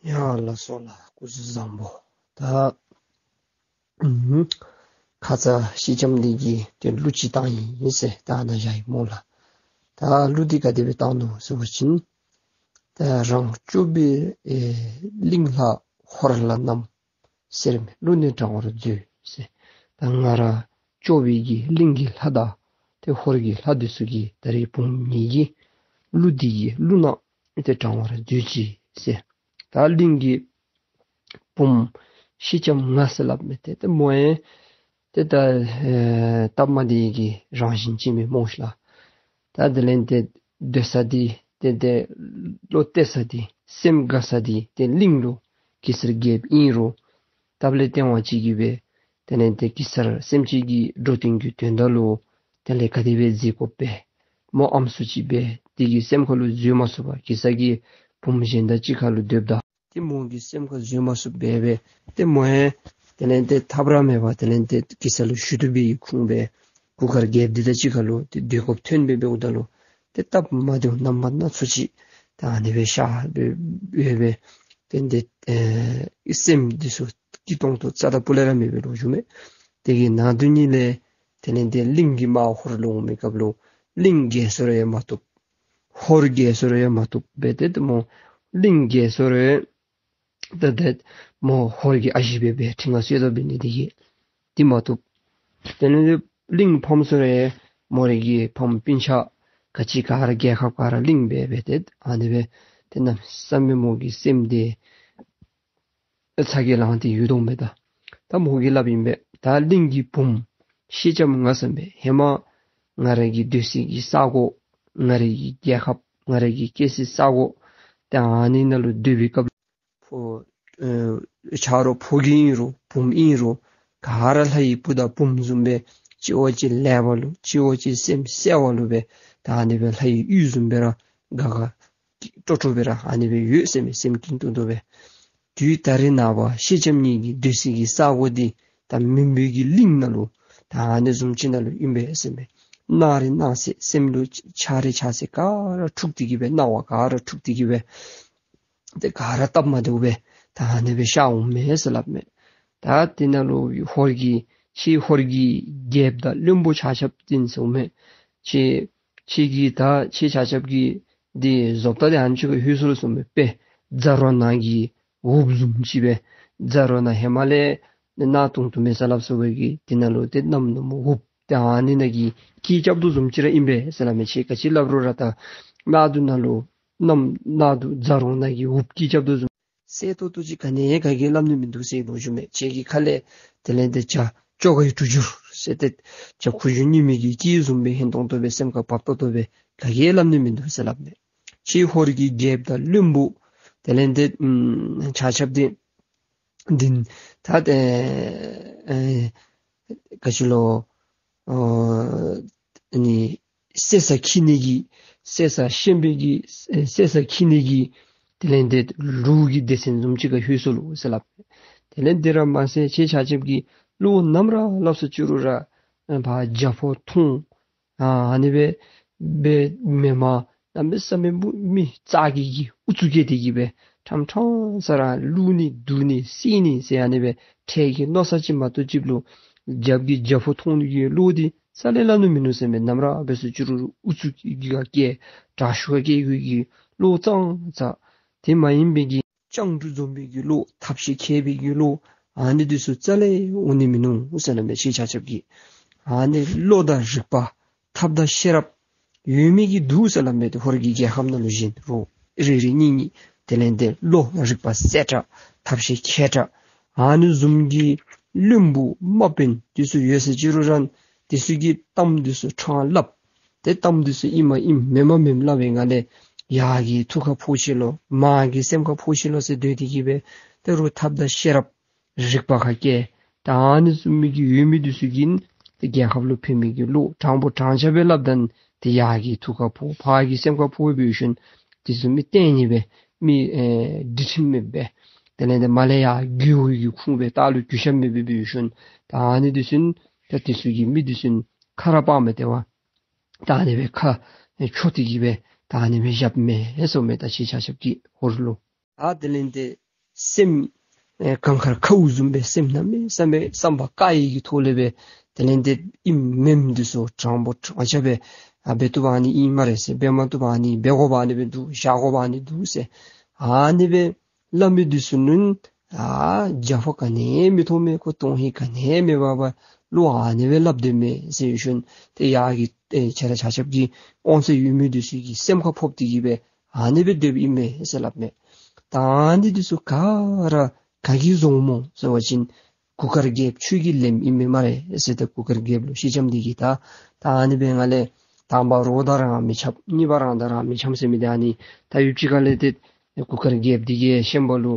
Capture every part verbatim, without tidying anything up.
ཡ་ལགས་སོ་ལགས། སྐུ་གཟུགས་བཟང་པོ། ད་ཨུམ་ཁ་ཙ་སེང་ལྕམ་འདི་གིས་ཏེ་གླུ་ཅིག་བཏང་ཡི་ཟེར་ད་ནཱ་བཞག་ཡི་སྨོ་ལགས། ད་གླུ་འདི་ག་དེ་སྦེ་བཏང་ནུག་ཟེར་བ་ཅིན། ད་རང་སྐྱོབ་པའི་ཨེ་གླིང་ལྷ་ཧོར་ལྷ་རྣམས། གསེར་མའི་གླུ་ནི་བགྲང་བར་མཛོད་ཟེར། ད་ང་ར་སྐྱོབ་པའི་གི་གླིང་གི་ལྷ་དང་ཏེ་ཧོར་གྱི་ལྷ་འདི་ཚུ་གི་ད་རེས་བུམོ་ངེ་གི་གླུ་འདི་གི་གླུ་ནང་ཏེ་བགྲང་བར་མཛོད་ཅིག་ཟེར། ད་གླིང་གི་བུམོ་སེང་ལྕམ་ང་ཟེར་སླབ་མི་འདི་ཏེ་མོ་ཡང་ཏེ་ད་ཨེ་སྟབས་མ་བདེ་གི་རང་བཞིན་ཅིག་མས་སྨོ་ཤིག་ལགས། ད་དེ་ལས་ཏེ་སྡོད་ས་འདི་ཏེ་ཏེ་བློ་གཏད་ས་འདི་སེམས་དགའ་ས་འདི་ཏེ་གླིང་ལུ་གེ་སར་རྒྱལཔོ་ཨིན་རུང་སྟབས་ལས་བརྟེན་པ་ཅིག་གིས་སྦེ་དེ་ལས་ཏེ་གེ་སར་སེམས་ཅན་གྱི་འགྲོ་དོན་གྱི་དོན་དག་ལུ་དེ་ལས་ག་དེ་སྦེ་མཛད་དགོ་པས། མོ་ཨམ་སྲུ་ཅིག་སྦེ་དེ་གི་སེམས་ཁ་ལུ་འཛུལ་མ་ཚུགས་པར་གེ་སར་གྱི་བུམོ་གཞན་དང་གཅིག་ཁར་ལུ་སྡོདཔ་ད་ཏེ་མོ་གི་སེམས་ཁར་འཛུལ་མ་ཚུགས་པར་སྦེ་ཏེ་མོ་ཡང་དེ་ལས་ཏེ་ཐབས་ར་མེད་པར་དེ་ལས་ཏེ་གེ་སར་ལུ་ཞུ་བཏུབ་པའི་ཁུངས་སྦེ་གུར་དཀར་རྒྱལཔོ་འདི་དང་གཅིག་ཁར་ལུ་ཏེ་སྡོད་དགོཔ་ཐོན་སྦེ་འབདཝ་ད་ལུ་ཏེ་སྟབས་མ་བདེཝ་རྣམ་པ་སྣ་ཚོགས་ཅིག་ད་ཨ་ནི་སྦེ་ཤར་སྦེ་སྦེ་སྦེ་ཏེ་ཏེ་ཨེ་སེམས་འདི་ཚུ་སྐྱིད་ཏོང་ཏོ་རྩ་དང་སྤུ་ལས་ར་མེད་པའི་ལོ་རྒྱུས་མས། དེ་གི་ནང་དོན་ཉིད་ལས་དེ་ལས་ཏེ་གླིང་གི་དམག་ཧོར་ལུ་འོང་མི་སྐབས་ལུ་གླིང་རྒྱལ་སོང་རུང་ཡང་མ་བཏུབ། ཧོར་རྒྱལ་སོང་རུང་ཡང་མ་བཏུབ་སྦེ་ཏེ་ཏེ་མོ་གླིང་རྒྱལ་སོང་རུང་ཡང་ཏེ་ཏེ་མོ་ཧོར་གྱི་ཨ་ཞེ་སྦེ་སྦེ་ཁྲི་མངའ་གསོལ་དོ་འབད་ནི་དེ་གིས་འདི་མ་བཏུབ། དེ་ལས་ཏེ་གླིང་ཕམ་སོང་རུང་ཡང་མོ་རའི་གི་ཕམ་སྤུན་ཆ་ག་ཅི་ག་ར་རྒྱལ་ཁབ་ག་ར་གླིང་སྦེ་སྦེ་ཏེ་ཨ་ནི་སྦེ་ཏེ་གནམ་མེད་ས་མེད་མོ་གི་སེམས་འདི་ཚ་གྱང་ལངས་ཏེ་ཡོད་དོ་མས། ད་ད་མོ་གིས་སླབ་ཨིན་པས། ད་གླིང་གི་བུམོ་སེང་ལྕམ་ང་ཟེར་མི་ཧེ་མ་ང་ར་གི་སྡོད་སའི་གི་ས་གོ་ང་ར་གི་རྒྱལ་ཁབ་ང་ར་གི་སྐྱེ་སའི་ས་གོ་ཏེ་ཨ་ནི་ནང་ལུ་སྡོད་པའི་སྐབས་ཕོ་ཨེ་ཆ་རོགས་ཕོ་རྒྱས་ཨིན་རུང་བུམོ་ཨིན་རུང་ག་ར་ལྷ་ཡི་བུ་དང་བུམོ་བཟུམ་སྦེ་གཅིག་བ་གཅིག་ལེགས་པ་ལུ་གཅིག་བ་གཅིག་སེམས་གསལ་བ་ལུ་སྦེ་ད་ཨ་ནི་སྦེ་ལྷ་ཡི་གཡུས་བཟུམ་སྦེ་ར་དགའ་དགའ་སྤྲོ་སྤྲོ་སྦེ་ར་ཨ་ནི་སྦེ་ཡོད་ཟེར་མས། སེམས་ཀྱིན་ཏུ་ཏུ་སྦེ། དུས་ད་རེས་ནངས་པ་སེང་ལྕམ་ངེ་གི་སྡོད་སའི་གི་ས་གོ་འདི་ད་མུན་པའི་གི་གླིང་ནང་ལུ་ད་ཨ་ནི་བཟུམ་ཅིག་ནང་ལུ་ཨིན་པས་ཟེར་མས། སྣང་རེ་སྣང་ཚད་སེམས་ལུ་འཆར་རེ་འཆར་ཚད་ག་ར་འཁྲུགས་ཏེ་གི་སྦེ་སྣང་བ་ག་ར་འཁྲུགས་ཏེ་གི་སྦེ་ཏེ་ག་ར་སྟབས་མ་བདེཝ་སྦེ་ད་ཨ་ནི་སྦེ་ཤར་འོང་མས་ཟེར་སླབ་མས། ད་དེ་ནང་ལུ་ཧོར་གྱི་ཁྱེད་ཧོར་གྱི་རྒྱལཔོ་དང་བློན་པོ་ཆ་ཁྱབ་འདི་ཟེར་མས། ཁྱེད་ཁྱེད་ཀྱིས་ད་ཁྱེད་ཆ་ཁྱབ་ཀྱིས་འདི་བཟོ་ལྟ་འདི་ཨ་ནི་ཅིག་ཁར་ལྷོད་སོང་ལོ་ཟེར་མས། དཔེ་རྫ་རོང་ནང་གི་འུབ་བཟུམ་ཅིག་སྦེ་རྫ་རོང་ནང་ཧེ་མ་ལས་ནཱ་དུང་དུ་མེད་ས་སླབ་སོང་བའི་གི་དེ་ནང་ལུ་ཏེ་གནམ་ནུབ་མོ་འུབ་ཏེ་ཨ་ནི་ནང་གི་སྐད་རྐྱབ་དོ་བཟུམ་ཅིག་ར་ཨིན་པས་ཟེར་སླབ་མས། ཁྱེད་ག་ཅི་སླབ་རུང་ར་ད་གནམ་དུང་ནང་ལུ་གནམ་གནམ་དུང་རྫ་རོང་ནང་གི་འུབ་སྐད་རྐྱབ་དོ་བཟུམ། གསལ་ཏོག་ཏོ་ཅིག་ག་ནི་ག་གིས་སླབ་ནི་མིན་འདུག་ཟེར་ལོ་རྒྱུས་མས། ཁྱེད་ཀྱི་ཁ་ལས་དེ་ལས་ཏེ་བྱ་ཅོག་གི་དྲུག་འགྱུར་ཟེར་ཏེ་བྱ་ཁུ་བྱུག་རྙིང་མའི་གི་སྐད་བཟུམ་སྦེ་ཧན་ཏོང་ཏོ་སྦེ་སེམས་ཁར་བབ་ཏོག་ཏོ་སྦེ་ག་གིས་སླབ་ནི་མིན་འདུག་ཟེར་སླབ་མས། ཁྱེད་ཧོར་གྱི་རྒྱལཔོ་དང་བློན་པོ་དེ་ལས་ཏེ་ཨམ་ཆ་ཁྱབ་འདི་འདི་ད་ཨེ་ཨེ་ག་ཅི་ལོ་ཨོ་ཨ་ནི་བསད་ས་འཁྱིད་ནི་གི་བསད་ས་ཤན་པའི་གི་ཨེ་བསད་ས་འཁྱིད་ནི་གི་དེ་ལས་ཏེ་ལུག་གི་སྡེ་ཚན་བཟུམ་ཅིག་ཁར་ལྷོད་སོང་ལོ་ཟེར་སླབ། དེ་ལས་འདི་ར་མ་ཚད་ཁྱེད་ཆ་ཁྱབ་ཀྱིས་བློ་ནམ་ར་སླབ་སོང་ཅི་རུང་ར་ཨ་ཕར་རྒྱ་ཕོ་མཐོང་ཨ་ཨ་ནི་སྦེ་སྦེ་མེན་པར་གནམ་མེད་ས་མེད་སྦུག་མི་རྩ་གི་གི་ཨུ་ཚུགས་བཀལ་ཏེ་གི་སྦེ་ཁྲམ་ཁྲང་ས་ར་བླུག་ནི་བརྡུང་ནི་བསད་ནི་ཟེར་ཨ་ནི་སྦེ་ཁྲལ་གྱི་མནོ་བསམ་ཅིག་མ་གཏོགས་ཅིག་ལུ་རྒྱབ་ཀྱི་རྒྱ་ཕོ་མཐོང་ནི་གི་བློ་འདི་རྩ་ལས་སླབ་ནི་མིན་ནུག་ཟེར་མས། ནམ་ར་འབད་སོང་ཅི་རུང་ཨུ་ཚུགས་ཀྱི་ག་བཀལ་དྲག་ཤུགས་ཀྱི་གི་བློ་ཙང་ཙ་དེ་མ་ཡིན་པའི་གི་སྤྱང་གྲུང་འཛོམས་པའི་གི་བློ་ཐབས་ཤེས་མཁས་པའི་གི་བློ་ཨ་ནི་འདི་ཚུ་རྩ་ལས་འོང་ནི་མིན་ནུག་ཟེར་སླབ་མས། ཁྱེད་ཆ་ཁྱབ་ཀྱིས་ཨ་ནི་བློ་དང་རིག་པ་ཐབས་དང་ཤེས་རབ་ཡོད་མི་གིས་འདུག་ཟེར་སླབ་མས། ཏེ་ཧོར་གྱི་རྒྱལ་ཁམས་ནང་ལུ་བཞིན་རོགས་རེ་རེ་གཉིས་གཉིས་དེ་ལས་ཏེ་བློ་རིག་པ་གསལ་དྲགས་ཐབས་ཤེས་མཁས་དྲགས་ཨ་ནི་བཟུམ་གྱི་བློན་པོ་དམག་དཔོན་འདི་ཚུ་ཡོད་ཟེར་ཅི་རུང་ར་འདི་ཚུ་གིས་གཏམ་འདི་ཚུ་ཕྲང་སླབ། ཏེ་གཏམ་འདི་ཚུ་ཨིན་མ་ཨིན་མེན་མ་མེན་སླབ་པའི་ངང་ལས་ཡར་གྱི་ཐུགས་ཁར་ཕོག་ཅི་ལོ་མར་གྱི་སེམས་ཁར་ཕོག་ཅི་ལོ་ཟེར་སྡོད་དེ་གི་སྦེ་ད་རུང་ཐབས་དང་ཤེས་རབ་རིག་པ་ཁ་སྐྱེ། ད་ཨ་ནི་བཟུམ་མའི་གི་ཡོད་མི་འདི་ཚུ་གིས་ཏེ་རྒྱལ་ཁབ་ལུ་ཕན་མི་གི་བློ་དྲང་པོ་དྲང་བཞག་སྦེ་སླབ་ད་ཏེ་ཡར་གྱི་ཐུགས་ཁར་ཕོག་ཕར་གྱི་སེམས་ཁར་ཕོག་འབད་ཞིནམ་འདི་ཚུ་མི་བརྟན་ནི་སྦེ་མི་ཨེ་སྒྲིག་ཁྲིམས་མེདཔ་སྦེ་དེ་ལས་ཏེ་མར་ལས་ཡར་རྒོལ་བའི་གི་ཁུངས་སྦེ་ལྟག་ལུ་གུས་ཞབས་མེདཔ་སྦེ་འབད་ཞིནམ་ད་ཨ་ནི་འདི་ཚུ་ད་འདི་ཚུ་གིས་མི་འདི་ཚུ་ཁ་ར་སྤར་མི་སྟེར་བར་ད་ཨ་ནི་སྦེ་ཁ་ཨེ་འཁྱོག་སྟེ་གི་སྦེ་ད་ཨ་ནི་སྦེ་བཞགཔ་མས་ཟེར་མས། ད་ཁྱེད་ཆ་ཁྱབ་ཀྱིས་ཧོར་ལུ། ཨ་དེ་ལས་ཏེ་ སེམས་ཨེ་གངས་དཀར་ཁཝ་བཟུམ་སྦེ་སེམས་གནམ་མེད་ས་མེད་བསམ་པ་དཀར་ཡི་གི་ཐོག་ལས་སྦེ་དེ་ལས་ཏེ་ཨིནམ་མེནམ་འདི་ཚུ་དྲང་པོ་དྲང་ཆ་སྦེ་ཨ་འབད་བཏུབ་པ་ཨ་ནི་ཨིན་སྨ་རེ་ཟེར། འབད་མ་བཏུབ་པ་ཨ་ནི་འབད་དགོ་པ་ཨ་ནི་སྦེ་འདུག། བཞག་དགོ་པ་ཨ་ནི་འདུག་ཟེར། ཨ་ནི་སྦེ་སླབ་མི་འདི་ཚུ་ནུན་ཨ་རྒྱབ་ཁ་ག་ནི་མི་མཐོང་མས། ཁོ་དོན་ཧིང་ག་ནི་མེད་པར་སྦེ་བློ་ཨ་ནི་སྦེ་སླབ་སྡོད་མས་ཟེར་ཞུ་ནི། ཏེ་ཡར་གྱི་ཨེ་ཁྱེད་ར་ཆ་ཁྱབ་ཀྱི་དབང་ཚད་ཡོད་མི་འདི་ཚུ་གི་སེམས་ཁར་ཕོག་སྟེ་གི་སྦེ་ཨ་ནི་སྦེ་སྡོདཔ་ཨིན་མས་ཟེར་སླབ་མས། ད་ཨ་ནི་འདི་ཚུ་ག་ར་ག་གིས་བཟོཝ་སྨོ་ཟེར་བ་ཅིན་གུར་དཀར་རྒྱལཔོ་ཁྱོད་ཀྱིས་ལེནམ་ཨིན་མས་སྨ་རེ་ཟེར། ཏེ་གུར་དཀར་རྒྱལཔོ་ལུ་སེང་ལྕམ་འདི་གིས་ད་ད་ཨ་ནི་སྦེ་ང་ལས་དང་པ་རོགས་དང་རང་མི་འཆམ་གཉིས་པ་རང་དང་རང་མི་འཆམ་ཟེར་མི་འདི་ཨ་ནི་ད་ཡུདཔ་ཅིག་ཁ་ལས་ཏེ་གུར་དཀར་རྒྱལཔོ་འདི་གིས་ཤན་པ་ལུ་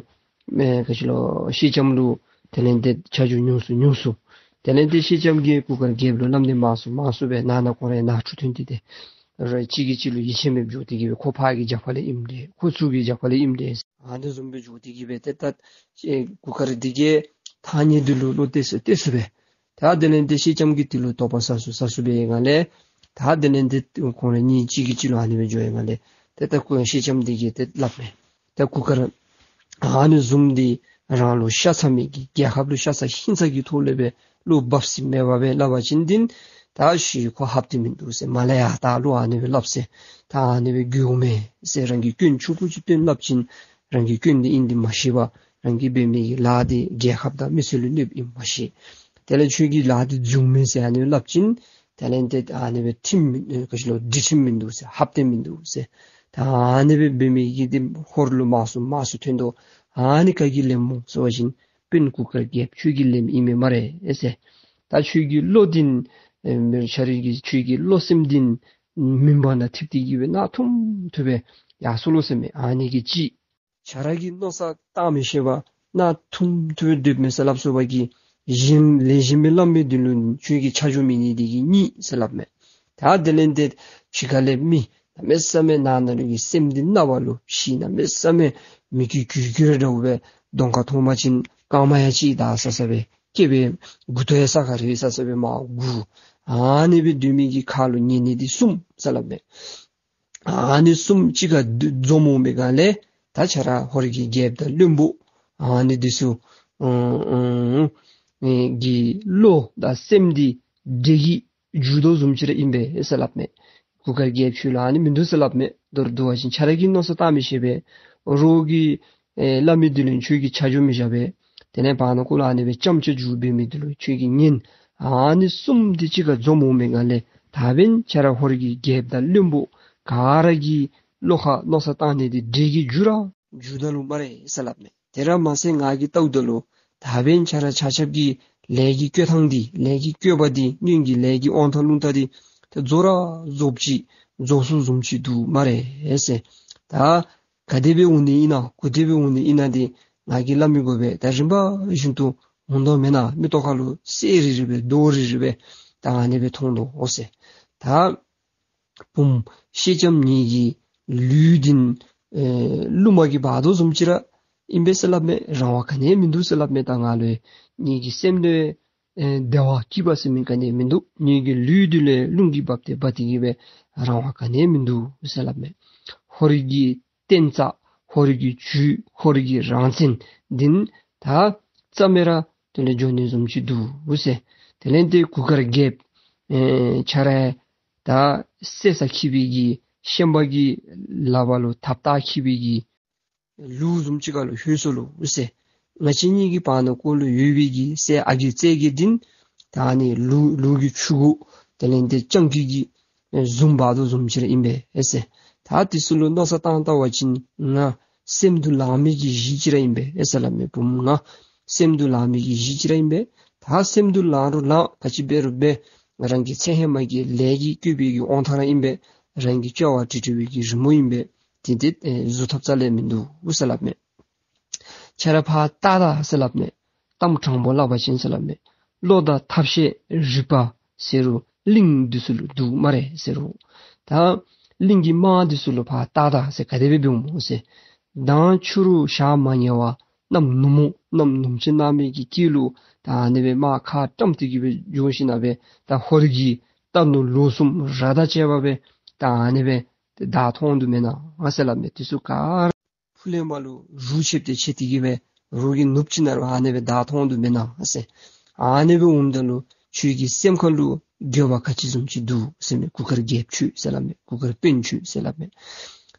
མེན་ག་ཅི་ལོ་སེང་ལྕམ་ལུ་དེ་ལས་ཏེ་ཆ་འཇོག་ཉུང་སུ་ཉུང་སུ། དེ་ལས་ཏེ་སེང་ལྕམ་གྱིས་གུར་དཀར་རྒྱལཔོ་ལུ་སླབ་ནི་མང་སུ་མང་སུ་སྦེ་ནང་ན་ཁོ་རའི་ནང་འཁྲུག་ཐོན་ཏེ་ཏེ་ར་གཅིག་གིས་གཅིག་ལུ་ཡིད་ཆེས་མེདཔ་འགྱོ་སྟེ་གི་སྦེ་ཁོ་ཕར་གྱི་རྒྱབ་ཁ་ལས་ཨིནམ་འདྲས་ཁོ་ཚུར་གྱི་རྒྱབ་ཁ་ལས་ཨིནམ་འདྲས་ཨ་ནི་བཟུམ་སྦེ་འགྱོ་སྟེ་གི་སྦེ་ཏེ་ད་ཨེ་གུར་དཀར་འདི་གིས་ཐང་རྙེད་འདི་ལུ་བློ་གཏད་སུ་གཏད་སུ་སྦེ། ད་དེ་ལས་ཏེ་སེང་ལྕམ་གྱིས་དེ་ལུ་དོགས་པ་ཟ་སུ་ཟ་སུ་སྦེ་ཡི་ག་ལས་ད་དེ་ལས་ཏེ་ཁོང་ར་གཉིས་གཅིག་གིས་གཅིག་ལུ་ཨ་ནི་སྦེ་འགྱོ་ཡི་ག་ལས་ཏེ་ད་ཁོ་སེང་ལྕམ་འདི་གིས་ཏེ་སླབ་མས། ད་གུར་དཀར་ཨ་ནི་བཟུམ་འདི་རང་ལུ་ཤ་ཚ་མི་གི་རྒྱལ་ཁབ་ལུ་ཤ་ཚ་ཧིང་ཚ་གི་ཐོག་ལས་སྦེ་བློ་བབས་ས་མེད་པར་སྦེ་སླབ་པ་ཅིན་འདི་ད་ཤི་ཁོ་ཧབ་སྟེ་མིན་འདུག་ཟེར། མ་ལས་ཡ་ད་བློ་ཨ་ནི་སྦེ་སླབ་ཟེར། ད་ཨ་ནི་སྦེ་འགྱོཝ་མས་ཟེར། རང་གི་སྐྱོན་ཆུང་ཀུ་ཅིག་སྟོན་སླབ་ཅིན་རང་གི་སྐྱོན་འདི་ཨིན་འདི་མ་ཤེས་པར་རང་གིས་འབད་མི་གི་ལཱ་འདི་རྒྱལ་ཁབ་དང་མི་སེར་ལུ་གནོདཔ་ཨིན་མ་ཤེས། དེ་ལས་ཁྱོད་ཀྱི་ལཱ་འདི་འབྱུང་མེད་ཟེར་ཨ་ནི་སླབ་ཅིན་དེ་ལས་ཏེ་ཨ་ནི་སྦེ་ཁྲིམས་མིན་ཨེ་ག་ཅི་ལོ་སྒྲིག་ཁྲིམས་མིན་འདུག་ཟེར། ཧབ་སྟེ་མིན་འདུག་ཟེར། ད་ཨ་ནི་སྦེ་འབད་མི་གིས་འདི་ཧོར་ལུ་མང་སུ་མང་སུ་ཐོན་དོ། ཨ་ནི་ག་གིས་ལེནམ་སྨོ་ཟེར་བ་ཅིན་དཔོན་གུར་དཀར་རྒྱལཔོ་ཁྱོད་ཀྱིས་ལེནམ་ཨིན་མས་སྨ་རེ་ཟེར། ད་ཁྱོད་ཀྱི་བློ་འདི་ཨེ་མེན་ཁྱོད་རའི་གི་ཁྱོད་ཀྱི་བློ་སེམས་འདི་མུན་པ་ནང་ཐིབས་ཏེ་གི་སྦེ་གནག་ཐུམ་ཐུམ་སྦེ་ཡར་སོང་ལོ་ཟེར་མས། ཨ་ནི་གིས་ཅིག་ཁྱོད་ར་གིས་མནོ་བསམ་བཏང་མི་ཤེས་པར་གནག་ཐུམ་ཐུམ་སྦེ་སྡོདཔ་མས་ཟེར་སླབ་སོང་བ་གི་གཞན་ལས་གཞན་མི་སླབ་མི་འདི་ལུ་ཁྱོད་ཀྱིས་ཆ་འཇོག་མི་ནི་འདི་གིས་གཉིས་ཟེར་སླབ་མས། ད་དེ་ལས་ཏེ་ཕྱི་ཁ་ལས་མི་གནམ་མེད་ས་མེད་ནང་ན་ལུ་གི་སེམས་འདི་གནགཔ་ལུ་ཕྱི་གནམ་མེད་ས་མེད་མི་ཀྱི་གུར་གུར་འདྲཝ་སྦེ་གདོང་ཁར་མཐོང་པ་ཅིན་རྐངམ་ཡང་གཅིག་འདར་ས་ས་སྦེ་སྐེད་པའི་མགུ་ཏོ་ཡང་ས་ཁར་རེག་ས་ས་སྦེ་མར་འགུར། ཨ་ནི་སྦེ་སྡོད་མི་གི་ཁ་ལུ་ཉན་ནི་འདི་གསུམ་ཟེར་སླབ་མས། ཨ་ནི་གསུམ་གཅིག་ཁར་འཛོམས་འོང་པའི་སྒང་ལས་ད་ཁྱོད་ར་ཧོར་གྱི་རྒྱལཔོ་དང་བློན་པོ་ཨ་ནི་འདི་ཚུ་ཨ་ཨ་ཨ་གི་བློ་དང་སེམས་འདི་འདྲེས་ཀྱི་འགྱུར་དོ་བཟུམ་ཅིག་ར་ཨིན་པས་ཟེར་སླབ་མས། གུར་དཀར་རྒྱལཔོ་ཁྱོད་ལུ་ཨ་ནི་མིན་འདུག་ཟེར་སླབ་མས། མདོར་བསྡུ་བ་ཅིན་ཁྱོད་ར་གིས་མནོ་བསམ་བཏང་མི་ཤེས་པས། རོགས་ཀྱིས་ཨེ་སླབ་མི་འདི་ལུ་ཁྱོད་ཀྱིས་ཆ་འཇོག་མི་བཞག་པས། དེ་ལས་བར་ན་ཁོ་ལུ་ཨ་ནི་སྦེ་ཅམ་ཅ་འཇུ་འབད་མི་འདི་ལུ་ཁྱོད་ཀྱིས་ཉན། ཨ་ནི་གསུམ་འདི་གཅིག་ཁར་འཛོམས་འོང་པའི་སྒང་ལས་ད་འབདན་ཁྱོད་ར་ཧོར་གྱི་རྒྱལཔོ་དང་བློན་པོ་ག་ར་གི་བློ་ཁར་མནོ་བསམ་བཏང་ནི་འདི་འདྲེས་ཀྱི་འགྱུར་ར་འགྱུར་ད་ནུག་སྨ་རེ་ཟེར་སླབ་མས། དེ་ར་མ་ཚད་ང་གིས་བལྟཝ་ད་ལུ་ད་འབདན་ཁྱོད་ར་ཆ་ཁྱབ་ཀྱི་ལས་ཀྱི་བཀོད་ཐངས་འདི་ལས་ཀྱི་བཀོད་པ་འདི་སྔོན་གྱི་ལས་ཀྱི་དབང་ཐང་རླུང་རྟ་འདི་ཏེ་རྫོགས་ར་རྫོགསཔ་ཅིག་རྫོགས་སོ་བཟུམ་ཅིག་འདུག་སྨ་རེ་ཟེར། ད་ག་དེ་སྦེ་འོང་ནི་ཨིན་ན་ག་དེ་སྦེ་འོང་ནི་ཨིན་ན་འདི་ང་གིས་སླབ་མི་དགོ་པས། ད་རིམ་པ་བཞིན་དུ་འོང་དོ་མེན་ན། མིག་ཏོ་ཁ་ལུ་གསལ་རི་རི་སྦེ་རྡོག་རི་རི་སྦེ་ད་ཨ་ནི་སྦེ་མཐོང་དོ་འོང་ཟེར། ད་བུམོ་སེང་ལྕམ་ངེ་གི་ལུས་འདི་ཨེ་རླུང་མ་གིས་འབག་དོ་བཟུམ་ཅིག་ར་ཨིན་པས་ཟེར་སླབ་མས། རང་དབང་ག་ནི་ཡང་མིན་འདུག་ཟེར་སླབ་མས། ད་ང་ལུ་ངེ་གི་སེམས་ལུ་ཨེ་བདེ་བ་སྐྱིད་པ་ཟེར་མི་ག་ནི་ཡང་མིན་འདུག། ངེ་གི་ལུས་འདི་ལུ་རླུང་གིས་འབག་སྟེ་འབག་སྟེ་གི་སྦེ་རང་དབང་ག་ནི་ཡང་མིན་འདུག་ཟེར་སླབ་མས། ཧོར་གྱི་བསྟན་རྩ་ཧོར་གྱི་ཇུས་ཧོར་གྱི་རང་བཙན་འདི་ད་རྩ་མེད་ར་དེ་ལས་འགྱོ་ནི་བཟུམ་ཅིག་འདུག་ཟེར། དེ་ལས་ཏེ་གུར་དཀར་རྒྱལཔོ་ཨེ་ཁྱོད་ར་ད་བསད་ས་འཁྱིད་པའི་གི་ཤན་པ་གི་ལག་པ་ལུ་ཐགཔ་བཏགས་འཁྱིད་པའི་གི་ལུག་བཟུམ་ཅིག་ཁ་ལུ་ལྷོད་སོ་ལོ་ཟེར། ང་བཅས་གཉིས་ཀྱི་བར་ན་ཁོ་ལུ་ཡོད་པའི་གི་སྲས་ཨ་རྒས་རྩེ་རྒྱལ་འདི་ད་ཨ་ནི་ལུག་ལུག་གི་ཕྱུ་གུ་དེ་ལས་ཏེ་སྤྱང་ཀི་གི་ཨེ་བཟུམ་འབག་དོ་བཟུམ་ཅིག་ར་ཨིན་པས་ཟེར། ད་འདི་ཚུ་ལུ་མནོ་བསམ་བཏང་བལྟ་བ་ཅིན་ང་སེམས་སྡུག་ལང་མི་གི་གཞི་ཅིག་ར་ཨིན་པས་ཟེར་སླབ་མས། བུམོ་ང་སེམས་སྡུག་ལང་མི་གི་གཞི་ཅིག་ར་ཨིན་པས། ད་སེམས་སྡུག་ལང་རུང་ལང་ག་ཅི་འབད་རུང་འབད། རང་གི་ཚེ་ཧེ་མ་གི་ལས་ཀྱིས་བསྐྱེད་པའི་གི་དབང་ཐང་ར་ཨིན་པས། རང་གི་སྐྱེ་བ་བྲི་བྲི་བའི་གི་རི་མོ་ཨིན་པས། དེ་འདི་ཨེ་བཟོ་ཐབས་རྩ་ལས་མིན་འདུག་ཟེར་སླབ་མས། ཁྱོད་ར་ཕར་བལྟ་ད་ཟེར་སླབ་མས། གཏམ་དྲང་པོ་སླབ་པ་ཅིན་ཟེར་སླབ་མས། བློ་དང་ཐབས་ཤེས་རིག་པ་ཟེར་རུང་གླིང་འདི་ཚུ་ལུ་འདུག་སྨ་རེ་ཟེར་རུང་། ད་གླིང་གི་དམག་འདི་ཚུ་ལུ་ཕར་བལྟ་ད་ཟེར། ག་དེ་སྦེ་འབདཝ་སྨོ་ཟེར། མདང་ཕྱི་རུ་ཞག་མ་ཉལ་བར་གནམ་ནུབ་མོ་གནམ་ནུབ་ཅིག་གནམ་མེད་ཀྱི་དཀྱིལ་ལུ་ད་ཨ་ནི་སྦེ་དམག་ཁ་བཀྲམ་སྟེ་གི་སྦེ་འགྱོ་ཞིན་ན་སྦེ་ད་ཧོར་གྱི་རྟ་ནོར་ལུག་གསུམ་ར་དང་བཅས་པ་སྦེ་ད་ཨ་ནི་སྦེ་བདའ་ཐོན་དོ་མེན་ན་ཟེར་སླབ་མས། དེ་ཚུ་ག་ར་ ཀླད་པ་ལུ་རུ་ཆད་དེ་ཆད་དེ་གི་སྦེ་རོགས་ཀྱི་ནུབ་ཅིག་ནང་ལུ་ཨ་ནི་སྦེ་བདའ་ཐོན་དོ་མེན་ན་ཟེར། ཨ་ནི་སྦེ་འོངམ་ད་ལུ་ཁྱོད་ཀྱི་སེམས་ཁ་ལུ་འགྱོད་པ་ག་ཅི་བཟུམ་ཅིག་འདུག་ཟེར་མས། གུར་དཀར་རྒྱལཔོ་ཁྱོད་ཟེར་སླབ་མས། གུར་དཀར་སྤུན་ཁྱོད་ཟེར་སླབ་མས།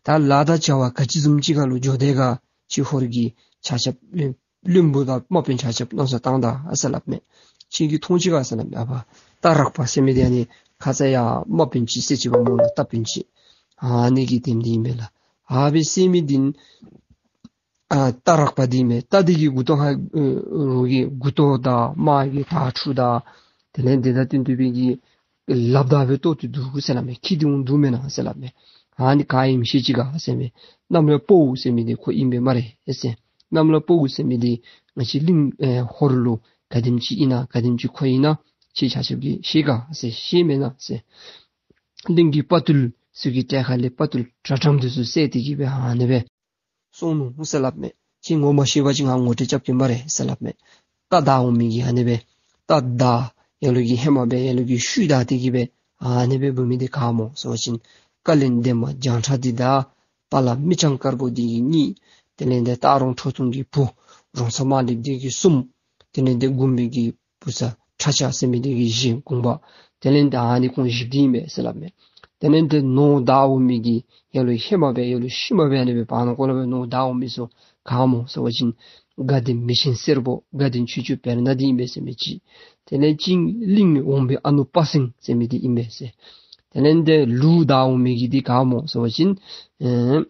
ད་ལཱ་དང་བྱ་བ་ག་ཅི་བཟུམ་ཅིག་ཁ་ལུ་འགྱོ་དེས་ག་ཁྱོད་ཧོར་གྱི་ཆ་ཁྱབ་བློན་པོ་དང་དམག་དཔོན་ཆ་ཁྱབ་མནོ་བསམ་བཏང་ད་ཨ་ཟེར་སླབ་མས། ཁྱོད་ཀྱིས་མཐོང་ཅི་ག་ཟེར་སླབ་མས། ཨ་པ་རྟ་རག་པ་ཟེར་མི་འདི་ཨ་ནི་ཁ་ཙ་ཡང་དམག་དཔོན་ཅིག་བསད་ཅི་པ་སྨོ་ལགས། རྟ་དཔོན་ཅིག། ཨ་ནི་གི་དེམ་འདི་ཨིན་པས་ལགས། ཨ་སྦེ་བསད་མི་འདི་ཨ་རྟ་རག་པ་འདི་མས། རྟ་འདི་གི་མགུ་ཏོ་ཧ་ཨ་རོགས་ཀྱི་མགུ་ཏོ་དང་དམག་གི་དར་ཕྲུ་དང་དེ་ལས་འདི་དང་བསྟུན་ཏེ་སྦེ་གི་ལགཔ་དང་སྦེ་གཏོར་ཏེ་འདུག་ཟེར་སླབ་མས། ཁྱི་འདི་འོང་འདུག་མེན་ན་ཟེར་སླབ་མས། ཨ་ནི་ག་ཨིནམ་ཤེས་ཅི་ག་ཟེར་མས། གནམ་ལོ་དཔའ་བོ་ཟེར་མི་འདི་ཁོ་ཨིན་པས་སྨ་རེ་ཨེ་ཟེར། གནམ་ལོ་དཔའ་བོ་ཟེར་མི་འདི་ང་བཅས་གླིང་ཨེ་ཧོར་ལུ་ག་དེམ་ཅིག་ཨིན་ན་ག་དེམ་ཅིག་ཁོ་ཨིན་ན་ཁྱེད་ཆ་ཁྱབ་ཀྱིས་ཤེས་ག་ཟེར། ཤེས་མེན་ན་ཟེར། གླིང་གི་དཔའ་རྟུལ་ཚུ་གི་གྲལ་ཁ་ལས་དཔའ་རྟུལ་དྲག་དྲགམ་འདི་ཚུ་བསད་དེ་གི་སྦེ་ཨ་ནི་སྦེ་སོང་ནུག་ཟེར་སླབ་མས། ཁྱེད་ངོ་མ་ཤེས་པ་ཅིན་ང་ངོ་སྤྲོད་རྐྱབ་གེ་སྨ་རེ་ཟེར་སླབ་མས། རྟ་བདའ་འོང་མི་གི་ཨ་ནི་སྦེ་རྟ་དང་ཡ་ལུ་གི་ཧེ་མ་སྦེ་ཡ་ལུ་གི་ཤུལ་བདའ་སྟེ་གི་སྦེ་ཨ་ནི་སྦེ་འབད་མི་འདི་ག་སྨོ་ཟེར་བ་ཅིན་བཀའ་བློན་འདན་མ་བྱང་ཁྲ་འདི་དང་དཔའ་ལ་མི་སྤྱང་དཀར་པོ་འདི་གིས་གཉིས། དེ་ལས་འདི་སྟག་རོང་ཁྲོ་ཐུང་གི་བུ་རོང་ཚ་དམར་ལེབ་འདི་གིས་གསུམ། དེ་ལས་འདི་དགོན་པའི་གི་བུ་ཚ་ཁྲ་ཆགས་ཟེར་མི་འདི་གིས་བཞི། དགོངས་པ། དེ་ལས་འདི་ཨ་ནི་ཁོང་བཞི་འདི་ཨིན་པས་ཟེར་སླབ་མས། དེ་ལས་འདི་ནོར་བདའ་འོང་མི་གི་ཡ་ལུ་ཧེ་མ་སྦེ་ཡ་ལུ་ཤུལ་མ་སྦེ་ཨ་ནི་སྦེ་བར་ན་ཁོ་ལ་སྦེ་ནོར་བདའ་འོང་མི་ཚུ་ག་སྨོ་ཟེར་བ་ཅིན་དགའ་ལྡན་མི་ཆེན་སེར་པོ་དགའ་ལྡན་ཆོས་སྐྱོང་བེར་ནག་འདི་ཨིན་པས་ཟེར་མི་ཅིག། དེ་ལས་ཅིག་གླིང་འོང་པའི་ཨ་ནུ་དཔའ་སེང་ཟེར་མི་འདི་ཨིན་པས་ཟེར། དེ་ལས་འདི་ལུག་བདའ་འོང་མི་གི་འདི་ག་སྨོ་ཟེར་བ་ཅིན་ཨེ་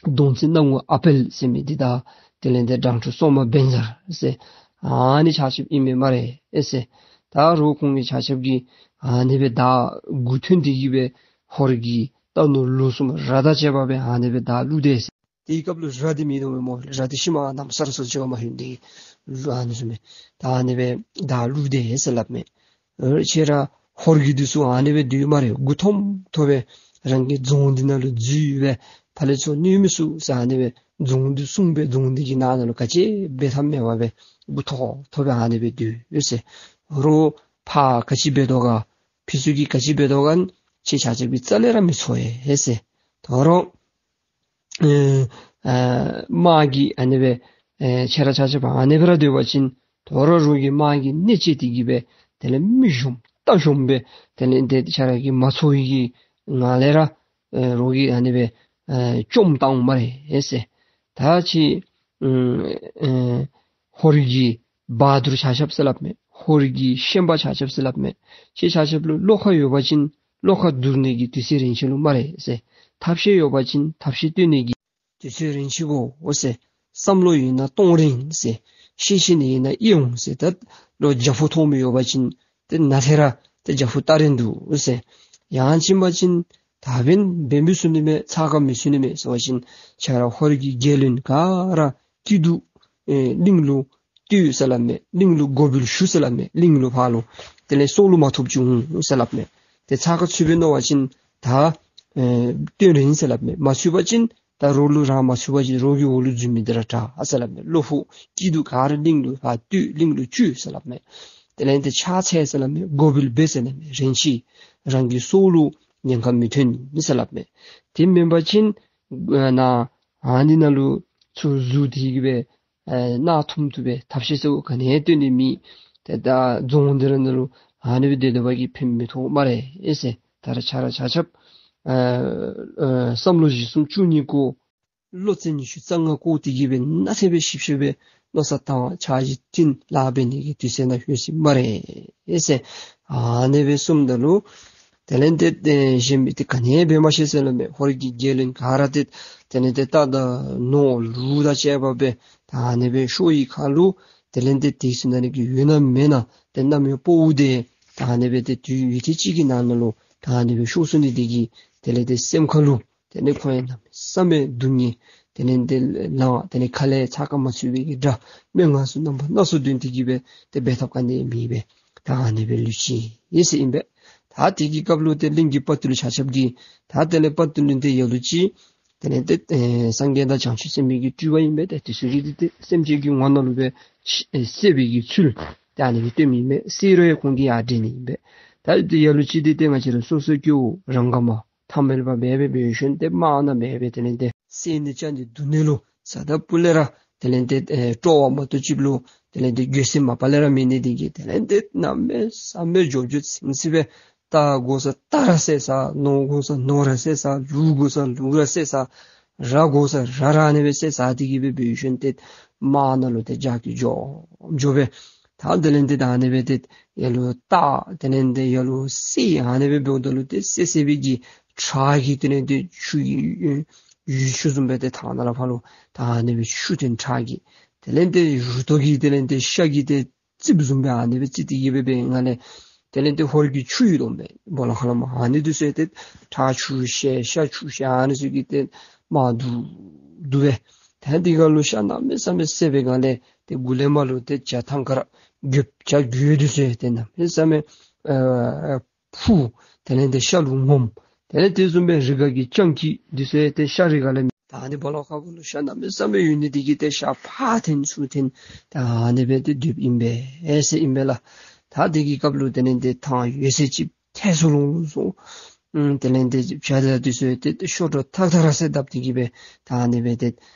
གདོང་ཅན་སྣ་ངུ་ཨ་དཔལ་ཟེར་མི་འདི་དང་དེ་ལས་འདི་འབྲང་ཕྲུག་སྲོག་མ་བེན་ཟར་ཟེར་ཨ་ནི་ཆ་ཁྱབ་ཨིན་མས་སྨ་རེ་ཨེ་ཟེར། ད་རོགས་ཁོང་གི་ཆ་ཁྱབ་ཀྱིས་ཨ་ནི་སྦེ་མདའ་དགུ་ཐོན་ཏེ་གི་སྦེ་ཧོར་གྱི་རྟ་ནོར་ལུག་གསུམ་ར་དང་བཅས་པ་སྦེ་ཨ་ནི་སྦེ་མདའ་བླུགས་དེས་ཟེར། དེའི་སྐབས་ལུ་ར་འདི་མེད་དོ་མས་སྨོ། ར་འདི་ཤུལ་མ་ནམ་སར་སོ་ཅི་ག་མ་ཧུན་འདི་ལུ་ཨ་ནི་ཟེར་མས། ད་ཨ་ནི་སྦེ་མདའ་བླུགས་དེས་ཟེར་སླབ་མས། ཨེ་ཁྱེད་ར་ཧོར་གྱི་འདི་ཚུ་ཨ་ནི་སྦེ་འདུག་སྨ་རེ། མགུ་འཐོམ་འཐོམ་སྦེ་རང་གི་རྫོང་འདི་ནང་ལུ་འཛུལ་སྦེ་ཕར་ལས་ཚུར་གནོད་མི་ཚུགས་ཟེར་ཨ་ནི་སྦེ་རྫོང་འདི་སྲུང་སྦེ་རྫོང་འདི་གི་ནང་ན་ལུ་ག་ཅི་འབད་ཐབས་མེད་པར་སྦེ་མགུ་འཐོམ་འཐོམ་སྦེ་ཨ་ནི་སྦེ་འདུག་ཡོད་ཟེར། རོགས་ཕར་ག་ཅི་འབད་དོ་ག་ཕྱི་ཚུ་གིས་ག་ཅི་འབད་དོ་ག་ཁྱེད་ཆ་ཁྱབ་ཀྱིས་རྩ་ལས་ར་མི་ཚོར་ཡི་ཟེར། ད་རུང་ཨེ་ཨ་དམག་གིས་ཨ་ནི་སྦེ་ཨེ་ཁྱེད་ར་ཆ་ཁྱབ་ཨ་ནི་སྦེ་ར་སྡོད་པ་ཅིན་ད་རུང་རོགས་ཀྱིས་དམག་གིས་གནོད་བྱེད་དེ་གི་སྦེ་དེ་ལས་མི་གཞོམ་རྟ་གཞོམ་སྦེ་དེ་ལས་འདི་ཁྱེད་ར་གིས་མ་ཚོར་བའི་གི་ངང་ལས་ར་ཨེ་རོགས་ཀྱིས་ཨ་ནི་སྦེ་ཨེ་བཅོམ་བཏང་སྨ་རེ་ཟེར། ད་ཁྱེད་ཨེ་ཧོར་གྱི་བ་དུར་ཆ་ཁྱབ་ཟེར་སླབ་མས། ཧོར་གྱི་ཤན་པ་ཆ་ཁྱབ་ཟེར་སླབ་མས། ཁྱེད་ཆ་ཁྱབ་ལུ་བློ་ཁ་ཡོད་པ་ཅིན་བློ་ཁ་བསྡུར་ནི་གི་དུས་ཚོད་རན་ཆི་ལོ་སྨ་རེ་ཟེར། ཐབས་ཤེས་ཡོད་པ་ཅིན་ཐབས་ཤེས་སྟོན་ནི་གི་དུས་ཚོད་རན་ཆི་གོ་ཟེར། བསམ་བློ་ཡོད་ན་གཏོང་རན་ཟེར། ཤེས་བཞིན་ཡོད་ན་ཨེ་འོང་ཟེར། ད་ལོག་རྒྱ་ཕུ་མཐོང་མི་ཡོད་པ་ཅིན་ཏེ་ནཱ་ཐེ་ར་ཏེ་རྒྱ་ཕུ་བལྟ་རན་འདུག་ཟེར། ཡང་ཅིན་པ་ཅིན་ད་འབདན་འབད་མི་ཚུགས་ནི་མས། ཚ་ཁ་མི་ཚུད་ནི་མས་ཟེར་བ་ཅིན་ཁྱེད་ར་ཧོར་གྱི་རྒྱལ་བློན་ག་ར་སྐྱིད་སྡུག་ཨེ་གླིང་ལུ་སྟོད་ཟེར་སླབ་མས། གླིང་ལུ་འགོ་འབུལ་ཞུ་ཟེར་སླབ་མས། གླིང་ལུ་ཕར་ལུ་དེ་ལས་སྲོག་ལུ་མ་ཐུག་ཅི་འོང་ཟེར་སླབ་མས། ཏེ་ཚ་ཁ་ཚུད་པས་མནོ་བ་ཅིན་ད་ཨེ་སྟོན་རན་ཟེར་སླབ་མས། མ་ཚུད་པ་ཅིན་ད་རོགས་ལུ་རང་མ་ཚུད་པ་ཅིན་རོགས་ཀྱི་འོག་ལུ་འཛུལ་མི་འདི་ར་དྲག་ཨ་ཟེར་སླབ་མས། བློ་ཕུགས་སྐྱིད་སྡུག་ག་ར་གླིང་ལུ་ཕར་སྟོད་གླིང་ལུ་བཅུག་ཟེར་སླབ་མས། དེ་ལས་ཏེ་ཕྱག་འཚལ་ཟེར་སླབ་མས། འགོ་འབུལ་འབད་ཟེར་སླབ་མས། རན་ཆི་རང་གི་སྲོག་ལུ་ཉེན་ཁ་མི་ཐོན་ཟེར་སླབ་མས། དེ་མེན་པ་ཅིན་ཨ་ནཱ་ཨ་ནི་ནང་ལུ་ཚུར་འཛུལ་ཏེ་གི་སྦེ་ཨེ་མནར་ཐུམ་ཐུམ་སྦེ་ཐབས་ཤེས་གསལ་བོ་ག་ནི་ཡང་སྟོན་ནི་མེད། ཏེ་ད་རྫོང་འདི་ར་ནང་ལུ་ཨ་ནི་སྦེ་སྡོད་སྡོད་པ་གིས་ཕན་མི་ཐོགས་སྨ་རེ་ཨེ་ཟེར། ད་ར་ཁྱེད་ར་ཆ་ཁྱབ་ཨེ་ཨེ་བསམ་བློ་བཞི་གསུམ་བཅུ་གཉིས་གོ། བློ་རྩེ་ཉི་ཤུ་རྩ་ལྔ་བཀོག་སྟེ་གི་སྦེ་ནཱ་ཐེ་སྦེ་ཞིབ་ཞིབ་སྦེ་མནོ་བསམ་བཏང་། ཕྱག་བཞེས་བཏོན་ལཱ་འབད་ནི་གི་དུས་ཚོད་ནང་ལྷོད་ཅི་སྨ་རེ་ཨེ་ཟེར། ཨ་ནི་སྦེ་གསུངམ་ད་ལུ་དེ་ལས་ཏེ་ཏེ་གཞན་མི་ཏེ་ག་ནི་ཡང་འབད་མ་ཤེས་ཟེར་སླབ་མས། ཧོར་གྱི་རྒྱལ་བློན་ག་ར་ཏེ་དེ་ལས་ཏེ་རྟ་དང་ནོར་ལུག་དང་བཅས་པ་སྦེ་ད་ཨ་ནི་སྦེ་ཤོར་བའི་ཁར་ལུ་དེ་ལས་ཏེ་དེ་ཚུ་ནང་ནི་གི་ཡོད་ན་མེད་ན་ཏེ་གནམ་ཡོད་དཔའ་བོ་དེ་ད་ཨ་ནི་སྦེ་ཏེ་དུས་ཡུན་ཐུང་ཅིག་གི་ནང་ན་ལུ་ད་ཨ་ནི་སྦེ་ཤོར་སོ་ནི་དེ་གིས་དེ་ལས་ཏེ་སེམས་ཁ་ལུ་དེ་ལས་ཁོ་ཡང་གནམ་མེད་ས་མེད་སྡུག་བསྔལ། དེ་ལས་ཏེ་ལང་དེ་ལས་ཁ་ལས་ཚ་ཁ་མ་ཚུད་པའི་གི་སྒྲ་སྨྲེ་སྔགས་ཚུ་རྣམ་པ་སྣ་ཚོགས་འདོན་ཏེ་གི་སྦེ་ཏེ་འབད་ཐབས་ག་ནི་མེད་པར་ད་ཨ་ནི་སྦེ་ལུས་ཅི་ཨེ་ཟེར་ཨིན་པས། ད་དེ་གི་སྐབས་ལུ་ཏེ་གླིང་གི་དཔའ་རྟུལ་ཆ་ཁྱབ་ཀྱིས་ད་དེ་ལས་དཔའ་རྟུལ་ཏེ་ལ་ལུ་ཅིག་དེ་ལས་ཏེ་ཨེ་སངས་རྒྱས་དང་བྱང་ཆུབ་སེམས་དཔའི་གི་སྤྲུལ་པ་ཨིན་པས། ཏེ་དེ་ཚུ་གིས་ཏེ་སེམས་ཅན་གྱི་ངོ་ནང་ལུ་སྦེ་ཤི་ཨེ་བསད་པའི་གི་ཚུལ་ཏེ་ཨ་ནི་སྦེ་སྟོན་མི་ཨིན་པས། བསད་རུང་ཡང་ཁོང་གིས་ཡར་འདྲེན་ནི་ཨིན་པས། ད་ཏེ་ལ་ལུ་ཅིག་འདི་ཏེ་ང་བཅས་ར་སོ་སོའི་སྐྱེ་བོ་རང་ག་མ་ཐ་མལ་པ་འབད་སྦེ་འབད་ཞིནམ་ཏེ་དམག་ནང་འབད་སྦེ་དེ་ལས་ཏེ་བསད་ནི་བཅག་ནི་རྡུང་ནི་ལུ་ ས་ད་སྤུ་ལས་ར་དེ་ལས་ཏེ་ཨེ་སྤྲོ་བ་མ་གཏོགས་ཅིག་ལུ་དེ་ལས་ཏེ་འགྱོད་སེམས་མ་པ་ལས་ར་མེད་ནི་འདི་གིས་དེ་ལས་ཏེ་གནམ་མེད་ས་མེད་འགྱོ་འགྱོ་ཚིམ་ཚིམ་སྦེ་རྟ་དགོ་ས་རྟ་ར་བསད་ས། ནོར་དགོ་ས་ནོར་ར་བསད་ས། ལུག་དགོ་ས་ལུག་ར་བསད་ས། ར་དགོ་ས་ར་ར་ཨ་ནི་སྦེ་བསད་ས། དེ་གིས་སྦེ་འབད་ཞིནམ་ཏེ་དམག་ནང་ལུ་ཏེ་རྒྱགས་ཀྱི་འགྱོ་འགྱོ་སྦེ། ད་དེ་ལས་ཏེ་ད་ཨ་ནི་སྦེ་ཏེ་ཡ་ལུ་རྟ་དེ་ལས་ཏེ་ཡ་ལུ་བསད་ཨ་ནི་སྦེ་འབདཝ་ད་ལུ་ཏེ་བསད་བསད་པའི་གི་ཁྲག་གིས་དེ་ལས་ཏེ་ཆུ་ཡུ་ཆུ་བཟུམ་སྦེ་ཏེ་ཐང་ནང་ལས་ཕར་ལུ་ད་ཨ་ནི་སྦེ་ཆུ་ཐོན་ཁྲག་གིས། དེ་ལས་ཏེ་རུ་ཏོ་གིས་དེ་ལས་ཏེ་ཤ་གིས་ཏེ་རྩིགཔ་བཟུམ་སྦེ་ཨ་ནི་སྦེ་རྩིག་སྟེ་གི་སྦེ་འབད་ང་ལས། དེ་ལས་ཏེ་ཧོར་གྱི་ཆུ་ཡོད་དོ་མས་སྦོ་ལོགས་ཁ་ལས་མར། ཨ་ནི་འདི་ཚུ་ཏེ་ཁྲག་ཆུ་བཤལ་ཤ་ཆུ་བཤལ་ཨ་ནི་ཚུ་གིས་ཏེ་མར་བསྡུ་བསྡུ་སྦེ། ད་འདི་ཁར་ལུ་ཤ་གནམ་མེད་ས་མེད་བསད་པའི་སྒང་ལས་ཏེ་མགུ་ལས་མར་ལུ་ཏེ་བྱ་ཐང་དཀར་རྒོད་བྱ་རྒོད་འདི་ཚུ་ཏེ་གནམ་མེད་ས་མེད་ཨ་ཕུ། དེ་ལས་ཏེ་ཤ་ལུ་ངོམས། དེ་ལས་དེ་བཟུམ་སྦེ་རི་ཁ་གི་སྤྱང་ཀི་འདི་ཚུ་ཡང་ཏེ་ཤ་རི་ཁ་ལས་མི། ད་ཨ་ནི་སྦོ་ལོགས་ཁ་གུ་ལུ་ཤ་གནམ་མེད་ས་མེད་ཡོད་ནི་འདི་གིས་ཏེ་ཤ་ཕར་འཐེན་ཚུར་འཐེན་ད་ཨ་ནི་སྦེ་ཏེ་སྡོདཔ་ཨིན་པས་ཟེར་ཨིན་པས་ལགས། ད་དེ་གི་སྐབས་ལུ་དེ་ལས་ཏེ་ཐང་ཡོད་ཚད་ཅིག་ཐལ་སོ་ལོང་ལོང་སོང་། ཨུམ་དེ་ལས་ཏེ་བྱ་དང་འདི་ཚུ་ཡང་ཏེ་ཤོ་དྲོ་ཐག་ཐག་ར་ཟེར་བརྡབ་སྟེ་གི་སྦེ་ད་ཨ་ནི་སྦེ་ཏེ་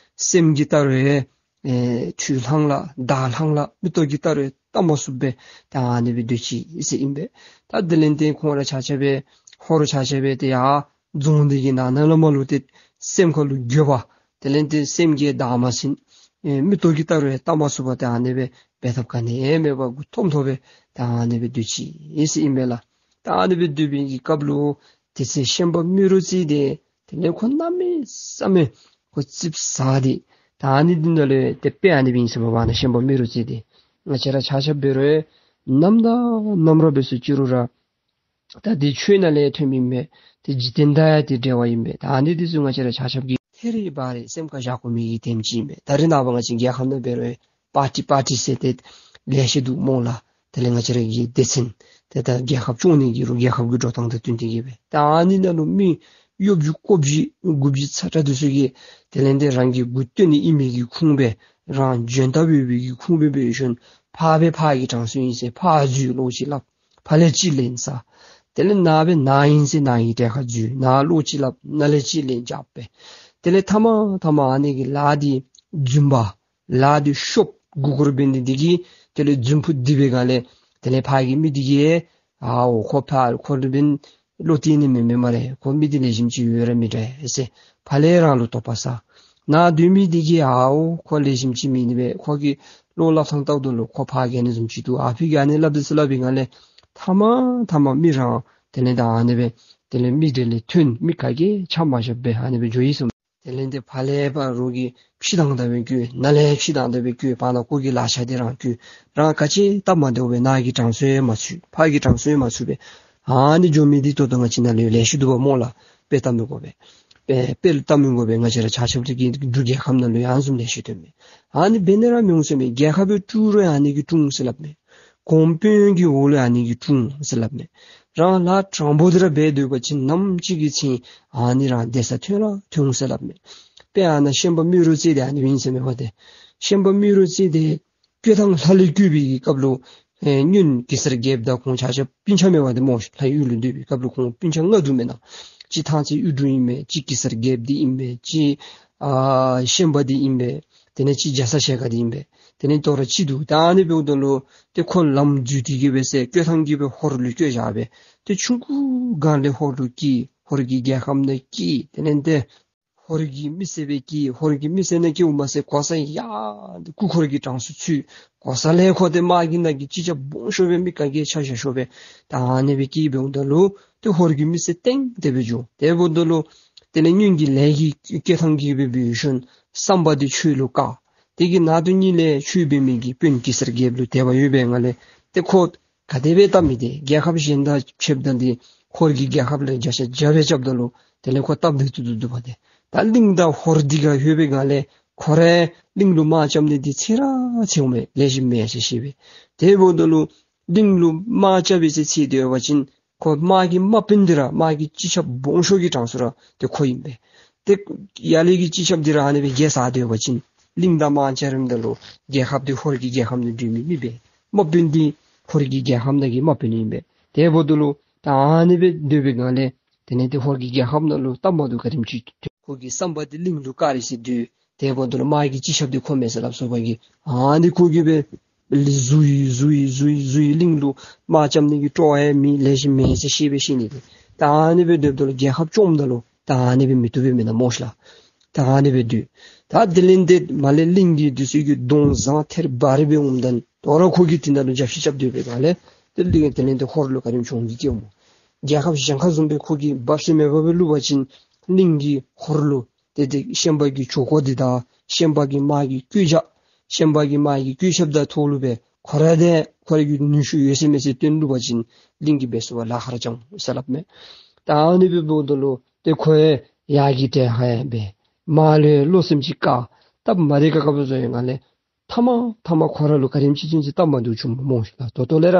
སེམས་ཀྱིས་བལྟ་རུང་ཨེ་ཁྲུས་ལྷང་ལ་དར་ལྷང་ལ་མིག་ཏོ་གིས་བལྟ་རུང་བལྟ་མ་ཚུགས་པས། ད་ཨ་ནི་སྦེ་སྡོད་ཅི་ཟེར་ཨིན་པས། ད་དེ་ལས་ཏེ་ཁོང་ར་ཆ་ཁྱབ་སྦེ་ཧོར་ཆ་ཁྱབ་སྦེ་ཏེ་ཡར་རྫོང་འདི་གི་ནང་ན་ལས་མར་ལུ་ཏེ་སེམས་ཁར་ལུ་འགྱོད་པ་དེ་ལས་ཏེ་སེམས་ཀྱིས་བདའ་མ་ཟུན། ཨེ་མིག་ཏོ་གིས་བལྟ་རུང་བལྟ་མ་ཚུགས་པར་ཏེ་ཨ་ནི་སྦེ་འབད་ཐབས་ག་ནི་ཡང་མེད་པར་མགུ་འཐོམ་འཐོམ་སྦེ་ད་ཨ་ནི་སྦེ་སྡོད་ཅི་ཟེར་ཨིན་པས་ལགས། ད་ཨ་ནི་སྦེ་སྡོད་པའི་གི་སྐབས་ལུ་དེ་ཚེ་ཤན་པ་རྨེ་རུ་རྩེ་འདི་དེ་ལས་ཁོ་གནམ་མེད་ས་མེད་ཁོ་ཙིགཔ་ཟ་སྟེ་ད་ཨ་ནི་འདི་ནང་ལས་ཏེ་དཔེ་ཨ་ནི་སྦེ་ཨིན་ཟེར་མས་པ། ཨ་ནི་ཤན་པ་རྨེ་རུ་རྩེ་འདི་ང་བཅས་ར་ཆ་ཁྱབ་འབད་རུང་ནམ་དང་ནམ་ར་འབད་སུ་ཅི་རུང་ར་ད་འདི་ཆོས་ནང་ལས་ཐོནམ་ཨིན་པས། ཏེ་འཇིག་རྟེན་དང་ཡང་ཏེ་འབྲེལ་བ་ཨིན་པས། ད་ཨ་ནི་འདི་ཚུ་ང་བཅས་ར་ཆ་ཁྱབ་ཀྱིས་ཐད་རི་བ་རི་སེམས་ཁར་བཞག་དགོ་མི་གི་དེམ་ཅིག་ཨིན་པས། ད་རེས་ནངས་པ་ང་བཅས་རྒྱལ་ཁབ་ནང་འབད་རུང་པར་ཊི་པར་ཊི་ཟེར་ཏེ་ལེ་ཤ་འདུག་སྨོ་ལགས། དེ་ལས་ང་བཅས་ར་གི་སྡེ་ཚན་ཏེ་ད་རྒྱལ་ཁབ་སྐྱོང་ནི་གི་རུང་རྒྱལ་ཁབ་ཀྱི་འགྲོ་སྟངས་དང་བསྟུན་ཏེ་གི་སྦེ། ད་ཨ་ནི་ནང་ལུ་མི་གཡོ་བྱུས་ཀོ་བྱུས་མགུ་བྱུས་ཚ་དྲགས་འདི་ཚུ་གིས་དེ་ལས་ཏེ་རང་གི་མགུ་བཏོན་ནི་ཨིན་མི་གི་ཁུངས་སྦེ་རང་འཇོན་ཐང་ཡོད་པའི་གི་ཁུངས་སྦེ་འབད་ཞིནམ་ཕར་སྦེ་ཕར་གྱི་གྲངས་སུ་ཨིན་ཟེར་ཕར་འཛུལ་ལོག་ཅིག་སླབ། ཕར་ལས་ཅིག་ལེན་ཟ། དེ་ལས་ནཱ་སྦེ་ནཱ་ཨིན་ཟེར་ནཱ་གི་གྲལ་ཁར་འཛུལ། ནཱ་ལོག་ཅིག་སླབ། ནཱ་ལས་ཅིག་ལེན་རྐྱབ་སྦེ། དེ་ལས་མཐའ་མ་མཐའ་མ་ཨ་ནི་གི་ལཱ་འདི་རྫུན་པ་ལཱ་འདི་ཤོབ་མགུ་སྐོར་འབད་ནི་འདི་གིས་དེ་ལས་རྫུན་ཕུ་འདི་འབད་སྒང་ལས་དེ་ལས་ཕར་གྱི་མི་འདི་གིས་ཨའོ་ཁོ་ཕར་ཁོ་འདི་འབདན་བློ་གཏད་ནི་མེད་མས་སྨ་རེ། ཁོ་མི་འདི་ལེགས་ཤོམ་ཅིག་ཡོད་ར་མི་འདྲ་ཟེར་ཕར་ལས་རང་ལུ་དོགས་པ་ཟ། ནཱ་སྡོད་མི་འདི་གིས་ཨའོ་ཁོ་ལེགས་ཤོམ་ཅིག་མེད་ནི་སྦེ། ཁོ་གི་བློ་སླབ་ཐངས་བལྟཝ་ད་ལུ་ཁོ་ཕར་རྒྱལ་ནི་བཟུམ་ཅིག་འདུག། ཨ་ཕི་གིས་ཨ་ནི་སླབ་དེས་ཟེར་སླབ་པའི་སྒང་ལས་མཐའ་མ་མཐའ་མ་མི་རང་དེ་ལས་ད་ཨ་ནི་སྦེ་དེ་ལས་མི་འདི་ལས་ཐོན་མི་ག་གིས་ཆ་མ་བཞག་པར་ཨ་ནི་སྦེ་འགྱོ་ཡི་ཟེར། དེ་ལས་ཏེ་ཕར་ལས་ཕར་རོགས་ཀྱིས་ཕྱི་དང་ད་སྦེ་བསྐྱོད། ནཱ་ལས་ཕྱི་དང་ད་སྦེ་བསྐྱོད། བར་ན་ཁོ་གི་ལག་ཆ་འདི་རང་བསྐྱོད། རང་ག་ཅི་སྟབས་མ་བདེཝ་སྦེ་ནཱ་གི་གྲངས་སུ་ཡང་མ་ཚུད། ཕར་གྱི་གྲངས་སུ་ཡང་མ་ཚུད་པས། ཨ་ནི་འགྱོ་མི་འདི་ད་ལྟོ་ང་བཅས་ནཱ་ལུ་ལེ་ཤ་འདུག་པ་སྨོ་ལགས། དཔེ་བལྟ་མི་དགོ་པས། དཔེ་དཔེ་ལུ་བལྟ་མི་དགོ་པས། ང་བཅས་ར་ཆ་ཁྱབ་ཀྱི་འབྲུག་རྒྱལ་ཁབ་ནང་ལུ་ཡང་བཟུམ་ལེ་ཤ་ཐོན་མས། ཨ་ནི་འབད་ནི་ར་མི་འོང་ཟེར་མས། རྒྱལ་ཁབ་སྦེ་དཀྲུག་རུང་ཨ་ནི་གིས་དཀྲུག་འོང་ཟེར་སླབ་མས། གོང་དཔོན་གྱི་འོག་ལུ་ཨ་ནི་གིས་དཀྲུག་འོང་ཟེར་སླབ་མས། རང་ལཱ་དྲང་པོ་འདི་ར་འབད་སྡོད་པ་ཅིན་ནམ་ཅིག་གི་ཚེ་ཨ་ནི་རང་བདེ་ས་ཐོན་ར་ཐོན་འོང་ཟེར་སླབ་མས། དཔེ་ཨ་ནཱ་ཤན་པ་རྨེ་རུ་རྩེ་འདི་ཨ་ནི་སྦེ་ཨིན་ཟེར་མས་པ་ཏེ། ཤན་པ་རྨེ་རུ་རྩེ་འདི་བསྐོས་ཐང་ལྷ་ལས་བསྐོས་པའི་གི་སྐབས་ལུ་ཨེ་སྔོན་གེ་སར་རྒྱལཔོ་དང་ཁོང་ཆ་ཁྱབ་སྤུན་ཆ་མས་པ་ཏེ་སྨོ། ལྷའི་ཡུལ་ལུ་སྡོད་པའི་སྐབས་ལུ་ཁོང་སྤུན་ཆ་ལྔ་འདུག་མེན་ན། གཅིག་ཐང་རྩེ་གཡུ་འབྲུག་ཨིན་པས། གཅིག་གེ་སར་རྒྱལཔོ་འདི་ཨིན་པས། གཅིག་ཨ་ཤན་པ་འདི་ཨིན་པས། དེ་ལས་གཅིག་རྒྱ་ཚ་ཞལ་དཀར་འདི་ཨིན་པས། དེ་ལས་དོ་རུང་གཅིག་འདུག། ད་ཨ་ནི་འབདཝ་ད་ལུ་ཏེ་ཁོ་ལམ་འཛོལ་ཏེ་གི་སྦེ་ཟེར་བསྐོས་ཐང་གི་སྦེ་ཧོར་ལུ་བསྐོས་བཞག་པས། ཏེ་ཆུང་ཀུའི་སྒང་ལས་ཧོར་ལུ་སྐྱེས། ཧོར་གྱི་རྒྱལ་ཁམས་ནང་སྐྱེས། དེ་ལས་ཏེ་ཧོར་གྱི་མི་སེར་སྦེ་སྐྱེས། ཧོར་གྱི་མི་སེར་ནང་སྐྱེཝ་མ་ཚད་གོ་ས་ཡར་སྐུ་འཁོར་གྱི་གྲངས་སུ་ཚུད། གོ་ས་ལས་ཁོ་ཏེ་དམག་གི་ནང་གི་སྤྱི་ཁྱབ་སྦོམ་ཤོས་སྦེ་མི་ག་གིས་ཆ་བཞག་ཤོས་སྦེ་ད་ཨ་ནི་སྦེ་སྐྱེས་འབདཝ་ད་ལུ་ཏེ་ཧོར་གྱི་མི་སེར་སྟེང་དེ་སྦེ་འགྱོ། དེ་འབདཝ་ད་ལུ་དེ་ལས་སྔོན་གྱི་ལས་ཀྱི་བསྐོས་ཐང་གི་སྦེ་འབད་ཞིནམ་བསམ་པ་འདི་ཆོས་ལུ་བཀག། དེ་གི་ནང་དོན་ཉིད་ལས་ཆོས་འབད་མི་གི་དཔོན་གེ་སར་རྒྱལཔོ་ལུ་དད་པ་ཡོད་པའི་ངང་ལས་ཏེ་ཁོ་ག་དེ་སྦེ་སྟབས་མི་བདེ། རྒྱལ་ཁབ་གཞན་དང་ཕྱདཔ་ད་འདི་ཧོར་གྱི་རྒྱལ་ཁབ་ལུ་བརྒྱ་ཆ་བརྒྱ་སྦེ་རྐྱབ་ད་ལུ་དེ་ལས་ཁོ་སྟབས་བདེ་ཏོག་ཏོ་འདུག་པ་ཏེ། ད་གླིང་དང་ཧོར་འདི་ག་ལྷོད་པའི་སྒང་ལས་ཁོ་ར་གླིང་ལུ་དམག་རྐྱབ་ནི་འདི་ཚེ་ར་ཚེ་འོང་མས། ལེགས་ཤོམ་མེན་ཟེར་ཤེས་པས། དེ་འབདཝ་ད་ལུ་གླིང་ལུ་དམག་རྐྱབ་པའི་ཚེ་ཚེ་སྡོད་པ་ཅིན་ཁོ་དམག་གི་དམག་དཔོན་འདི་ར་དམག་གི་སྤྱི་ཁྱབ་སྦོམ་ཤོས་ཀྱི་གྲངས་སུ་ར་ཏེ་ཁོ་ཨིན་པས། ཏེ་ཡར་ལས་ཀྱི་སྤྱི་ཁྱབ་འདི་ར་ཨ་ནི་སྦེ་རྒྱལ་ས་སྡོད་པ་ཅིན་གླིང་དང་དམག་རྐྱབ་རནམ་ད་ལུ་རྒྱལ་ཁབ་འདི་ཧོར་གྱི་རྒྱལ་ཁབ་ནང་སྡོད་མི་མི་འབད། དམག་དཔོན་འདི་ཧོར་གྱི་རྒྱལ་ཁབ་ནང་གི་དམག་དཔོན་ཨིན་པས། དེ་འབདཝ་ད་ལུ་ད་ཨ་ནི་སྦེ་སྡོད་པའི་སྒང་ལས་དེ་ལས་ཏེ་ཧོར་གྱི་རྒྱལ་ཁབ་ནང་ལུ་སྟབས་མ་བདེཝ་ག་དེམ་ཅིག་ཐོན། ཁོ་གི་བསམ་པ་འདི་གླིང་ལུ་བཀག་རེ་ཟེར་སྡོད། དེ་འབདཝ་ད་ལུ་དམག་གི་སྤྱི་ཁྱབ་འདི་ཁོ་མས་ཟེར་སླབ་སོ་བ་གི། ཨ་ནི་ཁོ་གིས་སྦེ་ལི་འཛུལ་འཛུལ་འཛུལ་འཛུལ་གླིང་ལུ་དམག་རྐྱབ་ནི་གི་སྤྲོ་བ་ཡང་མེད། ལེགས་ཤོམ་མེད་ཟེར་ཤེས་སྦེ་ཤེས་ནི་དེ། ད་ཨ་ནི་སྦེ་སྡོདཔ་ད་ལུ་རྒྱལ་ཁབ་སྐྱོངམ་ད་ལུ་ད་ཨ་ནི་སྦེ་མི་བཏུབ་པས་མེན་ན་སྨོ་ཤ་ལགས། ད་ཨ་ནི་སྦེ་སྡོད། ད་དེ་ལས་ཏེ་མར་ལས་གླིང་གི་འདི་ཚུ་གི་གདོང་བཟང་ཐལ་བ་རི་སྦེ་འོངམ་ད་དོ་རུང་ཁོ་གིས་དེ་ནང་ལུ་རྒྱབ་བཤུད་རྐྱབ་སྡོད་པའི་སྒང་ལས་དེ་ལས་དེ་ལས་ཏེ་ཧོར་ལུ་ག་དེམ་བྱུང་གི་སྐྱེ་འོང་། རྒྱལ་ཁབ་གཞན་ཁ་བཟུམ་སྦེ་ཁོ་གིས་འབབ་ས་མེད་པར་སྦེ་བླུག་པ་ཅིན་གླིང་གིས་ཧོར་ལུ་ཏེ་ཏེ་ཤན་པ་གི་ཇོ་ཁོ་འདི་དང་ཤན་པ་གི་དམག་གི་བཀོད་རྒྱ་ཤན་པ་གི་དམག་གི་བཀོད་ཁྱབ་དང་ཐོག་ལུ་སྦེ་ཁོ་ར་དེ་ཁོ་ར་གི་ནུས་ཤུགས་ཡོད་ཚད་མེད་ཚད་བཏོན་བླུག་པ་ཅིན་གླིང་གིས་འབད་ཚུགས་པར་ལཱ་ཁག་ར་འགྱོ་འོང་ཟེར་སླབ་མས། ད་ཨ་ནི་སྦེ་འབདཝ་ད་ལུ་ཏེ་ཁོ་ཡང་ཡར་གྱི་གྲལ་ཁར་ཡང་སྦེ་མར་ལུ་ཡང་བློ་སེམས་ཅིག་བཀག། སྟབས་མ་བདེ་ཁག་ཁ་སྦེ་བཟོ་བའི་སྒང་ལས་མཐའ་མ་མཐའ་མ་ཁོ་ར་ལུ་ག་དེམ་ཅིག་ཚུན་ཚོད་སྟབས་མ་བདེཝ་བྱུང་སྨོ་ཤ་ལགས། ད་ལྟོ་ལས་ར་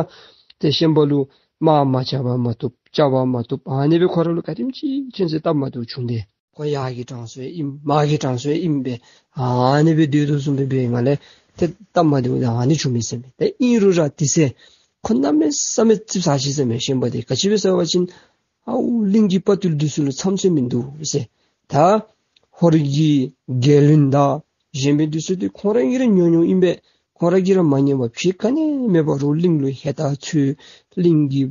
ཏེ་ཤན་པ་ལུ་དམག་མ་རྐྱབ་པར་མ་བཏུབ། རྐྱབ་པར་མ་བཏུབ། ཨ་ནི་སྦེ་ཁོ་ར་ལུ་ག་དེམ་ཅིག་ཚུན་ཚོད་སྟབས་མ་བདེཝ་བྱུང་སྟེ་ཁོ་ཡར་གྱི་གྲངས་སུ་ཡང་ཨིན། མར་གྱི་གྲངས་སུ་ཡང་ཨིན་པས། ཨ་ནི་སྦེ་སྡོད་དོ་བཟུམ་སྦེ་འབད་བའི་སྒང་ལས་ཏེ་སྟབས་མ་བདེཝ་ཨ་ནི་བྱུང་མི་ཟེར་མས། ཏེ་ཨིན་རུང་ར་དེ་ཚེ་ཁོ་གནམ་མེད་ས་མེད་ཙིགཔ་ཟ་ཅི་ཟེར་མས། ཤན་པ་འདི་ག་ཅི་སྦེ་ཟེར་བ་ཅིན་ཨའུ་གླིང་གི་དཔའ་རྟུལ་འདི་ཚུ་ལུ་ཚམ་ཚོད་མིན་འདུག་ཟེར། ད་ཧོར་གྱི་རྒྱལ་བློན་དང་གཞན་མི་འདི་ཚུ་འདི་ཁོང་ར་གིས་ར་ཉོ་ཉོཝ་ཨིན་པས། ཁོང་ར་གིས་ར་མ་ཉོ་བར་ཕྱི་ག་ནི་མེད་པར་རོགས་གླིང་ལུ་ཧེ་ད་ཚུ་གླིང་གི་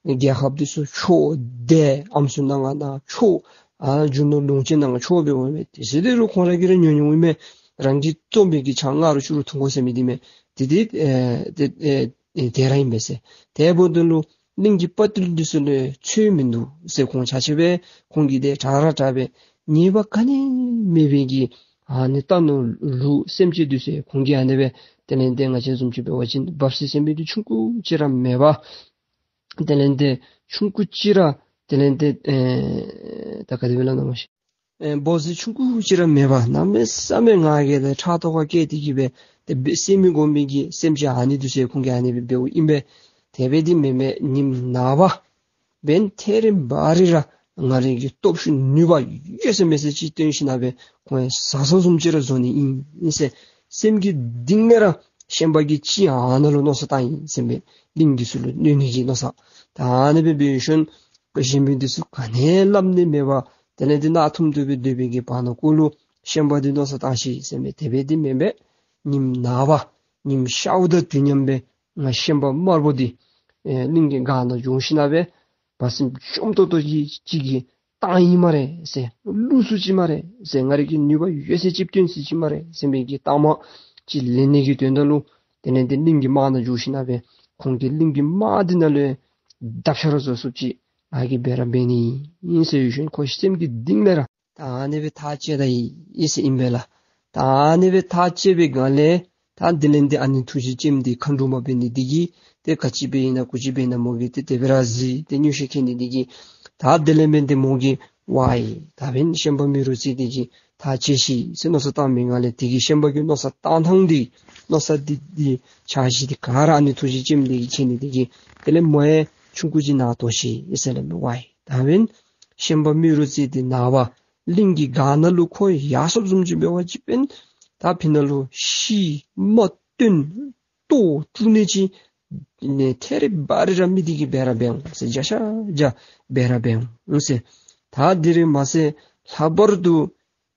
རྒྱལ་ཁབ་འདི་ཚུ་འཕྲོག་སྟེ་ཨམ་སྲུ་ནང་ང་ནང་འཕྲོག། ཨ་རྒྱུ་ནོར་ལོངས་སྤྱོད་ནང་འཕྲོག་འབདཝ་མས། དེ་ཚེ་འདི་རུང་ཁོང་ར་གིས་ར་ཉོ་ཉོཝ་ཨིན་མས། རང་གིས་བཙོང་མི་གི་ཆང་ང་རུ་བཅུ་རུ་འཐུང་དགོ་ཟེར་མི་འདི་མས། དེ་དེ་ཨེ་དེ་ཨེ་ཨེ་དེ་ར་ཨིན་པས་ཟེར། དེ་འབདཝ་ད་ལུ་གླིང་གི་དཔའ་རྟུལ་འདི་ཚུ་ལུ་ཚོད་མིན་འདུག་ཟེར། ཁོང་ཆ་ཁྱབ་སྦེ་ཁོང་གིས་ཏེ་དྲག་ར་དྲག་སྦེ་ཉེས་པ་ག་ནི་མེད་པའི་གི་ཨ་ནི་རྟ་ནོར་ལུག་སེམས་ཅན་འདི་ཚུ་ཁོང་གིས་ཨ་ནི་སྦེ་དེ་ལས་ཏེ་ང་བཅས་བཟུམ་ཅིག་འབད་བ་ཅིན་འབབ་སའི་སེམས་པའི་འདི་ཆུང་ཀུ་ཅིག་ར་མེད་པར་དེ་ལས་ཏེ་ཆུང་ཀུ་ཅིག་ར་དེ་ལས་ཏེ་ཨེ་ད་ག་དེ་སྦེ་སླབ་ན་མ་ཤེས། ཨེ་འབོ་རྩིས་ཆུང་ཀུ་ཅིག་ར་མེད་པར་གནམ་མེད་ས་མེད་ང་རྒྱལ་དང་ཕྲག་དོག་ཁ་སྐྱེས་ཏེ་གིས་སྦེ་ཏེ་སྦེ་བསད་མི་དགོ་མི་གི་སེམས་ཅན་ཨ་ནི་འདི་ཚུ་ཁོང་གིས་ཨ་ནི་སྦེ་འབདཝ་ཨིན་པས། དེ་སྦེ་འདི་མེན་མས། ཉིནམ་ནངས་པ་འབདན་ཐད་རི་བ་རི་ར་ང་རའི་གི་སྟོབས་ཤུགས་ནུས་པ་ཡོད་ཚད་མེད་ཚད་ཅིག་བཏོན་ཞིན་ན་སྦེ་ཁོང་ཡང་ཟ་ས་བཟུམ་ཅིག་ར་བཟོ་ནི་ཨིན་ཟེར། སེམས་ཀྱི་གཏིང་ལས་ར་ཤན་པ་གིས་ཅིག་ཨ་ནཱ་ལུ་མནོ་བསམ་བཏང་ཡི་ཟེར་མས། གླིང་འདི་ཚུ་ལུ་གནོད་ནི་གི་མནོ་བསམ། ད་ཨ་ནི་སྦེ་འབད་ཞིནམ་གཞན་མི་འདི་ཚུ་ག་ནི་སླབ་ནི་མེད་པར་དེ་ལས་ཏེ་གནག་ཐུམ་ཐུམ་སྦེ་སྡོད་པའི་གི་བར་ན་ཀོ་ལུ་ཤན་པ་འདི་མནོ་བསམ་བཏང་ཅི་ཟེར་མས། དེ་སྦེ་འདི་མེན་པས། ཉིནམ་ནངས་པ་ཉིནམ་ཤརཝ་དང་དུས་མཉམ་སྦེ་ང་ཤན་པ་དམར་པོ་འདི་ཨེ་གླིང་གི་སྒང་ནང་འགྱོ་ཞིན་ན་སྦེ་བ་སེམས་ཅོམ་ཏོག་ཏོ་ཅིག་གི་གཏང་ཡི་སྨ་རེ་ཟེར། བླུག་ཚུགས་ཅི་སྨ་རེ་ཟེར། ང་རའི་གི་ནུས་པ་ཡོད་ཚད་ཅིག་བཏོན་ཚུགས་ཅི་སྨ་རེ་ཟེར་མི་གི་གཏང་མ་ཅིག་ལེན་ནི་གི་དོན་དག་ལུ་དེ་ལས་ཏེ་གླིང་གི་དམག་ནང་འགྱོ་ཞིན་ན་སྦེ་ཁོང་གིས་གླིང་གི་དམག་འདི་ནང་ལུ་ཡང་དག་ཆ་ར་བཟོ་ཚུགས་ཅི་ང་གིས་འབད་ར་འབད་ནི་ཨིན་ཟེར་ཞུ་ཞིན་ཁོ་སེམས་ཀྱི་གཏིང་ལས་ར་ད་ཨ་ནི་སྦེ་ཐག་བཅད་ད་ཡི་ཟེར་ཨིན་པས་ལགས། ད་ཨ་ནི་སྦེ་ཐག་བཅད་པའི་སྒང་ལས་ད་དེ་ལས་ཏེ་ཨ་ནེ་ཐུགས་རྗེ་ཅན་འདི་མཁའ་འགྲོ་མ་འབད་ནི་འདི་གིས་ཏེ་ག་ཅི་འབད་ཨིན་ན་གུ་ཅི་འབད་ཨིན་ན་མོ་གིས་ཏེ་དེ་སྦེ་ར་གཟིགས་ཏེ་མངོན་ཤེས་མཁྱེན་ནི་འདི་གིས་ད་དེ་ལས་འབདན་ཏེ་མོ་གིས་ཝའི་ད་འབདན་ཤན་པ་རྨེ་རུ་རྩེ་འདི་གིས་ཐག་བཅད་ཅི་ཟེར་མནོ་བསམ་བཏང་མི་སྒང་ལས་དེ་གི་ཤན་པ་གི་མནོ་བསམ་བཏང་ཐངས་འདི་མནོ་བསམ་འདི་འདི་འཆར་གཞི་འདི་ག་ར་ཨ་ནེ་ཐུགས་རྗེ་ཅན་འདི་གིས་མཁྱེན་ནི་འདི་གིས་དེ་ལས་མོ་ཡང་ཆུང་ཀུ་ཅིག་ནཱ་ལྟོས་ཤིག་ཟེར་སླབ་མས། ཝའི་ད་འབདན་ཤན་པ་རྨེ་རུ་རྩེ་འདི་ནངས་པ་གླིང་གི་སྒང་ནང་ལུ་ཁོ་ཡར་སོངམ་བཟུམ་ཅིག་འབད་བ་ཅིན་འབདན་ད་ཕི་ནང་ལུ་ཤི་རྨ་བཏོན་ལྟོ་བཀྲུ་ནི་ཅིག་ནི་ཐད་རི་བ་རི་ར་མི་འདི་གིས་འབད་ར་འབད་འོང་ཟེར། བརྒྱ་ཆ་བརྒྱ་འབད་ར་འབད་འོང་ཟེར། ད་འདི་ར་མ་ཚད་ལྷག་པར་དུ་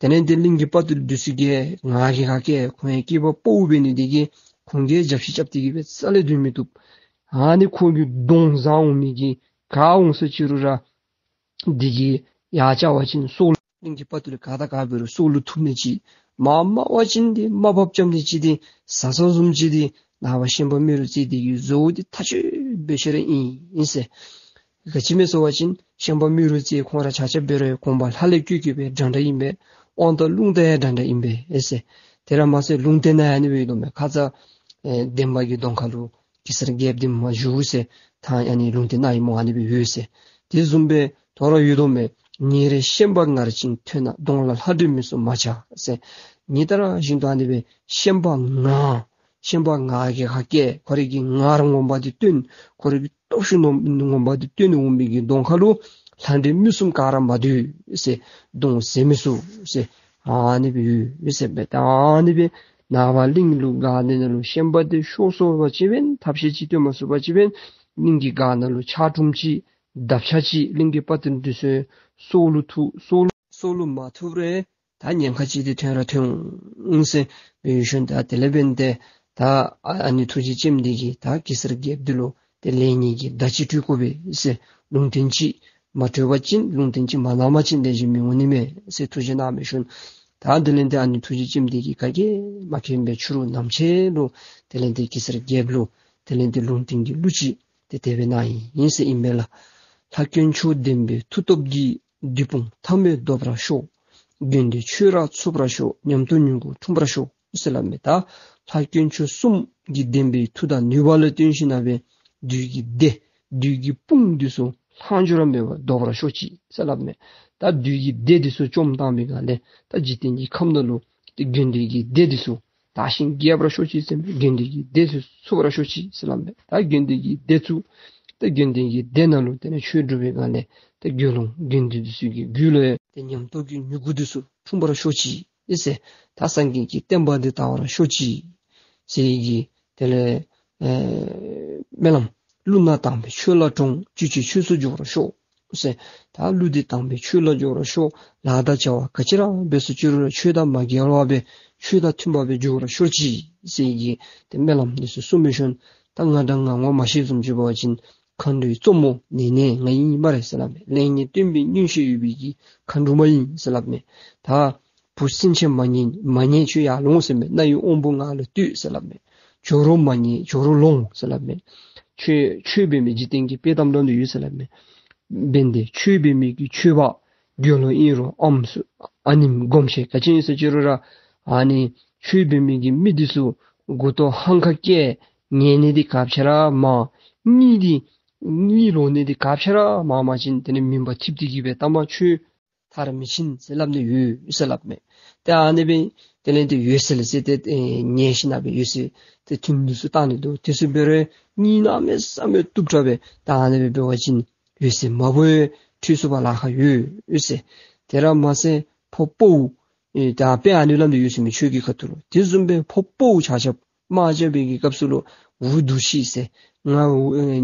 དེ་ལས་ཏེ་གླིང་གི་དཔའ་རྟུལ་འདི་ཚུ་གིས་ང་རྒྱལ་ཁ་སྐྱེས། ཁོང་ཡང་སྐྱེས་པ་ཕོ་འབད་ནི་འདི་གིས་ཁོང་གིས་རྒྱབ་བཤུད་རྐྱབ་སྟེ་གིས་སྦེ་རྩ་ལས་སྡོད་མི་བཏུབ། ཨ་ནི་ཁོང་གི་གདོང་བཟང་འོང་མི་གི་ག་འོང་ཟེར་ཅི་རུང་ར་འདི་གིས་ཡར་བཅར་བ་ཅིན་སྲོག་ལུ་གླིང་གི་དཔའ་རྟུལ་ག་དང་ག་འབད་རུང་སྲོག་ལུ་ཐུག་ནི་ཅིག་མ་མ་བ་ཅིན་འདི་དམའ་ཕབ་རྐྱབ་ནི་ཅིག་འདི་ཟ་ས་བཟུམ་ཅིག་འདི་ནངས་པ་ཤན་པ་རྨེ་རུ་རྩེ་འདི་གིས་བཟོ་འདི་ཐག་ཆོད་སྦེ་ཤེས་ར་ཨིན་ཨིན་ཟེར། ག་ཅི་སྨོ་ཟེར་བ་ཅིན་ཤན་པ་རྨེ་རུ་རྩེ་ཁོང་ར་ཆ་ཁྱབ་འབད་རུང་གོང་མ་ལྷ་ལས་བཀོད་བཀོད་པའི་འདྲ་འདྲ་ཨིན་པས། དབང་ཐང་རླུང་རྟ་ཡང་འདྲ་འདྲ་ཨིན་པས་ཨེ་ཟེར། དེ་ར་མ་ཚད་ལུང་བསྟན་ནང་ཡང་ཨ་ནི་སྦེ་ཡོད་དོ་མས། ཁ་ཙ་ཨེ་འདན་མ་གི་གདོང་ཁ་ལུ་གེ་སར་རྒྱལཔོ་འདི་མ་བཞུགས་ཟེར་ད་ཨ་ནི་ལུང་བསྟན་ནང་ཡང་མོ་ཨ་ནི་སྦེ་ཡོད་ཟེར། དེ་བཟུམ་སྦེ་དོ་རུང་ཡོད་དོ་མས། ཉིན་རེ་ཤན་པ་ངར་ཅིང་ཐོན་ན། གདོང་ལ་ལྷ་འདྲེ་མི་གསུམ་མ་ཆགས་ཟེར། ཉིན་ལྟར་བཞིན་དུ་ཨ་ནི་སྦེ་ཤན་པ་ང་ཤན་པ་ང་རྒྱལ་ཁ་སྐྱེས། ཁོ་རའི་གི་ངར་ངོ་མ་འདི་སྟོན། ཁོ་རའི་གི་སྟོབས་ཤུགས་ངོ་མ་འདི་སྟོན་འོང་མི་གི་གདོང་ཁ་ལུ་ལྷ་འདྲེ་མི་གསུམ་ག་ར་མ་སྡོད་ཟེར། གདོང་བཟེད་མི་ཚུགས་ཟེར། ཨ་ནི་སྦེ་ཡོད་ཟེར་སྦེ་ད་ཨ་ནི་སྦེ་ནངས་པ་གླིང་ལུ་སྒང་འདི་ནང་ལུ་ཤན་པ་འདི་ཤོར་སོང་པ་ཅིན་འབདན་ཐབས་ཤེས་ཅིག་སྟོན་མ་ཚུགས་པ་ཅིན་འབདན་གླིང་གི་སྒང་ནང་ལུ་ཆག་གྲུམ་ཅིག་དག་ཆ་ཅིག་གླིང་གི་དཔའ་རྟུལ་འདི་ཚུ་སྲོག་ལུ་ཐུག་སྲོག་ལུ་སྲོག་ལུ་མ་ཐུག་རུང་ ད་ཉེན་ཁ་ཅིག་འདི་ཐོན་ར་ཐོན་འོང་ཟེར་འབད་ཞིནམ་ད་དེ་ལས་འབདན་ཏེ་ད་ཨ་ཨ་ནི་ཐུགས་རྗེ་ཅནམ་འདི་གིས་ད་གེ་སར་རྒྱལཔོ་འདི་ལུ་ཏེ་ལེགས་ཉེས་ཀྱི་བརྡ་ཅིག་སྤྲོད་དགོ་པས་ཟེར། ལུང་བསྟན་ཅིག་མ་སྤྲོད་པ་ཅིན་ལུང་བསྟན་ཅིག་མ་གནང་པ་ཅིན་ལེགས་ཤོམ་མི་འོང་ནི་མས་ཟེར་ཐུགས་བཞེད་གནང་འབད་ཞིནམ་ད་དེ་ལས་ཏེ་ཨ་ནི་ཐུགས་རྗེ་ཅནམ་འདི་གིས་ག་གིས་མ་མཁྱེན་པའི་ཕྱི་རུ་ནམ་ཕྱེད་ལུ་དེ་ལས་ཏེ་གེ་སར་རྒྱལཔོ་ལུ་དེ་ལས་ཏེ་ལུང་བསྟན་གྱི་གླུ་ཅིག་ཏེ་དེ་སྦེ་གནང་ཡི་ཟེར་ཨིན་མས་ལགས། ལྷ་དཀོན་མཆོག་བདེན་པའི་མཐུ་སྟོབས་ཀྱིས། བདུད་དཔུང་མཐའ་མེད་བཟློག་པར་ཤོག། དགེ་འདུན་ཆོས་ར་འཚོ་བར་ཤོག། ཉམས་རྟོགས་མྱུ་གུ་འཁྲུངས་པར་ཤོག་ཟེར་སླབ་མས། ད་ལྷ་དཀོན་མཆོག་གསུམ་གྱི་བདེན་པའི་མཐུ་དང་ནུས་པ་ལུ་བརྟེན་ཞིནམ་ལས་བདུད་ཀྱི་སྡེ་བདུད་ཀྱི་དཔུང་འདི་ཚུ་ལྷག་འཕྲོ་ར་མེད་པར་བཟློག་པར་ཤོག་ཅིག་ཟེར་སླབ་མས། ད་བདུད་ཀྱི་སྡེ་འདི་ཚུ་བཅོམ་བཏང་པའི་སྒང་ལས་ད་འཇིག་རྟེན་གྱི་ཁམས་ནང་ལུ་ཏེ་དགེ་འདུན་གྱི་སྡེ་འདི་ཚུ་དར་ཞིང་རྒྱས་པར་ཤོག་ཅིག་ཟེར་མས། དགེ་འདུན་གྱི་སྡེ་ཚུ་ཚུགས་པར་ཤོག་ཅིག་ཟེར་སླབ་མས། ད་དགེ་འདུན་གྱི་སྡེ་ཚུ་ད་དགེ་འདུན་གྱི་སྡེ་ནང་ལུ་དེ་ནས་ཆོས་སྒྲུབ་པའི་སྒང་ལས་ད་དགེ་སློང་དགེ་འདུན་འདི་ཚུ་གི་རྒྱུད་ལུ་ཡང་ཏེ་ཉམས་རྟོགས་ཀྱི་མྱུ་གུ་འདི་ཚུ་འཁྲུངས་པར་ཤོག་ཅིག་ཟེར། ད་སངས་རྒྱས་ཀྱི་བསྟན་པ་འདི་དར་བར་ཤོག་ཅིག་ཟེར་གྱི་དེ་ལས་ཨེ་སྨོན་ལམ། ཀླུ་ནག་དམ་པའི་ཆོས་ལ་དྲངས། བཅུད་ཀྱི་ཆོས་སུ་འགྱུར་བར་ཤོག་ཟེར། ད་ཀླུ་འདི་དམ་པའི་ཆོས་ལ་འགྱུར་བར་ཤོག། ལཱ་དང་བྱ་བ་ག་ཅི་ར་འབད་སོ་ཅི་རུང་ཆོས་དང་མ་འགལ་བར་སྦེ་ཆོས་དང་མཐུན་པ་སྦེ་འགྱུར་བར་ཤོག་ཅིག་ཟེར་གྱི་ཏེ་སྨོན་ལམ་འདི་ཚུ་གསུངས་འབད་ཞིནམ་ད་ང་འདྲ་ང་ངོ་མ་ཤེས་བཟུམ་ཅིག་འབད་བ་ཅིན་མཁའ་འགྲོའི་གཙོ་མོ་ནེ་ནེ་ང་ཨིན་སྨ་རེ་ཟེར་སླབ་མས། ལེགས་ཉེས་སྟོན་པའི་མངོན་ཤེས་ཡོད་པའི་གི་མཁའ་འགྲོ་མ་ཨིན་ཟེར་སླབ་མས། ད་བུ་སེང་ཆེན་མ་ཉེས་མ་ཉེས་ཁྱོད་ཡར་ལོངས་ཟེར་མས། རྣ་ཡི་དབང་པོ་ང་ལུ་གཏོད་ཟེར་སླབ་མས། ཇོ་རུ་མ་ཉེས་ཇོ་རུ་ལོངས་ཟེར་སླབ་མས། ཆོས་ཆོས་འབད་མི་འཇིག་རྟེན་གྱི་དཔེ་གཏམ་ནང་ལུ་ཡོད་ཟེར་སླབ་མས། འབདན་ཏེ་ཆོས་འབད་མི་གི་ཆོས་པ་དགེ་སློང་ཨིན་རུང་ཨམ་སྲུ་ཨ་ནེམོ་སྒོམ་ཆེན་ག་ཅི་ཨིན་ཟེར་ཅི་རུང་ར་ཨ་ནི་ཆོས་འབད་མི་གི་མི་འདི་ཚུ་མགུ་ཏོ་ཧང་ཁ་སྐྱེ། ཉལ་ནི་འདི་ག་ཅི་ར་མང་། གཉིད་འདི་གཉིད་ལོག་ནི་འདི་ག་ཅི་ར་མང་མ་ཅིན་དེ་ནི་མུན་པ་འཐིབས་ཏེ་གི་སྦེ་ལྟ་མ་ཆོས་མཐར་མི་ཕྱིན་ཟེར་སླབ་ནི་ཡོད་ཟེར་སླབ་མས། ཏེ་ཨ་ནི་སྦེ་དེ་ལས་ཏེ་འོད་ཟེར་ལ་ཟེར་ཏེ་ཨེ་ཉལ་ཞིནམ་སྦེ་འོད་ཟེར་ཏེ་ཐུན་འདི་ཚུ་བཏང་ནི་འདུག། དེ་ཚུ་འབད་རུང་གཉིད་གནམ་མེད་ས་མེད་སྟུག་དྲགས་སྦེ་ད་ཨ་ནི་སྦེ་འབད་བ་ཅིན་འོད་ཟེར་མ་བོ་འཕྲོད་ཚུགས་པར་ལཱ་ཁག་ཡོད་ཟེར། དེ་ར་མ་ཚད་ཕོ་དཔའ་བོ་ཨེ་ད་དཔེ་ཨ་ནི་སླབ་ནི་ཡོད་ཟེར་མས། ཆོས་ཀྱི་ཁ་ཐུག་ལུ་དེ་བཟུམ་སྦེ་ཕོ་དཔའ་བོ་ཆ་ཁྱབ་དམག་རྐྱབ་པའི་གི་སྐབས་སུ་ལུ་འུ་སྡུག་ཤི་ཟེར། ང་འུ་ཨེ་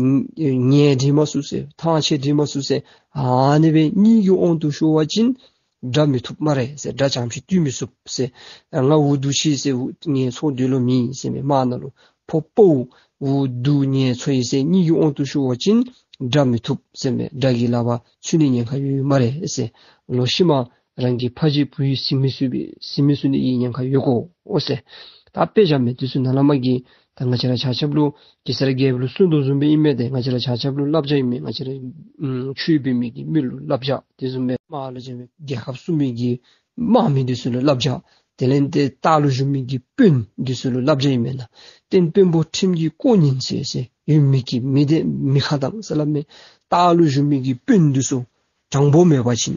ཉལ་འགྲིག་མ་ཚུགས་ཟེར། ཐང་ཆད་འགྲིག་མ་ཚུགས་ཟེར། ཨ་ནི་སྦེ་གཉིད་ཀྱི་དབང་དུ་ཤོར་བ་ཅིན་དགྲ་མི་ཐུབ་སྨ་རེ་ཟེར། དགྲ་རྐྱངམ་ཅིག་བཏུལ་མི་ཚུགས་ཟེར། ང་འུ་སྡུག་ཤི་ཟེར། འུ་ངལ་འཚོ་སྡོད་ལོང་མེད་ཟེར་མས། དམག་ནང་ལུ་ཕོ་དཔའ་བོ་འུ་སྡུག་ངལ་འཚོ་ཡི་ཟེར། གཉིད་ཀྱི་དབང་དུ་ཤོར་བ་ཅིན་དགྲ་མི་ཐུབ་ཟེར་མས། དགྲ་གི་ལག་པར་ཚུད་ནི་ཉེན་ཁ་ཡོད་སྨ་རེ་ཟེར། ལོག་ཤུལ་མ་རང་གི་ཕ་གཞིས་བུ་ཡི་གཟིགས་མི་ཚུགས་པའི་གཟིགས་མི་ཚུགས་ནི་གི་ཉེན་ཁ་ཡོད་གོ་ཟེར། ད་དཔེ་བཞག་མི་འདི་ཚུ་ནཱ་ལས་མར་གྱི་ད་ང་བཅས་ར་ཆ་ཁྱབ་ལུ་གེ་སར་རྒྱལཔོ་ལུ་གསུངས་དོ་བཟུམ་སྦེ་ཨིན་མས། ཏེ་ང་བཅས་ར་ཆ་ཁྱབ་ལུ་བསླབ་བྱ་ཨིན་མས། ང་བཅས་ར་ཨམ་ཆོས་འབད་མི་གི་མི་ལུ་བསླབ་བྱ། དེ་བཟུམ་སྦེ་དམག་ལུ་བྱ་མི་རྒྱལ་ཁབ་སྲུང་མི་གི་དམག་མི་འདི་ཚུ་ལུ་བསླབ་བྱ། དེ་ལས་ཏེ་ལྟག་ལུ་བཞུགས་མི་གི་དཔོན་འདི་ཚུ་ལུ་བསླབ་བྱ་ཨིན་མས་ན། རྟེན་དཔོན་པོ་ཁྲིམས་ཀྱིས་བསྐོར་ཉེན་ཆེ་ཟེར། ཡུལ་མི་གི་མི་སྡེ་མི་ཁ་གདངས་ཟེར་སླབ་མས། ལྟག་ལུ་བཞུགས་མི་གི་དཔོན་འདི་ཚུ་དྲང་པོ་མེད་པ་ཅིན་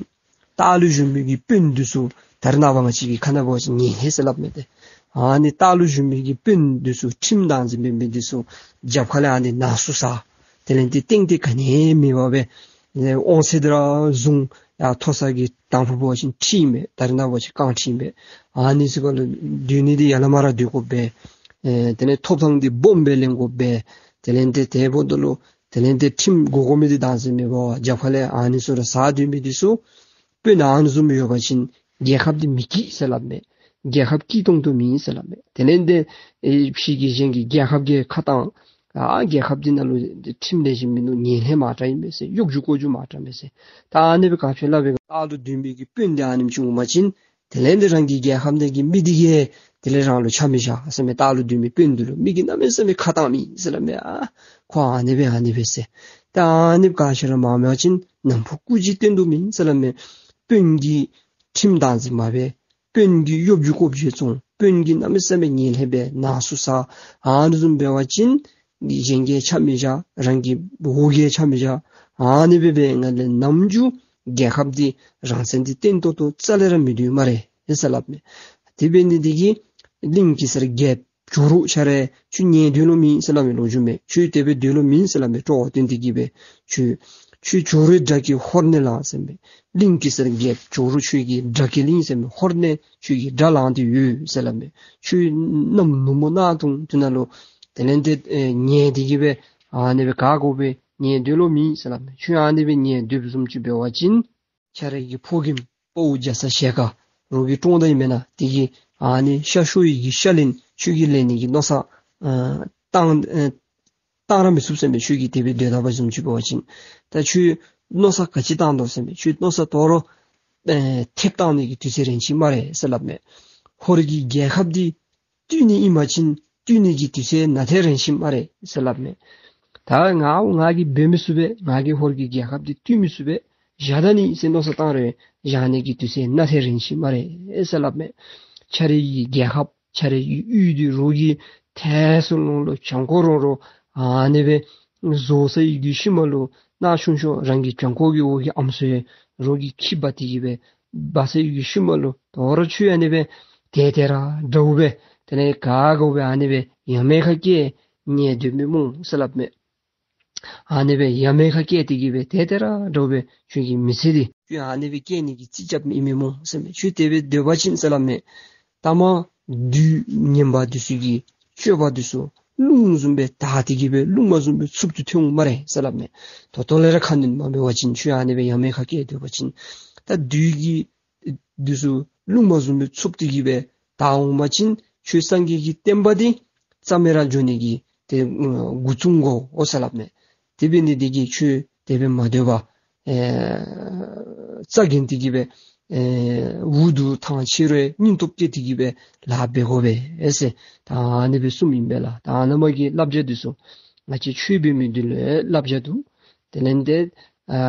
ལྟག་ལུ་བཞུགས་མི་གི་དཔོན་འདི་ཚུ་ད་རེས་ནངས་པ་ང་བཅས་ཀྱི་ཁ་ནང་འབད་བ་ཅིན་ངན་ལྷད་ཟེར་སླབ་མས་ཏེ། ཨ་ནི་ལྟག་ལུ་བཞུགས་མི་གི་དཔོན་འདི་ཚུ་ཁྲིམས་བདག་འཛིན་འབད་མི་འདི་ཚུ་རྒྱབ་ཁ་ལས་ཨ་ནི་ནང་སོ་ས་དེ་ལས་ཏེ་སྟེང་ཏེ་ག་ནི་མེད་པར་སྦེ་ཨེ་དབང་ཚད་འདི་ར་བཟུང་ཡར་མཐོ་ས་གི་དང་ཕུ་འབད་བ་ཅིན་ཁྲི་ཨིན་མས། ད་རེས་ནངས་པ་ཅིན་རྐང་ཁྲི་ཨིན་མས། ཨ་ནི་ཚུ་ག་ལུ་སྡོད་ནི་འདི་ཡར་ལས་མར་ར་སྡོད་དགོ་པས། ཨེ་དེ་ལས་ཐོབ་ཐང་འདི་སྦོམ་སྦེ་ལེན་དགོ་པས། དེ་ལས་ཏེ་དེ་འབདཝ་ད་ལུ་དེ་ལས་ཏེ་ཁྲིམས་དགོ་དགོ་མི་འདི་བདག་འཛིན་མེད་པར་རྒྱབ་ཁ་ལས་ཨ་ནི་ཚུ་ར་ཟ་སྡོད་མི་འདི་ཚུ་དཔོན་ཨ་ནི་བཟུམ་ཡོད་པ་ཅིན་རྒྱལ་ཁབ་འདི་མི་སྐྱིད་ཟེར་སླབ་མས། རྒྱལ་ཁབ་སྐྱིད་ཏོང་ཏོ་མེད་ཟེར་སླབ་མས། དེ་ལས་ཏེ་ཨེ་ཕྱི་གི་གཞན་གྱི་རྒྱལ་ཁབ་ཀྱི་ཁ་གདངས། ཨ་རྒྱལ་ཁབ་འདི་ནང་ལུ་ཁྲིམས་ལེགས་ཤོམ་མིན་འདུག། ངན་ལྷད་མང་དྲགས་ཨིན་མས་ཟེར། གཡོ་སྒྱུ་ཀོ་སྒྱུ་མང་དྲགས་མས་ཟེར། ད་ཨ་ནི་སྦེ་ག་ཅི་སླབ་པའི་ལྟག་ལུ་སྡོད་མི་གི་དཔོན་འདི་ཨ་ནེམ་ཅིག་འོང་པ་ཅིན་དེ་ལས་ཏེ་རང་གི་རྒྱལ་ཁབ་ནང་གི་མི་འདི་གིས་དེ་ལས་རང་ལུ་ཆ་མི་བཞག་ཟེར་མས། ལྟག་ལུ་སྡོད་མི་དཔོན་འདི་ལུ་མི་གིས་གནམ་མེད་ས་མེད་ཁ་གཏང་མི་ཟེར་སླབ་མས། ཨ་ཁོ་ཨ་ནི་སྦེ་ཨ་ནི་སྦེ་ཟེར། ད་ཨ་ནི་སྦེ་ག་ཅི་ར་མང་མང་ཅིན་ནམ་ཕུགས་སྐུ་ཅིག་བརྟན་དོ་མེད་ཟེར་སླབ་མས། དཔོན་གྱིས་ཁྲིམས་བདག་འཛིན་མ་འབད། དཔོན་གྱིས་གཡོ་སྒྱུ་ཀོ་སྒྱུ་བཙོང་། དཔོན་གྱིས་གནམ་མེད་ས་མེད་ངན་ལྷད་འབད་ནང་སོ་ས་ཨ་ནི་བཟུམ་འབད་བ་ཅིན་གཞན་གྱིས་ཆ་མི་བཞག། རང་གི་འོག་གིས་ཆ་མི་བཞག། ཨ་ནི་སྦེ་འབད་བའི་ངང་ལས་ནམ་རྒྱུན་རྒྱལ་ཁབ་འདི་རང་བཙན་འདི་བརྟན་ཏོག་ཏོ་རྩ་ལས་ར་མི་སྡོད་སྨ་རེ་ཟེར་སླབ་མས། དེ་འབད་ནི་འདི་གིས་གླིང་གེ་སར་རྒྱལཔོ་ཇོ་རུ་ཁྱོད་ར་ཁྱོད་ཉལ་སྡོད་ལོང་མེད་ཟེར་སླབ་མས། ལོ་རྒྱུས་མས། ཁྱོད་དེ་སྦེ་སྡོད་ལོང་མེད་ཟེར་སླབ་མས། སྤྲོ་བ་བཏོན་ཏེ་གི་སྦེ་ཁྱོད་ཁྱོད་ཇོ་རུའི་དགྲ་བགེགས་ཧོར་ནས་ལངས་ཟེར་མས། གླིང་གེ་སར་རྒྱལཔོ་ཇོ་རུ་ཁྱོད་ཀྱི་དགྲ་བགེགས་ཨིན་ཟེར་མས། ཧོར་ནས་ཁྱོད་ཀྱི་དགྲ་ལངས་ཏེ་ཡོད་ཟེར་སླབ་མས། ཁྱོད་གནམ་ནུབ་མོ་གནག་དུང་དུས་ནང་ལུ་དེ་ལས་ཏེ་ཨེ་ཉལ་ཏེ་གི་སྦེ་ཨ་ནི་སྦེ་ག་དགོ་པས་ཉལ་སྡོད་ལོང་མེད་ཟེར་སླབ་མས། ཁྱོད་ཨ་ནི་སྦེ་ཉལ་སྡོད་བཟུམ་ཅིག་འབད་བ་ཅིན་ཁྱོད་རའི་གི་ཕོ་རྒནམ་དཔའ་བོ་རྒྱ་ཚ་ཞལ་དཀར་ རོགས་ཀྱིས་བཀྲོངས་ད་ཨིན་མེན་ན། དེ་གིས་ཨ་ནི་ཤ་ཤོར་ཡི་གི་ཤ་ལན་ཁྱོད་ཀྱིས་ལེན་ནི་གི་མནོ་བསམ་ཨ་བཏང་ཨ་བཏང་ར་མི་ཚུགས་ཟེར་མས། ཁྱོད་ཀྱིས་དེ་སྦེ་སྡོད་ད་པ་བཟུམ་ཅིག་འབད་བ་ཅིན་ད་ཁྱོད་མནོ་བསམ་ག་ཅི་བཏང་དོ་ཟེར་མས། ཁྱོད་མནོ་བསམ་དོ་རུང་ཨེ་ཐེབས་བཏང་ནི་གི་དུས་ཚོད་རན་ཅི་སྨ་རེ་ཟེར་སླབ་མས། ཧོར་གྱི་རྒྱལ་ཁབ་འདི་བཏུལ་ནི་ཨིན་པ་ཅིན་བཏུལ་ནི་གི་དུས་ཚོད་ནཱ་ཐད་རན་ཅི་སྨ་རེ་ཟེར་སླབ་མས། ད་ང་ང་གིས་འབད་མི་ཚུགས་པས། ང་གིས་ཧོར་གྱི་རྒྱལ་ཁབ་འདི་བཏུལ་མི་ཚུགས་པས། བཞག་ད་ནི་ཟེར་མནོ་བསམ་བཏང་རུང་བཞག་ནི་གི་དུས་ཚོད་ནཱ་ཐད་རན་ཅི་སྨ་རེ་ཟེར་སླབ་མས། ཁྱོད་རའི་རྒྱལ་ཁབ་ཁྱོད་རའི་ཡུལ་འདི་རོགས་ཀྱིས་ཐལ་སོ་ལོང་ལོ་བྱང་ཁོག་རོང་རོང་ཨ་ནི་སྦེ་བཟོ་ས་ཡི་གི་ཤུལ་མ་ལུ་ནཱ་ཆུང་ཤོས་རང་གི་བྱང་ཁོག་གི་འོག་གི་ཨམ་སྲུ་རོགས་ཀྱིས་ཁྱིམ་འབག་སྟེ་གི་སྦེ་འབག་ས་ཡི་གི་ཤུལ་མ་ལུ་དོ་རུང་ཁྱོད་ཨ་ནི་སྦེ་དེ་དེ་ར་འདྲཝ་སྦེ་དེ་ལས་ག་གོ་སྦེ་ཨ་ནི་སྦེ་ཡ་མེད་ཁ་སྐད་ཉན་སྡོད་མི་སྨོ་ཟེར་སླབ་མས། ཨ་ནི་སྦེ་ཡ་མེད་ཁ་སྐད་དེ་གི་སྦེ་དེ་དེ་ར་འདྲཝ་སྦེ་ཁྱོད་ཀྱི་མི་ཚེ་འདི་ཁྱོད་ཨ་ནི་སྦེ་སྐྱེལ་ནི་གི་རྩིས་རྐྱབ་མི་ཨིན་མས་སྨོ་ཟེར་མས། ཁྱོད་དེ་སྦེ་སྡོད་པ་ཅིན་ཟེར་སླབ་མས། ད་མ་བདུད་ངན་པ་འདི་ཚུ་གི་སྤྱོད་པ་འདི་ཚུ་རླུང་བཟུམ་སྦེ་དག་སྟེ་གི་སྦེ་རླུང་མ་བཟུམ་སྦེ་འཚུབ་ཏུ་ཐོན་འོང་སྨ་རེ་ཟེར་སླབ་མས། ད་ལྟོ་ལས་ར་ཁ་ནོན་མ་འབད་བ་ཅིན་ཁྱོད་ཨ་ནི་སྦེ་ཡ་མེད་ཁ་སྐད་སྡོད་པ་ཅིན་ད་བདུད་ཀྱི་འདི་ཚུ་རླུང་མ་བཟུམ་སྦེ་འཚུབ་སྟེ་གི་སྦེ་དག་འོང་པ་ཅིན་ཁྱོད་སངས་རྒྱས་ཀྱི་བསྟན་པ་འདི་རྩ་མེད་ར་འགྱོ་ནི་གི་དེ་འགོ་བཙུགས་དགོ་འོ་ཟེར་སླབ་མས། དེ་འབད་ནི་འདི་གིས་ཁྱོད་དེ་སྦེ་མ་སྡོད་པར་ཨེ་རྩ་འགེངས་ཏེ་གི་སྦེ་ཨེ་འུ་སྡུག་ཐང་ཆད་རུང་སྙིང་སྟོབས་བསྐྱེད་དེ་གི་སྦེ་ལཱ་འབད་དགོ་པས་ཨེ་ཟེར་ད་ཨ་ནི་སྦེ་གསུངམ་ཨིན་པས་ལགས། ད་ཨ་ནཱ་མ་གི་བསླབ་བྱ་འདི་ཚུ་ང་བཅས་ཆོས་འབད་མི་འདི་ལུ་བསླབ་བྱ་འདུག། དེ་ལས་ཏེ་ཨ་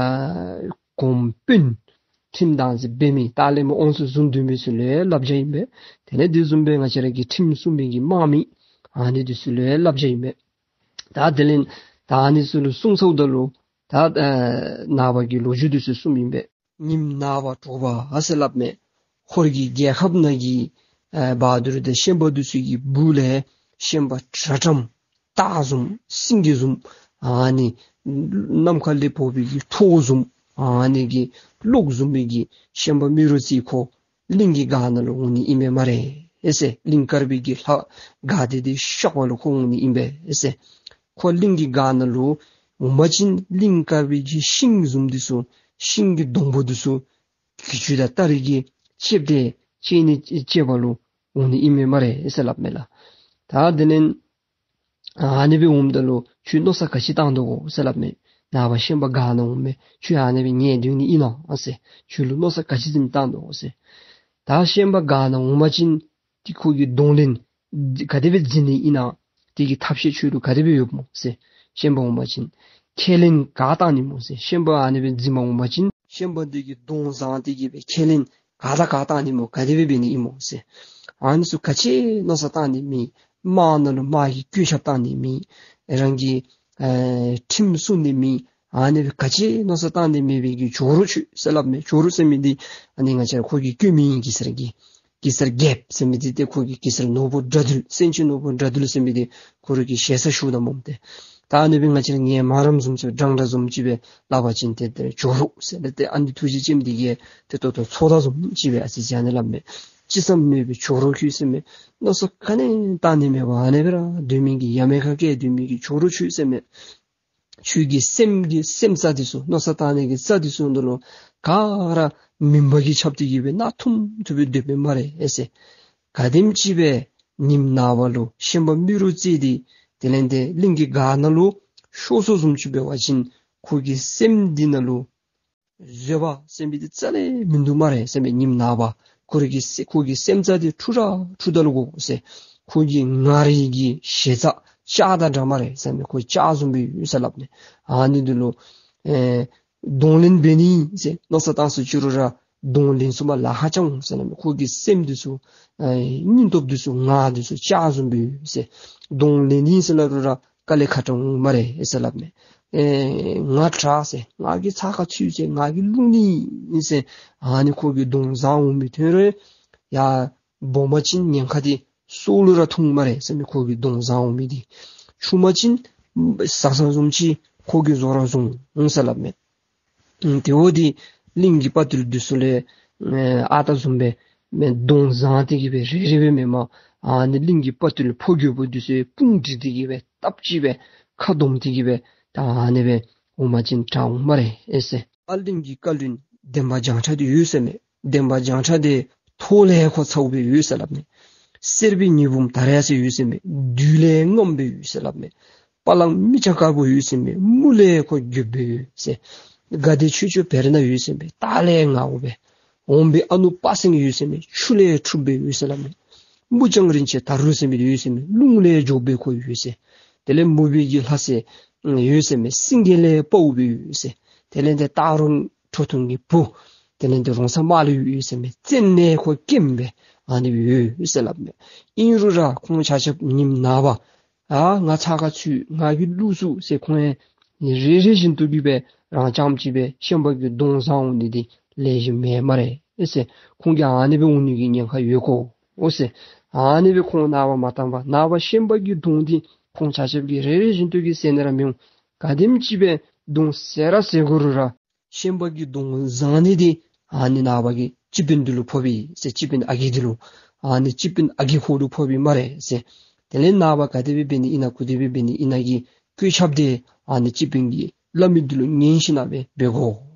གོང་དཔོན་ཁྲིམས་དང་འབད་མི་ལྟག་ལས་མར་དབང་ཚད་བཟུང་སྡོད་མི་ཚུ་ལུ་བསླབ་བྱ་ཨིན་པས། དེ་ལས་དེ་བཟུམ་སྦེ་ང་བཅས་ར་གི་ཁྲིམས་སྲུང་མི་གི་དམག་མི་ཨ་ནི་འདི་ཚུ་ལུ་བསླབ་བྱ་ཨིན་པས། ད་དེ་ལས་ད་ཨ་ནི་ཚུ་ལུ་སྲུང་ཚརཝ་ད་ལུ་ད་ཨ་ནངས་པ་གི་ལོ་རྒྱུས་འདི་ཚུ་གསུངམ་ཨིན་པས། ཉིམ་ནངས་པ་དྲོ་པ་ཨ་ཟེར་སླབ་མས། ཧོར་གྱི་རྒྱལ་ཁབ་ནང་གི་ཨ་བ་དུར་དང་ཤན་པ་འདི་ཚུ་གི་སྦུག་ལས་ཤན་པ་དྲག་དྲགས་སྟག་བཟུམ་སེང་གེ་བཟུམ་ཨ་ནི་ནམ་མཁའ་ལས་འབོ་བའི་གི་གྲོག་བཟུམ་ཨ་ནི་གི་གློག་བཟུམ་མའི་གི་ཤན་པ་རྨེ་རུ་རྩེ་ཁོ་གླིང་གི་ག་ནང་ལུ་འོང་ནི་ཨིན་མས་སྨ་རེ་ཨེ་ཟེར། གླིང་དཀར་པོའི་གི་ལྷ་ག་དེ་དེ་ཤག་པ་ལུ་ཁོ་འོང་ནི་ཨིན་པས་ཨེ་ཟེར། ཁོ་གླིང་གི་ག་ནང་ལུ་འོང་པ་ཅིན་གླིང་དཀར་པོའི་གི་ཤིང་བཟུམ་འདི་ཚུ་ཤིང་གི་སྡོང་པོ་འདི་ཚུ་གྱི་ཅུང་དང་སྟ་རེ་གིས་བཅད་དེ་བཅད་ནི་བཅད་པ་ལུ་འོང་ནི་ཨིན་མས་སྨ་རེ་ཨེ་ཟེར་སླབ་མས་ལགས། ད་དེ་ལས་ཨ་ནི་སྦེ་འོངམ་ད་ལུ་ཁྱོད་མནོ་བསམ་ག་ཅི་བཏང་དོ་གོ་ཟེར་སླབ་མས། ནངས་པ་ཤན་པ་ག་ནཱ་འོང་མས། ཁྱོད་ཨ་ནི་སྦེ་ཉལ་སྡོད་ནི་ཨིན་ན་ཨ་ཟེར། ཁྱོད་ལུ་མནོ་བསམ་ག་ཅི་བཟུམ་བཏང་དོ་གོ་ཟེར། ད་ཤན་པ་ག་ནཱ་འོང་པ་ཅིན་ཏེ་ཁོ་གི་གདོང་ལེན་ག་དེ་སྦེ་འཛིན་ནི་ཨིན་ན་དེ་གི་ཐབས་ཤེས་ཁྱོད་ལུ་ག་དེ་སྦེ་ཡོདཔ་སྨོ་ཟེར། ཤན་པ་འོང་པ་ཅིན་ཁས་ལེན་ག་བཏང་ནི་སྨོ་ཟེར། ཤན་པ་ཨ་ནི་སྦེ་འཛིན་པར་འོང་པ་ཅིན་ཤན་པ་འདི་གི་གདོང་བཟང་སྟེ་གི་སྦེ་ཁས་ལེན་ག་དང་ག་བཏང་ནི་སྨོ། ག་དེ་སྦེ་འབད་ནི་ཨིན་སྨོ་ཟེར། ཨ་ནི་ཚུ་ག་ཅི་མནོ་བསམ་བཏང་ནི་མེད། དམག་ནང་ལུ་དམག་གི་བཀོད་ཁྱབ་བཏང་ནི་མེད། རང་གི་ཨེ་ཁྲིམས་སྲུང་ནི་མེད། ཨ་ནི་སྦེ་ག་ཅི་མནོ་བསམ་བཏང་ནི་མེད་པའི་གི་ཇོ་རུ་ཁྱོད་ཟེར་སླབ་མས། ཇོ་རུ་ཟེར་མི་འདི་ཨ་ནི་ང་བཅས་ར་ཁོ་གི་བཀོད་མི་ཨིན། གེ་སར་གྱི་གེ་སར་རྒྱལཔོ་ཟེར་མི་འདི་ཏེ་ཁོ་གི་གེ་སར་ནོར་བུ་དགྲ་འདུལ་སེང་ཆེན་ནོར་བུ་དགྲ་འདུལ་ཟེར་མི་འདི་ཁོ་ར་གི་ཞེ་ས་ཞུཝ་ད་སྨོ་ཏེ། ད་ཨ་ནི་སྦེ་ང་བཅས་ར་ངན་སྨྲ་རམ་བཟུམ་ཅིག་སྦེ་འདྲན་འདྲ་བཟུམ་ཅིག་སྦེ་སླབ་པ་ཅིན་ཏེ་ཏེ་ཇོ་རུ་ཟེར་ཏེ་ཨ་ནི་ཐུགས་རྗེ་ཅན་འདི་གིས་ཏེ་ཏོག་ཏོ་ཚོགས་བདག་བཟུམ་ཅིག་སྦེ་ཨ་ཙི་ཅིག་ཨ་ནི་སླབ་མས། ཅི་བསམ་མེད་པའི་ཇོ་རུ་ཁྱོད་ཟེར་མས། མནོ་བསམ་ག་ནི་བཏང་ནི་མེད་པར་ཨ་ནི་སྦེ་ར་སྡོད་མི་གི་ཡ་མེད་ཁ་སྐད་སྡོད་མི་གི་ཇོ་རུ་ཁྱོད་ཟེར་མས། ཁྱོད་ཀྱི་སེམས་ཀྱི་སེམས་རྩ་འདི་ཚུ་མནོ་བསམ་བཏང་ནི་གི་རྩ་འདི་ཚུ་འདི་ལུ་ག་ར་མུན་པ་གིས་ཁྱབ་སྟེ་གི་སྦེ་ནག་ཐུམ་ཐུམ་སྦེ་སྡོད་པས་སྨ་རེ་ཨེ་ཟེར། ག་དེམ་ཅིག་སྦེ་ཉིནམ་ནངས་པ་ལུ་ཤན་པ་རྨེ་རུ་རྩེ་འདི་དེ་ལས་ཏེ་གླིང་གི་ག་ནང་ལུ་ཤོར་སོ་བཟུམ་ཅིག་འབད་བ་ཅིན་ཁོ་གི་སེམས་འདི་ནང་ལུ་བཟོད་པ་ཟེར་མི་འདི་རྩ་ལས་མིན་འདུག་སྨ་རེ་ཟེར་མས། ཉིནམ་ནངས་པ་ཁོ་ར་གི་སེ་ཁོ་གི་སེམས་རྩ་འདི་འཁྲུག་ར་འཁྲུག་ད་ལུ་གོ་ཟེར། ཁོ་གི་ངར་གྱི་ཞེ་ས་ལྕགས་དང་འདྲ་སྨ་རེ་ཟེར་མས། ཁོ་ལྕགས་བཟུམ་སྦེ་ཡོད་ཟེར་སླབ་མས། ཨ་ནི་འདི་ལུ་ཨེ་གདོང་ལེན་འབད་ནི་ཟེར་མནོ་བསམ་བཏང་སུ་ཅི་རུང་ར་གདོང་ལེན་ཚུགས་མ་ལཱ་ཁག་ཅིག་འོང་ཟེར་སླབ་མས། ཁོ་གི་སེམས་འདི་ཚུ་ཨེ་སྙིང་སྟོབས་འདི་ཚུ་ངར་འདི་ཚུ་ལྕགས་བཟུམ་སྦེ་ཡོད་ཟེར། གདོང་ལེན་ནི་ཟེར་སླབ་རུང་ར་དཀའ་ལས་ཁག་དྲགས་འོང་སྨ་རེ་ཨེ་ཟེར་སླབ་མས། ཨེ་ང་དྲག་ཟེར། ང་གིས་ཚ་ཁ་ཚུད་ཟེར། ང་གིས་ལུང་ནི་ཨིན་ཟེར། ཨ་ནི་ཁོ་གི་གདོང་བཟང་འོང་མི་ཐོན་རུང་ཡར་སྦོམ་པ་ཅིན་ཉེན་ཁ་འདི་སྲོག་ལུ་ར་ཐུག་སྨ་རེ་ཟེར་མས། ཁོ་གི་གདོང་བཟང་འོང་མི་འདི་ཆུང་པ་ཅིན་ཟ་ས་བཟུམ་ཅིག་ཁོ་གིས་བཟོ་ར་བཟུང་འོང་ཟེར་སླབ་མས། ཨུམ་དེ་འོ་དེ་གླིང་གི་དཔའ་རྟུལ་འདི་ཚུ་ལས་ཨེ་ཨ་རྟག་བཟུམ་སྦེ་མེན་གདོང་བཟང་སྟེ་གི་སྦེ་རེ་རེ་སྦེ་མེན་མ། ཨ་ནི་གླིང་གི་དཔའ་རྟུལ་ཕོ་རྒོད་པོ་འདི་ཚུ་དཔུང་སྒྲིག་སྟེ་གི་སྦེ་སྟབས་གཅིག་སྦེ་ཁ་བསྡོམས་ཏེ་གི་སྦེ་ད་ཨ་ནི་སྦེ་འོང་པ་ཅིན་དྲག་འོང་སྨ་རེ་ཨེ་ཟེར། ཨ་གླིང་གི་བཀའ་བློན་འདན་མ་བྱང་ཁྲ་འདི་ཡོད་ཟེར་མས། འདན་མ་བྱང་ཁྲ་འདི་ ཐོག་ལས་ཁོ་ཚཝ་སྦེ་ཡོད་ཟེར་སླབ་མས། གསེར་པའི་ཉི་འབུམ་དར་ཡག་ཟེར་ཡོད་ཟེར་མས། བདུད་ལས་རྔམ་སྦེ་ཡོད་ཟེར་སླབ་མས། པ་ལང་མི་ཆ་དཀར་པོ་ཡོད་ཟེར་མས། དམུ་ལས་ཁོ་རྒྱོབ་སྦེ་ཡོད་ཟེར། དགའ་བདེ་ཆོས་སྐྱོང་བེར་ནག་ཡོད་ཟེར་མས། སྟག་ལས་ངར་བོ་སྦེ། འོམ་བུའི་ཨ་ནུ་དཔའ་སེང་ཡོད་ཟེར་མས། ཆུ་ལས་འཁྲུགས་སྦེ་ཡོད་ཟེར་སླབ་མས། མུ་ལྕང་རིན་ཆེན་དར་རུ་ཟེར་མི་ཡོད་ཟེར་མས། རླུང་ལས་འགྱོ་སྦེ་ཁོ་ཡོད་ཟེར། དེ་ལས་མུ་བི་གི་ལྷ་སྲས་ཡོད་ཟེར་མས། སེང་གེ་ལས་དཔའ་བོ་སྦེ་ཡོད་ཟེར། དེ་ལས་ཏེ་སྟག་རོང་ཁྲོ་ཐུང་གི་བུ། དེ་ལས་ཏེ་རོང་ཚ་དམར་ལུ་ཡོད་ཟེར་མས། བཙན་ལས་ཁོ་སྐེམ་སྦེ་ཨ་ནི་སྦེ་ཡོད་ཟེར་སླབ་མས། ཨིན་རུང་ར་ཁོང་ཆ་ཁྱབ་ཉིནམ་ནངས་པ་ཨ་ང་ཚ་ཁ་ཚུད་ང་གིས་བླུག་ཚུགས་ཟེར་ཁོང་ཡང་རེ་རེ་བཞིན་དུ་གི་སྦེ་རང་རྐྱངམ་གཅིག་སྦེ་ཤན་པ་གི་གདོང་བཟང་འོང་ནི་འདི་ལེགས་ཤོམ་མེད་སྨ་རེ་ཟེར། ཁོང་གིས་ཨ་ནི་སྦེ་འོང་ནི་གི་ཉེན་ཁ་ཡོད་གོ་ཟེར། ཨ་ནི་སྦེ་ཁོང་ནངས་པ་མ་བཏང་པར་ནངས་པ་ཤན་པ་གི་གདོང་འདི་ཁོང་ཆ་ཁྱབ་ཀྱིས་རེ་རེ་བཞིན་དུ་གི་ཟེར་ནི་ར་མི་འོང་། ག་དེམ་ཅིག་སྦེ་གདོང་བཟང་ར་བཟང་དགོ་རུང་ར་ཤན་པ་གི་གདོང་བཟང་ནི་འདི་ཨ་ནི་ནངས་པ་གི་སྤྱི་དཔོན་འདི་ལུ་ཕོག་པས་ཟེར། སྤྱི་དཔོན་ཨ་རྒས་འདི་ལུ་ཨ་ནི་སྤྱི་དཔོན་ཨ་རྒས་ཁོ་ལུ་ཕོག་པས་སྨ་རེ་ཟེར། དེ་ལས་ནངས་པ་ག་དེ་སྦེ་འབད་ནི་ཨིན་ན་ག་དེ་སྦེ་འབད་ནི་ཨིན་ན་གི་བཀོད་ཁྱབ་འདི་ཨ་ནི་སྤྱི་དཔོན་གྱིས་སླབ་མི་འདི་ལུ་ཉན་ཞིན་ན་སྦེ་འབད་དགོ་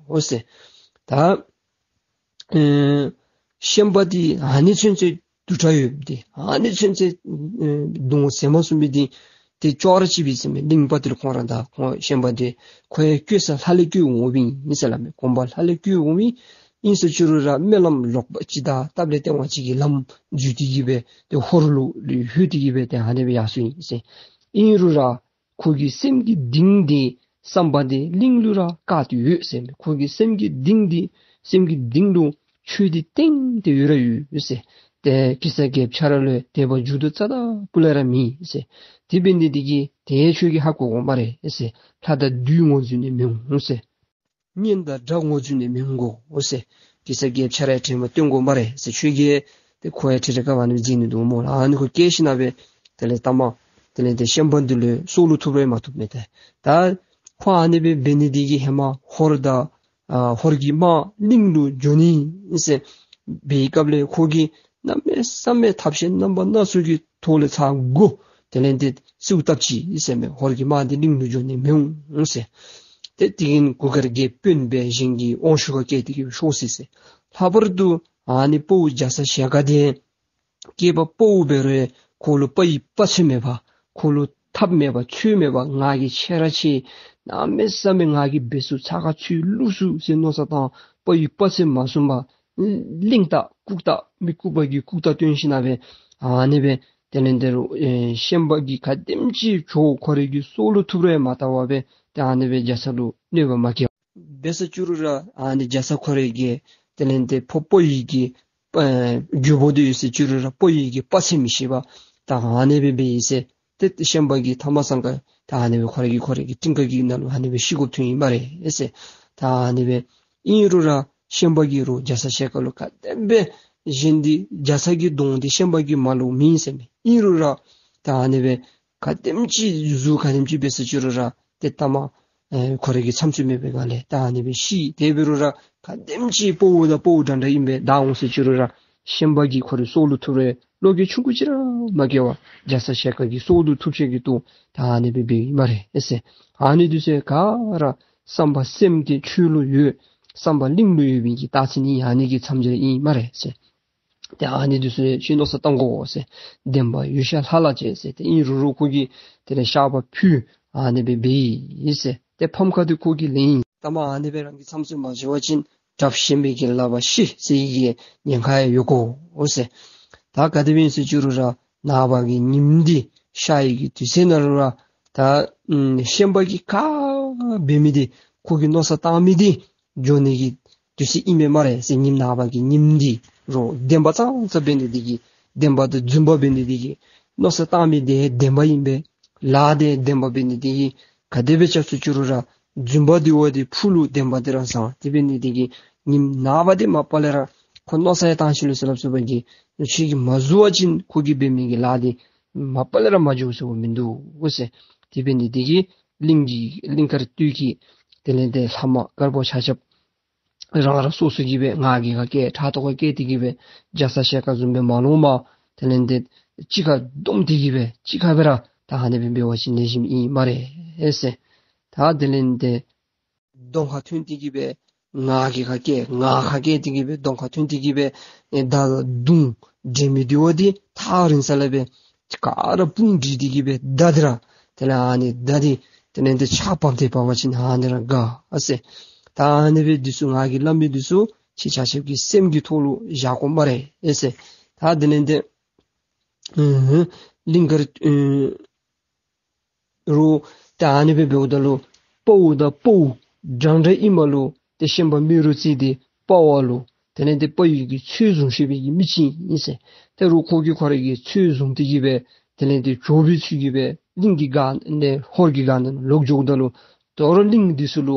ཟེར། ད་ཨེ་ཤན་པ་འདི་ཨ་ནི་ཚུན་ཚོད་དུག་དྲགས་ཡོདཔ་འདི་ཨ་ནི་ཚུན་ཚོད་ཨེ་གདོང་བཟང་མ་སོང་མི་འདི་ཏེ་ཅོག་ར་གཅིགཔ་ཨིན་ཟེར་མས། གླིང་པ་འདི་ལུ་ཁོང་ར་དང་ཁོང་ཤན་པ་འདི་ཁོ་ཡང་བཀོད་ས་ལྷ་ལས་བཀོད་འོངམ་ཨིན་ཟེར་སླབ་མས། གོམ་པ་ལྷ་ལས་བཀོད་འོངམ་ཨིན་ཟེར་བཅུག་རུང་ར་སྨོན་ལམ་ལོག་པ་ཅིག་དང་སྟབས་ལེགས་སྟེས་དབང་ཅིག་གིས་ལམ་འཛུལ་ཏེ་གི་སྦེ་ཏེ་ཧོར་ལུ་ལུ་ལྷོད་དེ་གི་སྦེ་ཏེ་ཨ་ནི་སྦེ་ཡར་སོང་ཡི་ཟེར། ཨིན་རུང་ར་ཁོ་གི་སེམས་ཀྱི་གཏིང་འདི་བསམ་པ་འདི་གླིང་ལུ་ར་བཀག་སྟེ་ཡོད་ཟེར་མས། ཁོ་གི་སེམས་ཀྱི་གཏིང་འདི་སེམས་ཀྱི་གཏིང་ལུ་ཆོས་འདི་གཏན་གཏན་ཡོད་ར་ཡོད་ཟེར། ཏེ་གེ་སར་རྒྱལཔོ་ཁྱོད་ར་ལུ་དད་པ་འཇུག་ལྡོག་རྩ་དང་སྤུ་ལས་ར་མེད་ཟེར། དེ་འབད་ནི་འདི་གིས་ཏེ་ཁྱོད་ཀྱིས་ཧ་གོ་དགོ་སྨ་རེ་ཟེར། ལྷ་དང་བདུད་ངོ་འཛོལ་ནི་མི་འོང་ཟེར། གཉེན་དང་དགྲ་ངོ་འཛོལ་ནི་མི་འོང་གོ་ཟེར། གེ་སར་རྒྱལཔོ་ཁྱོད་ར་དྲན་པ་བཏོན་དགོ་སྨ་རེ་ཟེར། ཁྱོད་ཀྱིས་ཏེ་ཁོ་ཡང་ཁྲི་ཁྲི་ཀ་བ་ནི་འཛིང་ནི་འདུག་སྨོ་ལགས། ཨ་ནི་ཁོ་སྐད་ཤེས་ན་སྦེ་དེ་ལས་ལྟ་མ་དེ་ལས་ཏེ་ཤན་པ་འདི་ལུ་སྲོག་བླུ་ཐུབ་ར་མ་ཐུབ་མས། ཏེ་ད་ཁོ་ཨ་ནི་སྦེ་འབད་ནི་འདི་གིས་ཧེ་མ་ཧོར་དང་ཨ་ཧོར་གྱི་དམག་གླིང་ལུ་འགྱོ་ནི་ཨིན་ཟེར་འབད་བའི་སྐབས་ལས་ཁོ་གིས་གནམ་མེད་ས་མེད་ཐབས་ཤེས་རྣམ་པ་སྣ་ཚོགས་ཀྱི་ཐོག་ལས་ཚར་དགུ་དེ་ལས་ཏེ་གསོལཝ་བཏབ་ཅི་ཟེར་མས། ཧོར་གྱི་དམག་འདི་གླིང་ལུ་འགྱོ་ནི་མི་འོང་ཟེར། ཏེ་དེ་གིས་གུར་དཀར་རྒྱལ་དཔོན་སྦེ་གཞན་གྱི་དབང་ཤུགས་ཁར་བཀལ་ཏེ་གི་ཤོག་ཟེར་ཟེར། ལྷག་པར་དུ་ཨ་ནི་དཔའ་བོ་རྒྱ་ཚ་ཞལ་དཀར་འདི་སྐྱེས་པ་དཔའ་བོ་འབད་རུང་ཁོ་ལུ་དཔའ་ཡི་དཔའ་རྩལ་མེད་པར་ཁོ་ལུ་ཐབས་མེད་པར་ཚུལ་མེད་པར་ང་གིས་ཆེ་ར་ཆེ་གནམ་མེད་ས་མེད་ང་གིས་འབད་ཚུགས་ཚ་ཁ་ཚུད་བླུག་ཚུགས་ཟེར་མནོ་བསམ་བཏང་དཔའ་ཡི་དཔའ་རྩལ་མ་བཟུང་བར་གླེན་རྟགས་ལྐུགས་རྟགས་མི་ལྐུགས་པ་གི་ལྐུགས་རྟགས་སྟོན་ཞིན་ན་སྦེ་ཨ་ནི་སྦེ་དེ་ལས་དེ་རུ་ཨེ་ཤན་པ་གིས་ག་དེམ་ཅིག་ཁྱོད་ཁོ་རའི་གི་སྲོག་བླུ་ཐུབ་ར་མ་བལྟ་བར་སྦེ་ཏེ་ཨ་ནི་སྦེ་རྒྱ་ཚ་ལུ་གནོད་པ་མ་བཀལ། འབད་ས་བཅུག་རུང་ར་ཨ་ནི་རྒྱ་ཚ་ཁོ་རའི་གི་དེ་ལས་དེ་ཕོ་དཔའ་ཡི་གི་ཨེ་རྒྱུ་བོ་དེ་ཡོད་ས་བཅུག་རུང་ར་དཔའ་ཡི་གི་དཔའ་རྩལ་མི་ཤེས་པར་ད་ཨ་ནི་སྦེ་འབད་ཡི་ཟེར། ཏེ་ཤན་པ་གིས་ཐ་མ་སང་ཀ་ད་ཨ་ནི་སྦེ་ཁོ་རའི་གི་ཁོ་རའི་གི་སྤྲིན་དཀར་གྱི་ནང་ལུ་ཨ་ནི་སྦེ་ཤི་དགོཔ་ཐོན་ཡི་སྨ་རེ་ཟེར། ད་ཨ་ནི་སྦེ་ཨིན་རུང་ར་ཤན་པ་གིས་རོགས་རྒྱ་ཚ་ཞལ་དཀར་ལུ་ག་དེམ་སྦེ་བཞིན་འདི་རྒྱ་ཚ་གི་གདོང་འདི་ཤན་པ་གི་མ་ལུ་མེད་ཟེར་མས། ཨིན་རུང་ར་ད་ཨ་ནི་སྦེ་ག་དེམ་ཅིག་གཟུགས་ག་དེམ་ཅིག་འབད་ས་བཅུག་རུང་ར་ཏེ་ཐ་མ་ཨེ་ཁོ་རའི་གི་མཚམས་ཚུད་མེད་པའི་སྒང་ལས་ད་ཨ་ནི་སྦེ་ཤི། དེ་འབད་རུང་ར་ག་དེམ་ཅིག་དཔའ་བོ་དང་དཔའ་བོ་འདྲ་འདྲ་ཨིན་པས། བདའ་འོང་ས་བཅུག་རུང་ར་ཤན་པ་གིས་ཁོ་རའི་སྲོག་བླུ་ཐུབ་རུང་བློ་འགྱོད་ཆུང་ཀུ་ཅིག་ར་མ་བསྐྱེད་པར་རྒྱ་ཚ་ཞལ་དཀར་གྱི་སྲོག་བླུ་ཐུབ་ཅིག་གི་ཐོག་ད་ཨ་ནི་སྦེ་འབད་ཡི་སྨ་རེ་ཟེར། ཨ་ནི་འདི་ཚུ་ག་ར་བསམ་པ་སེམས་འདི་ཆོས་ལུ་ཡོད་བསམ་པ་གླིང་ལུ་ཡོད་པའི་གི་རྟགས་མཚན་ཨིན། ཨ་ནི་གི་མཚམས་སྦྱར་ཨིན་སྨ་རེ་ཟེར། ཏེ་ཨ་ནི་འདི་ཚུ་ཁྱོད་མནོ་བསམ་བཏང་དགོ་ཟེར། བདེན་པ་ཡུལ་ཤ་ལྷ་ལ་བྱེད་ཟེར། ཏེ་ཨིན་རུང་རུང་ཁོ་གིས་དེ་ལས་བཤགས་པ་ཕུལ། ཨ་ནི་སྦེ་འབད་ཡི་ཟེར། ཏེ་ཕམ་ཁ་འདི་ཁོ་གིས་ལེན་ཡི། ད་མ་ཨ་ནི་སྦེ་རང་གི་མཚམས་ཚུ་མ་བྱིན་པ་ཅིན་དྲགཔ་ཞན་པའི་གི་ལག་པར་ཤི་ཟེར་བའི་གི་ཉེན་ཁ་ཡང་ཡོད་གོ་ཟེར། ད་ག་དེ་སྦེ་ཨིན་ཟེར་བཅུག་རུང་ར་ནངས་པ་གི་ཉིནམ་འདི་ཤར་ཡི་གི་དུས་ཚོད་ནང་ལུ་ར་ད་ཨམ་ཤན་པ་གིས་ག་འབད་མི་འདི་ཁོ་གིས་མནོ་བསམ་བཏང་མི་འདི་འགྱོ་ནི་གི་དུས་ཚོད་ཨིན་པས་སྨ་རེ་ཟེར། ཉིནམ་ནངས་པ་གི་ཉིནམ་འདི་རོགས་བདེན་པ་ཙང་ཙང་འབད་ནི་འདི་གིས་བདེན་པ་དང་རྫུན་པ་འབད་ནི་འདི་གིས་མནོ་བསམ་བཏང་མི་འདི་བདེན་པ་ཨིན་པས། ལཱ་འདི་བདེན་པ་འབད་ནི་འདི་གིས་ག་དེ་སྦེ་རྐྱབ་ཟེར་བཅུག་རུང་ར་རྫུན་པ་འདི་བ་འདི་ཕུགས་ལུ་བདེན་པ་འདི་ར་བཟང་། དེ་འབད་ནི་འདི་གིས་ཉིནམ་ནངས་པ་འདི་མ་པ་ལས་ར་ཁོ་མནོ་བསམ་ཡང་བཏང་ཅི་ལོ་ཟེར་སླབ་ཟེར་བ་གིས་ཁྱོད་ཀྱིས་མ་བཟོ་བ་ཅིན་ཁོ་གིས་འབད་མི་གི་ལཱ་འདི་མ་པ་ལས་ར་མ་འགྱོ་ཟེར་བ་མིན་འདུག་ཟེར། དེ་འབད་ནི་འདི་གིས་གླིང་གི་གླིང་དཀར་སྟོད་ཀྱི་དེ་ལས་ཏེ་ལྷ་དམག་དཀར་པོ་ཆ་ཁྱབ་རང་རང་སོ་སོ་གིས་སྦེ་ང་རྒྱལ་ཁ་སྐད་ཕྲག་དོག་ཁ་སྐད་དེ་གིས་སྦེ་རྒྱ་ཚ་ཞལ་དཀར་བཟུམ་སྦེ་མ་ལོང་པར་དེ་ལས་ཏེ་གཅིག་ཁར་བསྡོམས་ཏེ་གིས་སྦེ་གཅིག་ཁར་སྦེ་ར་ད་ཨ་ནི་སྦེ་འབད་བ་ཅིན་ལེགས་ཤོམ་ཨིན་སྨ་རེ་ཟེར། ད་དེ་ལས་ཏེ་གདོང་ཁར་ཐོན་ཏེ་གིས་སྦེ་ ངག་གིས་ཁ་བཀལ་ངག་ཁ་བཀལ་ཏེ་གི་སྦེ་གདོང་ཁར་ཐོན་ཏེ་གི་སྦེ་ཨེ་མདའ་དང་མདུང་འགྲན་མི་འདི་བ་འདི་ཐག་རིང་ས་ལས་སྦེ་ག་ར་དཔུང་སྒྲིག་སྟེ་གི་སྦེ་མདའ་འདི་ར་དེ་ལས་ཨ་ནི་མདའ་འདི་དེ་ལས་འདི་ཕྱག་འབག་སྟེ་འབག་པ་ཅིན་ཨ་ནི་ར་དགའ་ཨ་ཟེར། ད་ཨ་ནི་སྦེ་འདི་ཚུ་ང་གིས་སླབ་མི་འདི་ཚུ་ཁྱེད་ཆ་ཁྱབ་ཀྱི་སེམས་ཀྱི་ཐོག་ལུ་བཞག་དགོ་སྨ་རེ་ཨེ་ཟེར། ད་དེ་ལས་འདི་ཨུམ་གླིང་དཀར་ཨུམ་རུ་ཏེ་ཨ་ནི་སྦེ་འབདཝ་ད་ལུ་དཔའ་བོ་དང་དཔའ་བོ་འདྲན་འདྲ་ཨིནམ་ལུ་ཏེ་ཤན་པ་རྨེ་རུ་རྩེ་འདི་དཔའ་བོ་ལུ་དེ་ལས་འདི་དཔའ་བོའི་གི་ཚོད་བཟུང་ཤེས་པའི་གི་མི་ཅིག་ཨིན་ཟེར། ཏེ་རུང་ཁོ་གིས་ཁོ་རའི་གི་ཚོད་བཟུང་སྟེ་གི་སྦེ་དེ་ལས་འདི་བྱོག་པའི་ཚུལ་གྱིས་སྦེ་གླིང་གི་སྒར་ནས་ཧོར་གྱི་སྒར་ནང་ལོག་འགྱོཝ་ད་ལུ་དོ་རུང་གླིང་འདི་ཚུ་ལུ་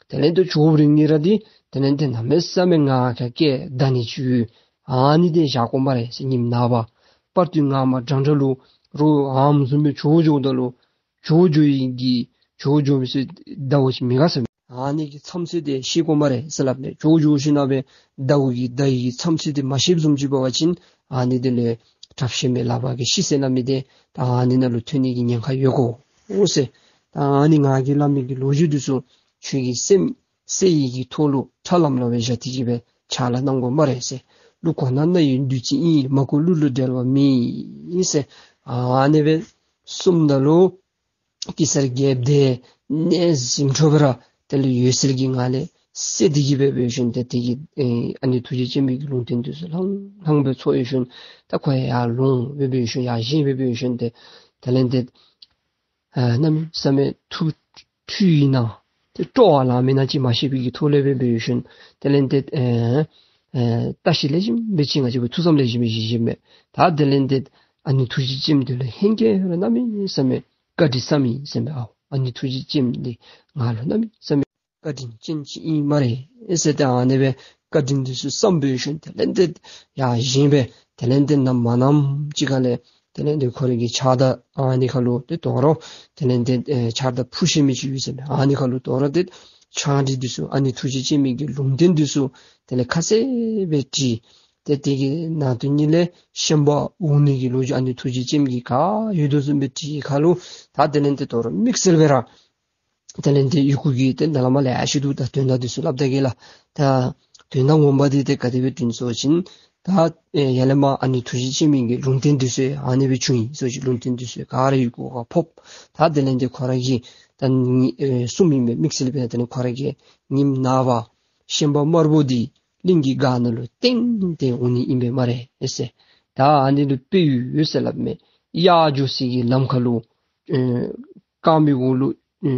དེ་ལས་འདི་བྱོག་རིང་ངེ་ར་འདི་དེ་ལས་འདི་གནམ་མེད་ས་མེད་ངག་ཁ་བཀལ་མདའ་ནི་བྱུག། ཨ་ནི་འདི་བཞག་དགོ་སྨ་རེ་ཟེར། ཉིནམ་ནངས་པ་པར་དུས་ངོ་མ་འདྲན་འདྲ་ལུ་རོགས་ཨམ་བཟུམ་སྦེ་བྱོག་འགྱོཝ་ད་ལུ་བྱོག་འགྱོ་ཡི་གི་བྱོག་འགྱོ་མི་ཚུ་ཟླཝ་ཅིག་མི་དགའ་ཟེར། ཨ་ནི་གི་མཚམས་ཚོད་འདི་ཤེས་དགོ་སྨ་རེ་ཟེར་སླབ་ནི། བྱོག་འགྱོ་ཞིནམ་ལས་ཟླཝ་གི་ཟླ་ཡི་གི་མཚམས་ཚོད་འདི་མ་ཤེསཔ་བཟུམ་ཅིག་འབད་བ་ཅིན་ཨ་ནི་འདི་ལས་དྲགཔ་ཤེས་མེད་ལག་པ་གིས་ཤི་ཟེར་སླབ་མི་འདི་ད་ཨ་ནི་ནང་ལུ་ཐོན་ནི་གི་ཉེན་ཁ་ཡོད་གོ་འོ་ཟེར། ད་ཨ་ནི་ང་གིས་སླབ་མི་གི་ལོ་རྒྱུས་འདི་ཚུ་ཁྱོད་ཀྱི་སེམས་གསལ་ཡི་གི་ཐོག་ལུ་ཁྲ་ལམ་ལམ་སྦེ་བཞག་སྟེ་གི་སྦེ་ཕྱག་ལཱ་གནང་དགོ་སྨ་རེ་ཟེར། གླུ་གོ་ན་རྣ་ཡི་འདུད་ཅིག་ཨིན། མ་གོ་གླུ་ལུ་འགྲེལ་བ་མེད་ཟེར། ཨ་ནི་སྦེ་གསུངམ་ད་ལུ་གེ་སར་རྒྱལཔོ་འདི་གནས་གཟིམ་འཁྲུག་པ་ར་དེ་ལུ་འོད་གསལ་གྱི་ངང་ལས་སད་དེ་གི་སྦེ་འབད་ཞིནམ་ཏེ་དེ་གི་ཨེ་ཨ་ནི་ཐུགས་རྗེ་ཅན་མའི་གི་ལུང་བསྟན་འདི་ཚུ་ལྷང་ལྷང་སྦེ་ཚོར་ཞིནམ་ད་ཁོ་ཡར་ལོང་སྦེ་འབད་ཞིནམ་ཡར་བཞེངས་སྦེ་འབད་ཞིནམ་ཏེ་དེ་ལས་ཏེ་ཨ་གནམ་མེད་ས་མེད་ཐུགས་ཁྲོ་ཡི་ན་ཏེ་སྤྲོ་བ་ལང་མི་ན་ཅིག་མ་ཤེས་པའི་གི་ཐོག་ལས་སྦེ་འབད་ཞིནམ་དེ་ལས་ཏེ་ཨེ་ཨེ་བཀྲ་ཤིས་ལེགས་ཤོམ་སྦེ་ཅིག་ང་བཅས་པ་ཐུགས་བསམ་ལེགས་ཤོམ་སྦེ་བཞེས་བཞེསཔ་མས། ད་དེ་ལས་ཏེ་ཨ་ནི་ཐུགས་རྗེ་ཅན་འདི་ལུ་ཧེང་སྐལ་ར་གནམ་མེད་ས་མེད་བཀའ་དྲིན་བསམ་ཡི་ཟེར་མས། ཨའོ་ཨ་ནི་ཐུགས་རྗེ་ཅན་འདི་ང་ལུ་གནམ་མེད་ས་མེད་བཀའ་དྲིན་ཅན་ཅིག་ཨིན་སྨ་རེ་ཨེ་ཟེར། ཏེ་ཨ་ནི་སྦེ་བཀའ་དྲིན་འདི་ཚུ་བསམ་འབད་ཞིནམ་དེ་ལས་ཏེ་ཡར་བཞེངས་སྦེ་དེ་ལས་ཏེ་ནམ་མ་ནམ་ཅིག་ཁ་ལས་དེ་ལས་ཏེ་ཁོ་རའི་གི་ཕྱག་མདའ་ཨ་ནི་ཁ་ལུ་ཏེ་དོ་རུང་དེ་ལས་ཏེ་ཨེ་ཕྱག་མདའ་ཕུ་ཤེས་མི་ཅིག་ཡོད་ཟེར་མས། ཨ་ནི་ཁ་ལུ་དོ་རུང་ཏེ་ཕྱག་བྲིས་འདི་ཚུ་ཨ་ནི་ཐུགས་རྗེ་ཅན་མའི་གི་ལུང་བསྟན་འདི་ཚུ་དེ་ལས་ཁ་གསལ་སྦེ་བྲིས། ཏེ་དེ་གི་ནང་དོན་ཉིད་ལས་ཤན་པ་འོང་ནི་གི་ལོ་རྒྱུས་ཨ་ནི་ཐུགས་རྗེ་ཅན་གྱིས་ག་ཡོད་དོ་བཟུམ་སྦེ་བྲིས་ཁ་ལུ་ད་དེ་ལས་ཏེ་དོ་རུང་དམིགས་བསལ་སྦེ་ར་དེ་ལས་ཏེ་ཡི་གུ་གི་ཏེ་ནང་ལས་མར་ལས་ཨ་ཤི་དུ་ད་དོན་དག་འདི་ཚུ་སླབ་ད་གེ་ལགས། ད་དོན་དག་ངོ་མ་འདི་ཏེ་ག་དེ་སྦེ་བྲིས་ནུག་ཟེར་བ་ཅིན་ད་ཨེ་ཡར་ལས་མར་ཨ་ནི་ཐུགས་རྗེ་ཅན་མའི་གི་ལུང་བསྟན་འདི་ཚུ་ཨ་ནི་སྦེ་བྱུང་ཡི་ཟེར་བ་ཅིན་ལུང་བསྟན་འདི་ཚུ་ག་ར་ཡི་གུ་ཁར་ཕོག། ད་དེ་ལས་ཏེ་ཁོ་ར་གིས་ད་ཨེ་གསུངམ་ཨིན་པས། དམིགས་བསལ་སྦེ་དེ་ལས་ཁོ་ར་གིས་ཉིནམ་ནངས་པ་ཤན་པ་དམར་པོ་འདི་གླིང་གི་སྒར་ནང་ལུ་ཏན་ཏན་འོང་ནི་ཨིན་པས་སྨ་རེ་ཨེ་ཟེར། ད་ཨ་ནི་ལུ་དཔེ་ཡོད་ཟེར་སླབ་མས། གཡག་འགྱོ་སའི་གི་ལམ་ཁ་ལུ་ཨེ་རྐངམ་གི་གུ་ལུ་ཨེ་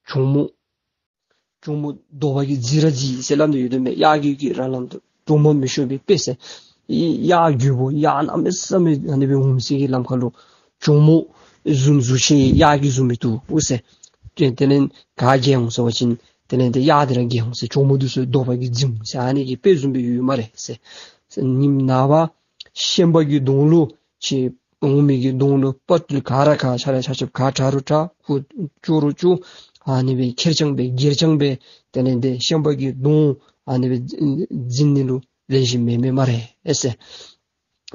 གྱོག་མོ་གྱོག་མོ་རྡོག་པ་གིས་འཛིང་ར་འཛིང་ཟེར་སླབ་ནི་ཡོད་དོ་མས། གཡག་གི་གི་ར་ལམ་དུ་གྱོག་མོ་མི་ཤོར་བའི་དཔེ་ཟེར། གཡག་རྒོད་པོ་གཡག་གནམ་མེད་ས་མེད་ཨ་ནི་སྦེ་འོང་སའི་གི་ལམ་ཁ་ལུ་གྱོག་མོ་བཟུང་བཟུང་ཤེས་གཡག་གིས་བཟུང་མི་བཏུབ་འོ་ཟེར། དེ་དེ་ལས་ག་རྒྱལ་འོང་ཟེར་བ་ཅིན་དེ་ལས་ཏེ་གཡག་འདི་ར་རྒྱལ་འོང་ཟེར། གྱོག་མོ་འདི་ཚུ་རྡོག་པ་གིས་འཛིང་འོང་ཟེར། ཨ་ནི་གི་དཔེ་བཟུམ་སྦེ་ཡོད་སྨ་རེ་ཟེར། ཉིནམ་ནངས་པ་ཤན་པ་གི་གདོང་ལུ་ཁྱེད་འོང་མི་གི་གདོང་ལུ་དཔའ་བརྟུལ་ག་ར་ག་ཆ་ར་ཆ་ཁྱབ་ག་དྲག་རུང་དྲག་ཁུ་བཙུགས་རུང་བཙུགས་ཨ་ནི་སྦེ་ཁེར་རྐྱང་སྦེ་སྒེར་རྐྱང་སྦེ་དེ་ལས་ཏེ་ཤན་པ་གི་གདོང་ཨ་ནི་སྦེ་འཛིང་ནི་ལུ་ལེགས་ཤོམ་མེད་མས་སྨ་རེ་ཨེ་ཟེར།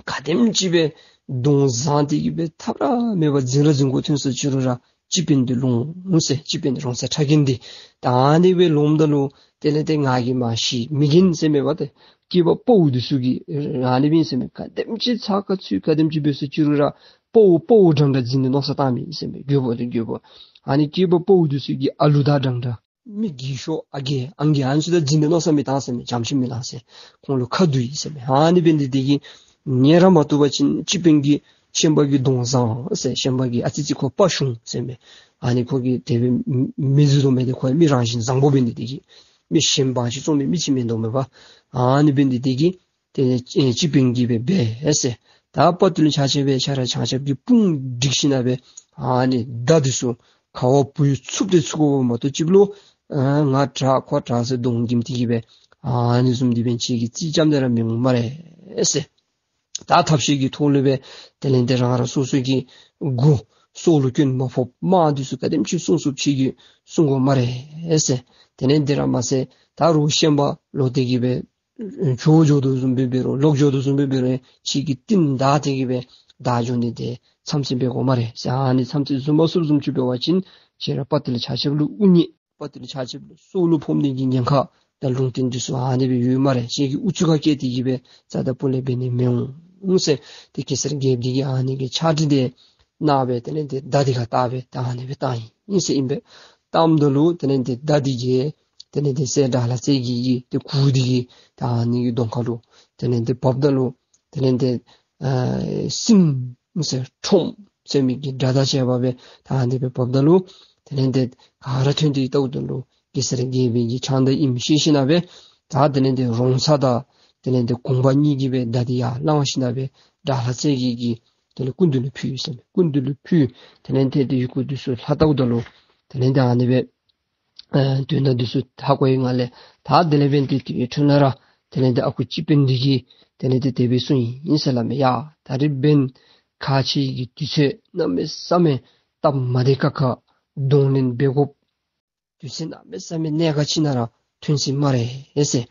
ག་དེམ་ཅིག་སྦེ་གདོང་བཟང་སྟེ་གི་སྦེ་ཐབས་ར་མེད་པར་འཛིང་ར་འཛིང་དགོཔ་ཐོན་སོང་ཅི་རུང་ར་སྤྱི་དཔོན་འདི་ལོང་ཟེར། སྤྱི་དཔོན་རོང་ཚ་ཁྲ་རྒན་འདི་ད་ཨ་ནི་སྦེ་ལོངམ་ད་ལུ་དེ་ལས་ཏེ་ང་གིས་མ་ཤེས་མི་རྒན་ཟེར་མེད་པ་ཏེ་སྐྱེས་པ་ཕོ་འདི་ཚུ་གིས་ཨ་ནི་སྦེ་ཨིན་ཟེར་མས། ག་དེམ་ཅིག་ཚ་ཁ་ཚུད་ག་དེམ་ཅིག་འབད་སོང་ཅི་རུང་ར་ཕོ་ཕོ་འདྲན་འདྲ་འཛིང་ནི་མནོ་བསམ་བཏང་མི་ཨིན་ཟེར་མས། རྒོད་པོ་དང་རྒོད་པོ་ཨ་ནི་སྐྱེས་པ་ཕོ་འདི་ཚུ་གི་ཨ་ལུ་དང་འདྲན་འདྲ་མི་རྒས་ཤོས་ཨ་རྒས་ཨང་རྒས་ཨ་ནི་ཚུ་དང་འཛིང་ནི་མནོ་བསམ་མི་བཏང་ཟེར་མས། བྱམས་ཤིང་མི་ལང་ཟེར། ཁོང་ལུ་ཁ་བསྡུ་ཡི་ཟེར་མས། ཨ་ནི་འབད་ནི་འདི་གིས་ཉན་ར་མ་བཏུབ་པ་ཅིན་སྤྱི་དཔོན་གྱིས་ཤན་པ་གི་གདོང་བཟང་ཟེར། ཤན་པ་གིས་ཨ་ཙི་ཙི་ཁོ་དཔའ་ཞུམ་ཟེར་མས། ཨ་ནི་ཁོ་གིས་དེ་སྦེ་མི་བཟོ་དོ་མས། ཏེ་ཁོ་མི་རང་བཞིན་བཟང་པོ་འབད་ནི་འདི་གིས་མི་ཞན་པ་ཅིག་བཙོང་མི་མི་ཅིག་མེན་དོ་མས་པ། ཨ་ནི་འབད་ནི་འདི་གིས་ཏེ་སྤྱི་དཔོན་གྱིས་སྦེ་འབད་ཟེར། ད་དཔའ་བརྟུལ་ཆ་ཁྱབ་སྦེ་ཆ་ར་ཆ་ཁྱབ་ཀྱིས་དཔུང་སྒྲིག་ཞིནམ་ལས་སྦེ་ཨ་ནི་མདའ་འདི་ཚུ་ཁ་བ་བུད་ཚུབ་སྟེ་ཚུ་དགོ་པ་མ་གཏོགས་ཅིག་ལུ་ཨ་ང་དྲག་ཁོ་དྲག་ཟེར་གདོང་འགེམས་ཏེ་གི་སྦེ་ཨ་ནི་བཟུམ་འདི་འབད་ཁྱེད་ཀྱིས་རྩིས་རྐྱབ་སྟེ་ར་མི་འོང་སྨ་རེ་ཟེར། ད་ཐབས་ཤེས་ཀྱི་ཐོག་ལས་སྦེ་དེ་ལས་ཏེ་རང་རང་སོ་སོ་གི་མགུ་སྲོག་ལུ་སྐྱོན་མ་ཕོགཔ་དམག་འདི་ཚུ་ག་དེམ་ཅིག་སྲུང་ཚུགསཔ་ཁྱེད་ཀྱིས་སྲུང་དགོ་སྨ་རེ་ཟེར། དེ་ལས་ཏེ་ར་མ་ཚད་ད་རུང་ཤན་པ་ལོག་སྟེ་གི་སྦེ་བྱོག་འགྱོ་དོ་བཟུམ་སྦེ་འབད་རུང་ལོག་འགྱོ་དོ་བཟུམ་སྦེ་འབད་རུང་ཁྱེད་ཀྱིས་རྟིང་བདའ་སྟེ་གི་སྦེ་བདའ་འགྱོ་ནི་འདི་མཚམས་ཚད་འབད་དགོ་སྨ་རེ་ཟེར། ཨ་ནི་མཚམས་ཚད་བཟུང་མ་ཚུགསཔ་བཟུམ་ཅིག་འབད་བ་ཅིན་ཁྱེད་ར་དཔའ་བརྟུལ་ཆ་ཁྱབ་ལུ་དབུ་བརྙེས་དཔའ་བརྟུལ་ཆ་ཁྱབ་ལུ་སྲོག་ལུ་ཕོག་ནི་གི་ཉེན་ཁ་ ད་ལུང་བསྟན་འདི་ཚུ་ཨ་ནི་སྦེ་ཡོད་སྨ་རེ། ཁྱེད་ཀྱིས་ཨུ་ཚུགས་ཁར་བཀལ་ཏེ་གི་སྦེ་རྩ་དང་སྤུ་ལས་འབད་ནི་མི་འོང་ཟེར། ཏེ་གེ་སར་རྒྱལཔོ་འདི་གིས་ཨ་ནི་གི་ཕྱག་བྲིས་འདི་གནང་སྦེ་དེ་ལས་ཏེ་མདའ་འདི་ཁར་བཏགས་སྦེ་ད་ཨ་ནི་སྦེ་བཏང་ཡི་ཟེར་ཨིན་པས། བཏངམ་ད་ལུ་དེ་ལས་ཏེ་མདའ་འདི་གིས་དེ་ལས་ཏེ་སྲས་དགྲ་ལྷ་རྩེ་རྒྱལ་གྱི་ཏེ་གུར་འདི་གི་ད་ཨ་ནི་གི་གདོང་ཁ་ལུ་དེ་ལས་ཏེ་བབས་ད་ལུ་དེ་ལས་ཏེ་ཨ་སིང་ཟེར་ཁྲོམ་ཟེར་མི་གི་སྒྲ་དང་བཅས་པ་སྦེ་ད་ཨ་ནི་སྦེ་བབས་ད་ལུ་དེ་ལས་ཏེ་ག་ར་ཐོན་ཏེ་ལྟཝ་ད་ལུ་གེ་སར་རྒྱལ་པོའི་གི་ཕྱག་མདའ་ཨིནམ་ཤེས་ཞིན་ན་སྦེ་ད་དེ་ལས་ཏེ་རོང་ཚ་དང་དེ་ལས་ཏེ་གུང་པ་གཉིས་ཀྱིས་སྦེ་མདའ་འདི་ཡར་བླངས་ཞིན་ན་སྦེ་དགྲ་ལྷ་རྩེ་རྒྱལ་གྱི་དེ་ལས་སྐུ་མདུན་ལུ་ཕུལ་ཟེར། སྐུ་མདུན་ལུ་ཕུལ། དེ་ལས་ཏེ་དེ་ཡི་གུ་འདི་ཚུ་ལྷག་ལྟཝ་ད་ལུ་དེ་ལས་ཏེ་ཨ་ནི་སྦེ་ཨ་དོན་དག་འདི་ཚུ་ཧ་གོ་བའི་ངང་ལས་ད་དེ་ལས་འབདན་ཏེ་དེ་འཕྲོ་ལས་ར་དེ་ལས་ཏེ་ཨ་ཁུ་སྤྱི་དཔོན་འདི་གིས་དེ་ལས་ཏེ་དེ་སྦེ་གསུངས་ཡི་ཟེར་སླབ་མས། ཡ་ད་རིས་འབདན་ཁ་ཆེ་གི་དུས་ཚོད་གནམ་མེད་ས་མེད་སྟབས་མ་བདེ་ཁག་ཁ་གདོང་ལེན་འབད་དགོཔ་དུས་ཚོད་གནམ་མེད་ས་མེད་གནད་འགག་ཅིག་ནང་ར་ཐོན་ཅི་སྨ་རེ་ཟེར།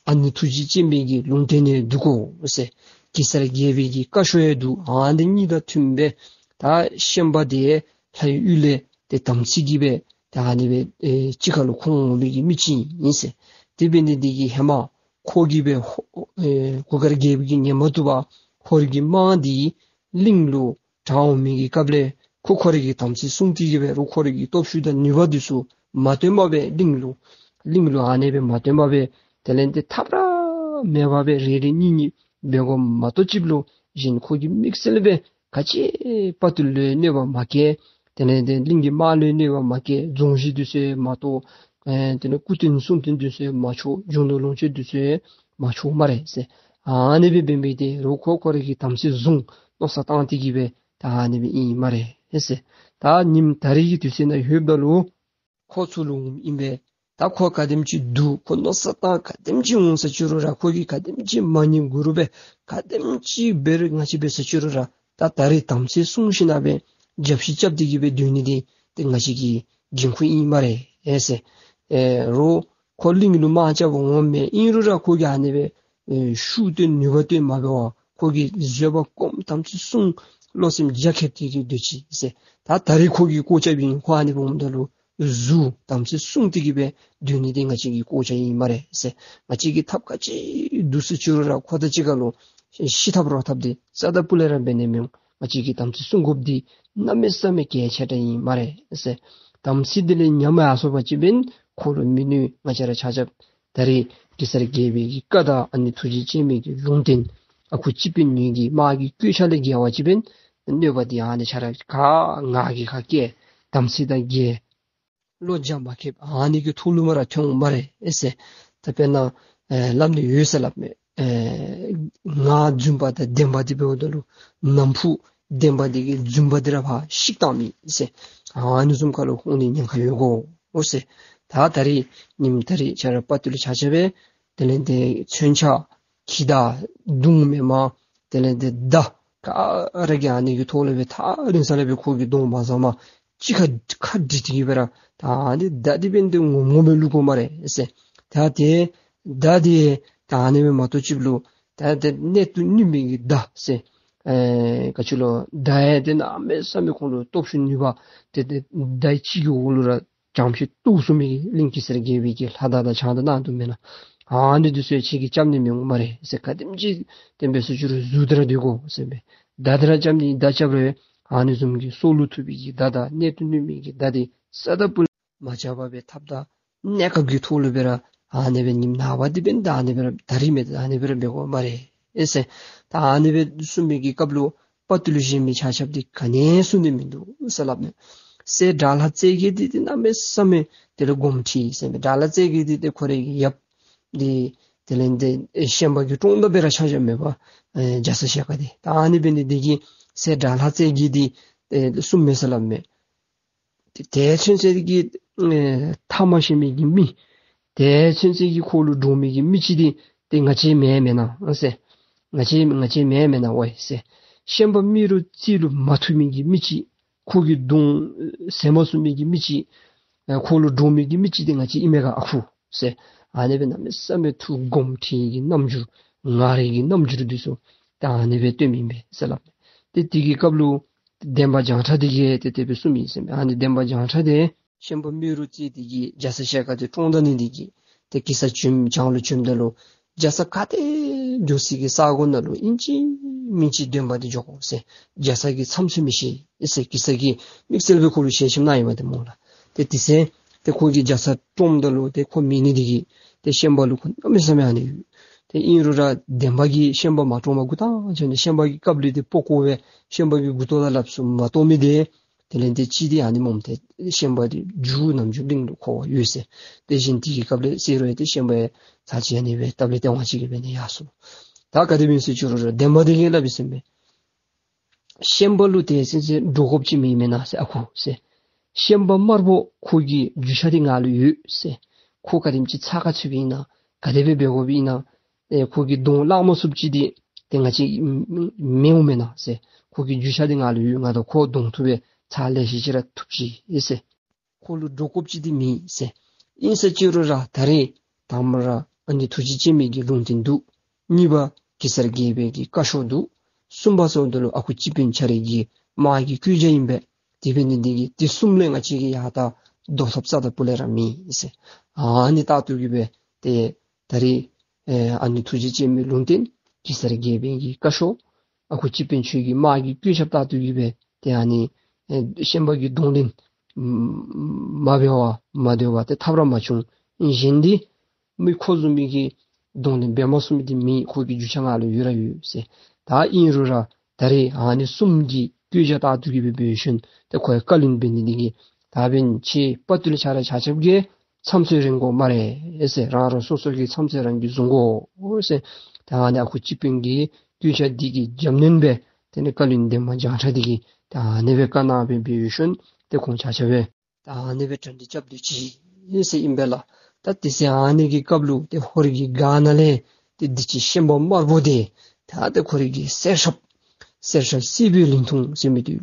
ཨ་ནེ་ཐུགས་རྗེ་ཅན་མའི་གི་ལུང་བསྟན་ཡང་འདུག་གོ་ཟེར། གེ་སར་རྒྱལ་པོའི་གི་བཀའ་ཤོག་ཡང་འདུག། ཨ་ནི་གཉིས་དང་མཐུན་པའི་ད་ཤན་པ་དེ་ལྷའི་ཡུལ་ལས་ཏེ་དམ་ཚིག་གིས་སྦེ་ད་ཨ་ནི་སྦེ་ཨེ་གཅིག་ཁར་ལུ་འཁོད་འོང་མི་གི་མི་ཅིག་ཨིན་ཟེར། དེ་འབད་ནི་འདི་གིས་ཧེ་མ་ཁོ་གིས་སྦེ་ཧོ་ཨེ་གུར་དཀར་རྒྱལ་པོ་གིས་ཉན་མ་བཏུབ་པར་ཁོ་རའི་གི་དམག་འདི་གླིང་ལུ་དྲངས་འོང་མི་གི་སྐབས་ལས་ཁོ་ཁོ་རའི་གི་དམ་ཚིག་བསྲུང་སྟེ་གི་འབད་རུང་ཁོ་རའི་གི་སྟོབས་ཤུགས་དང་ནུས་པ་འདི་ཚུ་མ་སྟོན་པར་སྦེ་གླིང་ལུ་གླིང་ལུ་ཨ་ནི་སྦེ་མ་སྟོན་པར་སྦེ་དེ་ལས་ཏེ་ཐབས་ར་མེད་པར་སྦེ་རེ་རེ་གཉིས་གཉིས་འབད་དགོཔ་མ་གཏོགས་ཅིག་ལུ་གཞན་ཁོ་གི་དམིགས་བསལ་སྦེ་ག་ཅི་དཔའ་བརྟུལ་ལུ་གནོད་པ་མ་བཀལ། དེ་ལས་ཏེ་གླིང་གི་དམག་ལུ་གནོད་པ་མ་བཀལ། རྫོང་གཞི་འདི་ཚུ་ཡང་མ་གཏོར། ཨེ་དེ་ལས་སྐུ་རྟེན་གསུང་རྟེན་འདི་ཚུ་ཡང་མ་འཕྱོག། རྒྱུ་ནོར་ལོངས་སྤྱོད་འདི་ཚུ་ཡང་མ་འཕྱོག་སྨ་རེ་ཟེར། ཨ་ནི་སྦེ་འབད་མི་འདི་རོགས་ཁོ་ཁོ་རའི་གི་དམ་ཚིག་བཟུང་མནོ་བསམ་བཏང་སྟེ་གི་སྦེ་ད་ཨ་ནི་སྦེ་ཨིན་སྨ་རེ་ཟེར། ད་ཉིནམ་ད་རིས་ཀྱི་དུས་ཚོད་ནང་ལྷོདཔ་ད་ལུ་ཁོ་ཚུར་ལོག་འོངམ་ཨིན་པས། ད་ཁོ་ག་དེམ་ཅིག་འདུག། ཁོ་མནོ་བསམ་བཏང་ག་དེམ་ཅིག་འོང་ས་ཅི་རུང་ར་ཁོ་གིས་ག་དེམ་ཅིག་མ་ཉན་དགུ་རུ་སྦེ་ག་དེམ་ཅིག་འབད་རུང་ང་བཅས་འབད་ས་ཅི་རུང་ར་ད་ད་རིས་དམ་ཚིག་བསྲུང་ཞིན་ན་སྦེ་རྒྱབ་བཤུད་རྐྱབ་སྟེ་གི་སྦེ་སྡོད་ནི་འདི་ཏེ་ང་བཅས་ཀྱི་འགན་ཁུར་ཨིན་སྨ་རེ་ཟེར། ཨེ་རོགས་ཁོ་གླིང་ལུ་དམག་རྐྱབ་པར་འོངམ་མས། ཨིན་རུང་ར་ཁོ་གིས་ཨ་ནི་སྦེ་ཨེ་ཤུགས་སྟོན་ནུས་པ་སྟོན་མ་འབད་བར་ཁོ་གིས་བཟོད་པ་སྒོམ་དམ་ཚིག་བསྲུང་བློ་སེམས་རྒྱ་ཁྱབ་སྟེ་གི་སྡོད་ཅི་ཟེར། ད་ད་རིས་ཁོ་གི་སྐོར་རྐྱབ་ཨིན། ཁོ་ཨ་ནི་སྦེ་འོངམ་ད་ལུ་གཟུགས་དམ་ཚིག་བསྲུང་སྟེ་གི་སྦེ་སྡོད་ནི་འདི་ང་བཅས་ཀྱི་སྐོར་རྐྱབ་ཨིན་སྨ་རེ་ཟེར། ང་བཅས་ཀྱིས་ཐབས་ག་ཅི་བསྡུ་ས་ཅི་རུང་ར་ཁོ་དང་གཅིག་ཁར་ལུ་ཤི་ཐབས་རོ་ཐབས་འདི་རྩ་དང་སྤུ་ལས་ར་འབད་ནི་མི་འོང་། ང་བཅས་ཀྱིས་དམ་ཚིག་བསྲུང་དགོཔ་འདི་གནམ་མེད་ས་མེད་གལ་ཆེ་དྲགས་ཨིན་སྨ་རེ་ཟེར། དམ་ཚིག་འདི་ལས་ཉམས་ཡར་སོང་པ་ཅིན་འབདན་ཁོ་ལུ་མི་གནོད། ང་བཅས་ར་ཆ་ཁྱབ་ད་རིས་གེ་སར་རྒྱལ་པོའི་གི་བཀའ་དང་ཨ་ནེ་ཐུགས་རྗེ་ཅན་མའི་གི་ལུང་བསྟན་ཨ་ཁུ་སྤྱི་དཔོན་གཉིས་ཀྱི་དམག་གི་བཀོད་ཆ་ལས་འགལ་བ་ཅིན་འབདན་གནོད་པ་འདི་ཨ་ནི་ཆ་ར་ག་ང་གིས་ཁ་སྐད་དམ་ཚིག་དང་འགལ། བློ་རྒྱ་མ་ཁེབས། ཨ་ནི་གི་ཐོག་ལུ་མར་ཐོན་འོང་སྨ་རེ་ཨེ་ཟེར། ད་དཔེར་ན་ཨེ་སླབ་ནི་ཡོད་ཟེར་སླབ་མས། ཨེ་ངག་རྫུན་པ་དང་བདེན་པ་འདི་འབདཝ་ད་ལུ་ནམ་ཕུགས་བདེན་པ་འདི་གིས་རྫུན་པ་འདི་ར་ཕར་བཤིག་བཏང་མི་ཨེ་ཟེར། ཨ་ནི་བཟུམ་ཁར་ལུ་འོང་ནི་ཉེན་ཁ་ཡོད་གོ་ཨོ་ཟེར། ད་ད་རིས་ཉིནམ་ད་རིས་ཆ་ར་དཔའ་བརྟུལ་ཆ་ཁྱབ་སྦེ་དེ་ལས་ཏེ་མཚོན་ཆ་གི་མདའ་མདུང་མེན་མས། དེ་ལས་ཏེ་མདའ་ག་ར་གིས་ཨ་ནི་གི་ཐོག་ལས་སྦེ་ཐག་རིང་ས་ལས་སྦེ་ཁོ་གི་གདོང་མ་བཟའ་མ་གཅིག་ཁར་ཁ་བསྒྲིལ་ཏེ་གི་སྦེ་ར་ད་ཨ་ནི་མདའ་འདི་འབདན་ཏེ་ངོམ་ངོམ་སྦེ་བླུག་དགོ་སྨ་རེ་ཨེ་ཟེར། ད་ཏེ་མདའ་འདི་ད་ཨ་ནི་སྦེ་མ་གཏོགས་ཅིག་ལུ་ད་ཏེ་གནད་དུ་སྣུན་མི་གི་མདའ་ཟེར། ཨེ་ག་ཅི་ལོ་མདའ་ཡང་ཏེ་གནམ་མེད་ས་མེད་ཁོང་ལུ་སྟོབས་ཤུགས་ནུས་པ་ཏེ་ཏེ་མདའ་གཅིག་གི་འོག་ལུ་ར་བྱང་ཕྱི་གཏུགས་ཚུགས་མི་གླིང་གེ་སར་རྒྱལ་པོའི་གི་ལྷ་མདའ་དང་ཕྱག་མདའ་གནང་དོ་མེན་ན། ཨ་ནི་འདི་ཚུ་ཁྱེད་ཀྱིས་རྐྱབ་ནི་མི་འོང་སྨ་རེ་ཟེར། ག་དེམ་ཅིག་བསྟན་པའི་ས་ཅི་རུང་ཟུར་དེ་ར་སྡོད་དགོ་ཟེར་སྦེ། མདའ་དེ་ར་རྐྱབ་ནི་མདའ་རྐྱབ་རུང་ཨ་ནི་བཟུམ་གྱི་སྲོག་ལུ་ཐུག་པའི་གི་མདའ་དང་གནད་དུ་སྣུན་མི་གི་མདའ་འདི་རྩ་དང་སྤུ་ལས་མ་རྐྱབ་པར་སྦེ་ཐབས་དང་གནས་སྐབས་ཀྱི་ཐོག་ལུ་སྦེ་ར་ཨ་ནི་སྦེ་ཉིནམ་ནངས་པ་འདི་འབདན་ད་ཨ་ནི་སྦེ་ར་ད་རིས་མེད་ད་ཨ་ནི་སྦེ་ར་འབད་དགོ་སྨ་རེ་ཨེ་ཟེར། ད་ཨ་ནི་སྦེ་གསུངས་མི་གི་སྐབས་ལུ་དཔའ་བརྟུལ་གཞན་མི་ཆ་ཁྱབ་འདི་ག་ནི་གསུང་ནི་མིན་འདུག་ཟེར་སླབ་མས། སྲས་དགྲ་ལྷ་རྩེ་རྒྱལ་འདི་ཏེ་གནམ་མེད་ས་མེད་དེ་ལས་དགོངསམ་ཁྲེལ་ཟེར་མས། དགྲ་ལྷ་རྩེ་རྒྱལ་འདི་ཏེ་ཁོ་རའི་གི་ཡབ་འདི་དེ་ལས་ཏེ་ཨེ་ཤན་པ་གི་དྲུང་མདའ་སྦེ་ར་ཆགས་ཆགསཔ་མས་པ། ཨེ་རྒྱ་ཚ་ཞལ་དཀར་འདི། ད་ཨ་ནི་འབད་ནི་འདི་གིས་སྲས་དགྲ་ལྷ་རྩེ་རྒྱལ་འདི་ཨེ་གསུངམ་མས་ཟེར་སླབ་མས། དེ་ཚུན་ཚོད་ཀྱི་ཨེ་ཐ་མ་ཤེས་མི་གི་མི་དེ་ཚུན་ཚོད་ཀྱི་ཁོ་ལུ་འདྲོག་མི་གི་མི་ཅིག་འདི་ཏེ་ང་བཅས་མེན་མེན་ན་ཨ་ཟེར། ང་བཅས་ང་བཅས་མེན་མེན་ན་ཝའི་ཟེར། ཤན་པ་རྨེ་རུ་རྩེ་ལུ་མ་ཐུབ་མི་གི་མི་ཅིག་ཁོ་གི་གདོང་ཟེར་མ་ཚུགས་མི་གི་མི་ཅིག་ཨེ་ཁོ་ལུ་འདྲོག་མི་གི་མི་ཅིག་འདི་ང་བཅས་ཨིན་མས་ག་ཨ་ཁུ་ཟེར། ཨ་ནི་སྦེ་གནམ་མེད་ས་མེད་ཐུགས་དགོངསམ་ཁྲེལ་གྱི་རྣམ་འགྱུར་ངར་གྱི་རྣམ་འགྱུར་འདི་ཚུ་ད་ཨ་ནི་སྦེ་སྟོནམ་ཨིན་པས་ཟེར་སླབ་མས། ཏེ་དེ་གི་སྐབས་ལུ་འདན་མ་བྱང་ཁྲ་འདི་གིས་ཏེ་དེ་སྦེ་གསུངམ་ཨིན་ཟེར་མས། ཨ་ནི་འདན་མ་བྱང་ཁྲ་འདི་ཤན་པ་རྨེ་རུ་རྩེ་འདི་གིས་རྒྱ་ཚ་ཞལ་དཀར་འདི་བཀྲོངས་ད་ནི་འདི་གིས་ ཏེ་གེ་སར་བྱོན་བྱང་ལུ་བྱོནམ་ད་ལུ་རྒྱ་ཚ་ག་ཏེ་འགྱོ་སའི་གི་ས་གོ་ནང་ལུ་ཨིན་ཅི་མིན་ཅི་འདོན་པ་འདི་འགྱོ་དགོ་ཟེར། རྒྱ་ཚ་གིས་མཚམས་ཚོད་མི་ཤེས་ཟེར། གེ་སར་གྱིས་དམིགས་བསལ་སྦེ་ཁོ་ལུ་ཞལ་ཆེམས་གནང་ཡོདཔ་འདི་སྨོ་ལགས། ཏེ་དེ་ཚེ་ཏེ་ཁོ་གིས་རྒྱ་ཚ་བཀྲོངམ་ད་ལུ་ཏེ་ཁོ་མེད་ནི་འདི་གིས་ཏེ་ཤན་པ་ལུ་ཁོ་གནམ་མེད་ས་མེད་ཨ་ནི་ཡོད། ཏེ་ཨིན་རུང་ར་འདན་མ་གིས་ཤན་པ་མ་བཀྲོངམ་མགུ་ཏོ་ཅན་ཏེ་ཤན་པ་གི་སྐབས་ལས་ཏེ་ཕོ་རྐོ་སྦེ་ཤན་པ་གི་མགུ་ཏོ་དང་ལགཔ་ཚུ་མ་བཏོག་མི་འདི་དེ་ལས་ཏེ་ཅིག་འདི་ཨ་ནི་སྨོ། ཏེ་ཤན་པ་འདི་རྒྱུ་ནམ་རྒྱུན་གླིང་ལུ་འཁོར་བ་ཡོད་ཟེར། དེ་བཞིན་དེ་གི་སྐབས་ལས་ཟེར་རུང་ཡང་ཏེ་ཤན་པ་ཡང་ཚར་ཅིག་ཨ་ནི་སྦེ་སྟབས་ལས་སྟེས་དབང་ཅིག་གིས་འབད་ནི་ཡར་སོང་། ད་ག་དེ་སྦེ་ཨིན་ཟེར་ཅི་རུང་ར་འདན་མ་འདི་གིས་སླབ་ཡི་ཟེར་མས། ཤན་པ་ལུ་ཏེ་ཟེར་ཟེར་འདྲོག་དགོཔ་ཅིག་མེད་མེན་ན་ཟེར་ཨ་ཁུ་ཟེར། ཤན་པ་དམར་པོ་ཁོ་གི་རྒྱུས་ཆ་འདི་ང་ལུ་ཡོད་ཟེར། ཁོ་ག་དེམ་ཅིག་ཚ་ག་ཚུད་པའི་ཨིན་ན་ག་དེ་སྦེ་འབད་དགོཔ་ཨིན་ན་ཨེ་ཁོ་གི་གདོང་བརླག་མ་ཚུགསཔ་ཅིག་འདི་ཏེ་ང་བཅས་མི་འོང་མེན་ན་ཟེར། ཁོ་གི་རྒྱུས་ཆ་འདི་ང་ལུ་ཡོད། ང་དང་ཁོ་གདོང་ཐུག་སྦེ་ཚར་ལེ་ཤ་ཅིག་ར་ཐུག་ཅི་ཟེར། ཁོ་ལུ་འདྲོག་དགོཔ་ཅིག་འདི་མེད་ཟེར། ཨིན་ཟེར་ཅི་རུང་ར་ད་རེས་དང་པ་ར་ཨ་ནི་ཐུགས་རྗེ་ཅན་མའི་གི་ལུང་བསྟན་འདུག། གཉིས་པ་གེ་སར་རྒྱལ་པོའི་གི་བཀའ་ཤོག་འདུག། གསུམ་པ་ཟེརཝ་ད་ལུ་ཨ་ཁུ་སྤྱི་དཔོན་ཁྱོད་རའི་གི་དམག་གི་བཀོད་རྒྱ་ཨིན་པས། དེ་འབད་ནི་འདི་གིས་དེ་གསུམ་ལས་ང་བཅས་ཀྱིས་ཡར་ད་བཟློག་ཐབས་རྩ་དང་སྤུ་ལས་ར་མེད་ཟེར། ཨ་ནི་ལྟར་དུ་གི་སྦེ་ཏེ་ད་རེས་ཨེ་ཨ་ནི་ཐུགས་རྗེ་ཅན་མའི་ལུང་བསྟན་གེ་སར་རྒྱལ་པོའི་གི་བཀའ་ཤོག། ཨ་ཁུ་སྤྱི་དཔོན་ཁྱོད་ཀྱི་དམག་གི་བཀོད་རྒྱ་ལྟར་དུ་གི་སྦེ་ཏེ་ཨ་ནི་ཨེ་ཤན་པ་གི་གདོང་ལེན་མ་འབད་བར་མ་སྡོད་པར་ཏེ་ཐབས་ར་མ་བྱུང་། གཞན་འདི་མི་ཁོ་བཟུམ་མའི་གི་གདོང་ལེན་འབད་མ་ཚུགས་མི་འདི་མེད། ཁོ་གི་རྒྱུས་ཆ་ང་ལུ་ཡོད་ར་ཡོད་ཟེར། ད་ཨིན་རུང་ར་ད་རེས་ཨ་ནི་གསུམ་གྱི་བཀོད་རྒྱ་ལྟར་དུ་གི་སྦེ་འབད་ཞིནམ་ཏེ་ཁོ་ཡང་བཀའ་ལུང་འབད་ནི་འདི་གིས་ད་འབདན་ཁྱེད་དཔའ་བརྟུལ་ཆ་ར་ཆ་ཁྱབ་ཀྱིས་མཚམས་ཚོད་རན་དགོ་སྨ་རེ་ཟེར། རང་རང་སོ་སོ་གི་མཚམས་ཚོད་རང་གིས་བཟུང་དགོ་ཟེར། ད་ཨ་ནི་ཨ་ཁུ་སྤྱི་དཔོན་གྱི་བཀོད་རྒྱ་འདི་གི་རྒྱབ་སྣོན་སྦེ་དེ་ལས་བཀའ་བློན་འདན་མ་བྱང་ཁྲ་འདི་གིས་ད་ཨ་ནི་སྦེ་བཀའ་གནང་སྦེ་འབད་ཞིནམ་ཏེ་ཁོང་ཆ་ཁྱབ་སྦེ་ད་ཨ་ནི་སྦེ་གྲ་སྒྲིག་རྐྱབ་སྡོད་ཅི་ཟེར་ཨིན་པས་ལགས། ད་དེ་ཚེ་ཨ་ནི་གི་སྐབས་ལུ་ཏེ་ཧོར་གྱི་སྒར་ནང་ལས་ཏེ་འདི་ཅིག་ཤན་པ་དམར་པོ་འདི་ད་ཏེ་ཁོ་རའི་གི་གསེར་ཞབས་གསེར་ཞབས་སྲིད་པའི་ལིང་ཐུང་ཟེར་མི་འདི་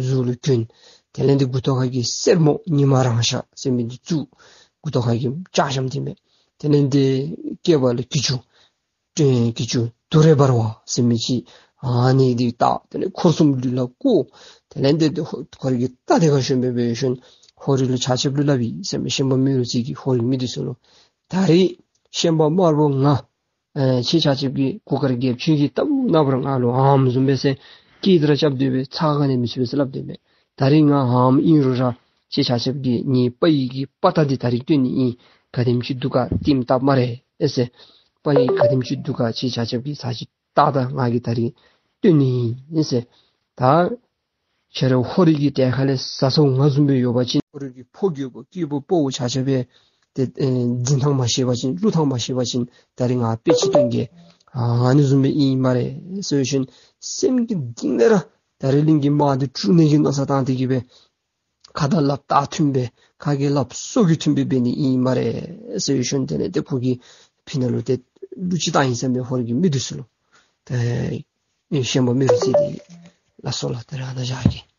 གཟུགས་ལུ་གྱོན། དེ་ལས་འདི་མགུ་ཏོ་ཁ་གི་གསེར་མོ་ཉི་མ་རང་ཤར་ཟེར་མི་འདི་བཙུགས། མགུ་ཏོ་ཁ་གི་ལྕགས་ཞྭམོ་འདི་མས། དེ་ལས་འདི་སྐེད་པ་ལུ་གྱི་ཅུང་སྟོན་གྱི་ཅུང་དུ་རེ་འབར་བ་ཟེར་མི་ཅིག་ཨ་ནི་འདི་བཏགས། དེ་ལས་འཁོར་གསུམ་ལུ་ལ་བསྐོར། དེ་ལས་འདི་ཁོ་རའི་གི་རྟ་འདི་ཁར་ཞོན་སྦེ་འབད་ཞིནམ་ཧོར་ལུ་ཆ་ཁྱབ་ལུ་སླབ་ཡི་ཟེར་མས། ཤན་པ་རྨེ་རུ་རྩེ་གིས་ཧོར་མི་འདི་ཚུ་ལུ་ད་རེས་ཤན་པ་དམར་པོ་ང་ཨེ་ཁྱེད་ཆ་ཁྱབ་ཀྱིས་གུར་དཀར་རྒྱལཔོ་ཁྱོད་ཀྱིས་ལྟ་བུ་ན་བར་ང་ལུ་ཨམ་བཟུམ་སྦེ་ཟེར་སྐད་འདི་ར་རྐྱབ་སྡོད་པས། ཚ་ག་ནི་མི་ཚུད་པས་ཟེར་སླབ་སྡོད་པས། ད་རེས་ང་ཨམ་ཨིན་རུང་ར་ཁྱེད་ཆ་ཁྱབ་ཀྱིས་ངེའི་དཔའ་ཡི་གི་དཔའ་རྟགས་འདི་ད་རེས་སྟོན་ནི་ཨིན། ག་དེམ་ཅིག་འདུག་ག་ལྟདམོ་བལྟ་སྨ་རེ་ཨེ་ཟེར། དཔའ་ཡི་ག་དེམ་ཅིག་འདུག་ག་ཁྱེད་ཆ་ཁྱབ་ཀྱིས་ཚར་ཅིག་བལྟ་ད། ང་གིས་ད་རེས་སྟོན་ནི་ཨིན་ཟེར། ད་ཁྱེད་ར་ཧོར་གྱི་གྲལ་ཁ་ལས་བཟའ་ཚང་ང་བཟུམ་སྦེ་ཡོད་པ་ཅིན་ཧོར་གྱི་ཕོ་རྒོད་པོ་སྐྱེས་པོ་ཕོ་བོ་ཆ་ཁྱབ་སྦེ་ཏེ་ཨེ་འཛིན་ཐངས་མ་ཤེས་པ་ཅིན་བསླུ་ཐངས་མ་ཤེས་པ་ཅིན་ད་རེས་ང་དཔེ་ཅིག་སྟོན་གེ། ཨ་ནི་བཟུམ་སྦེ་ཨིན་སྨ་རེ་ཟེར་ཞིནམ་སེམས་ཀྱི་གཏིང་ལས་ར་ད་རེས་གླིང་གི་དམག་འདི་དཀྲུག་ནི་གི་མནོ་བསམ་བཏང་སྟེ་གི་སྦེ་ཁ་དང་ལགཔ་ད་མཐུན་པའི་ཁ་གི་ལགཔ་སོ་གི་མཐུན་པའི་འབད་ནི་ཨིན་སྨ་རེ་ཟེར་ཞིནམ་དེ་ལས་ཏེ་ཁོ་གིས་ཕི་ནང་ལུ་ཏེ་གླུ་ཅིག་བཏང་ཡི་ཟེར་མས། ཧོར་གྱི་མི་འདི་ཚུ་ལུ་ཏེ་ཤན་པ་རྨེ་རུ་རྩེ་འདི་ལགས་སོ་ལགས། ད་རེས་ཨ་ནཱ་བཞག་གེ།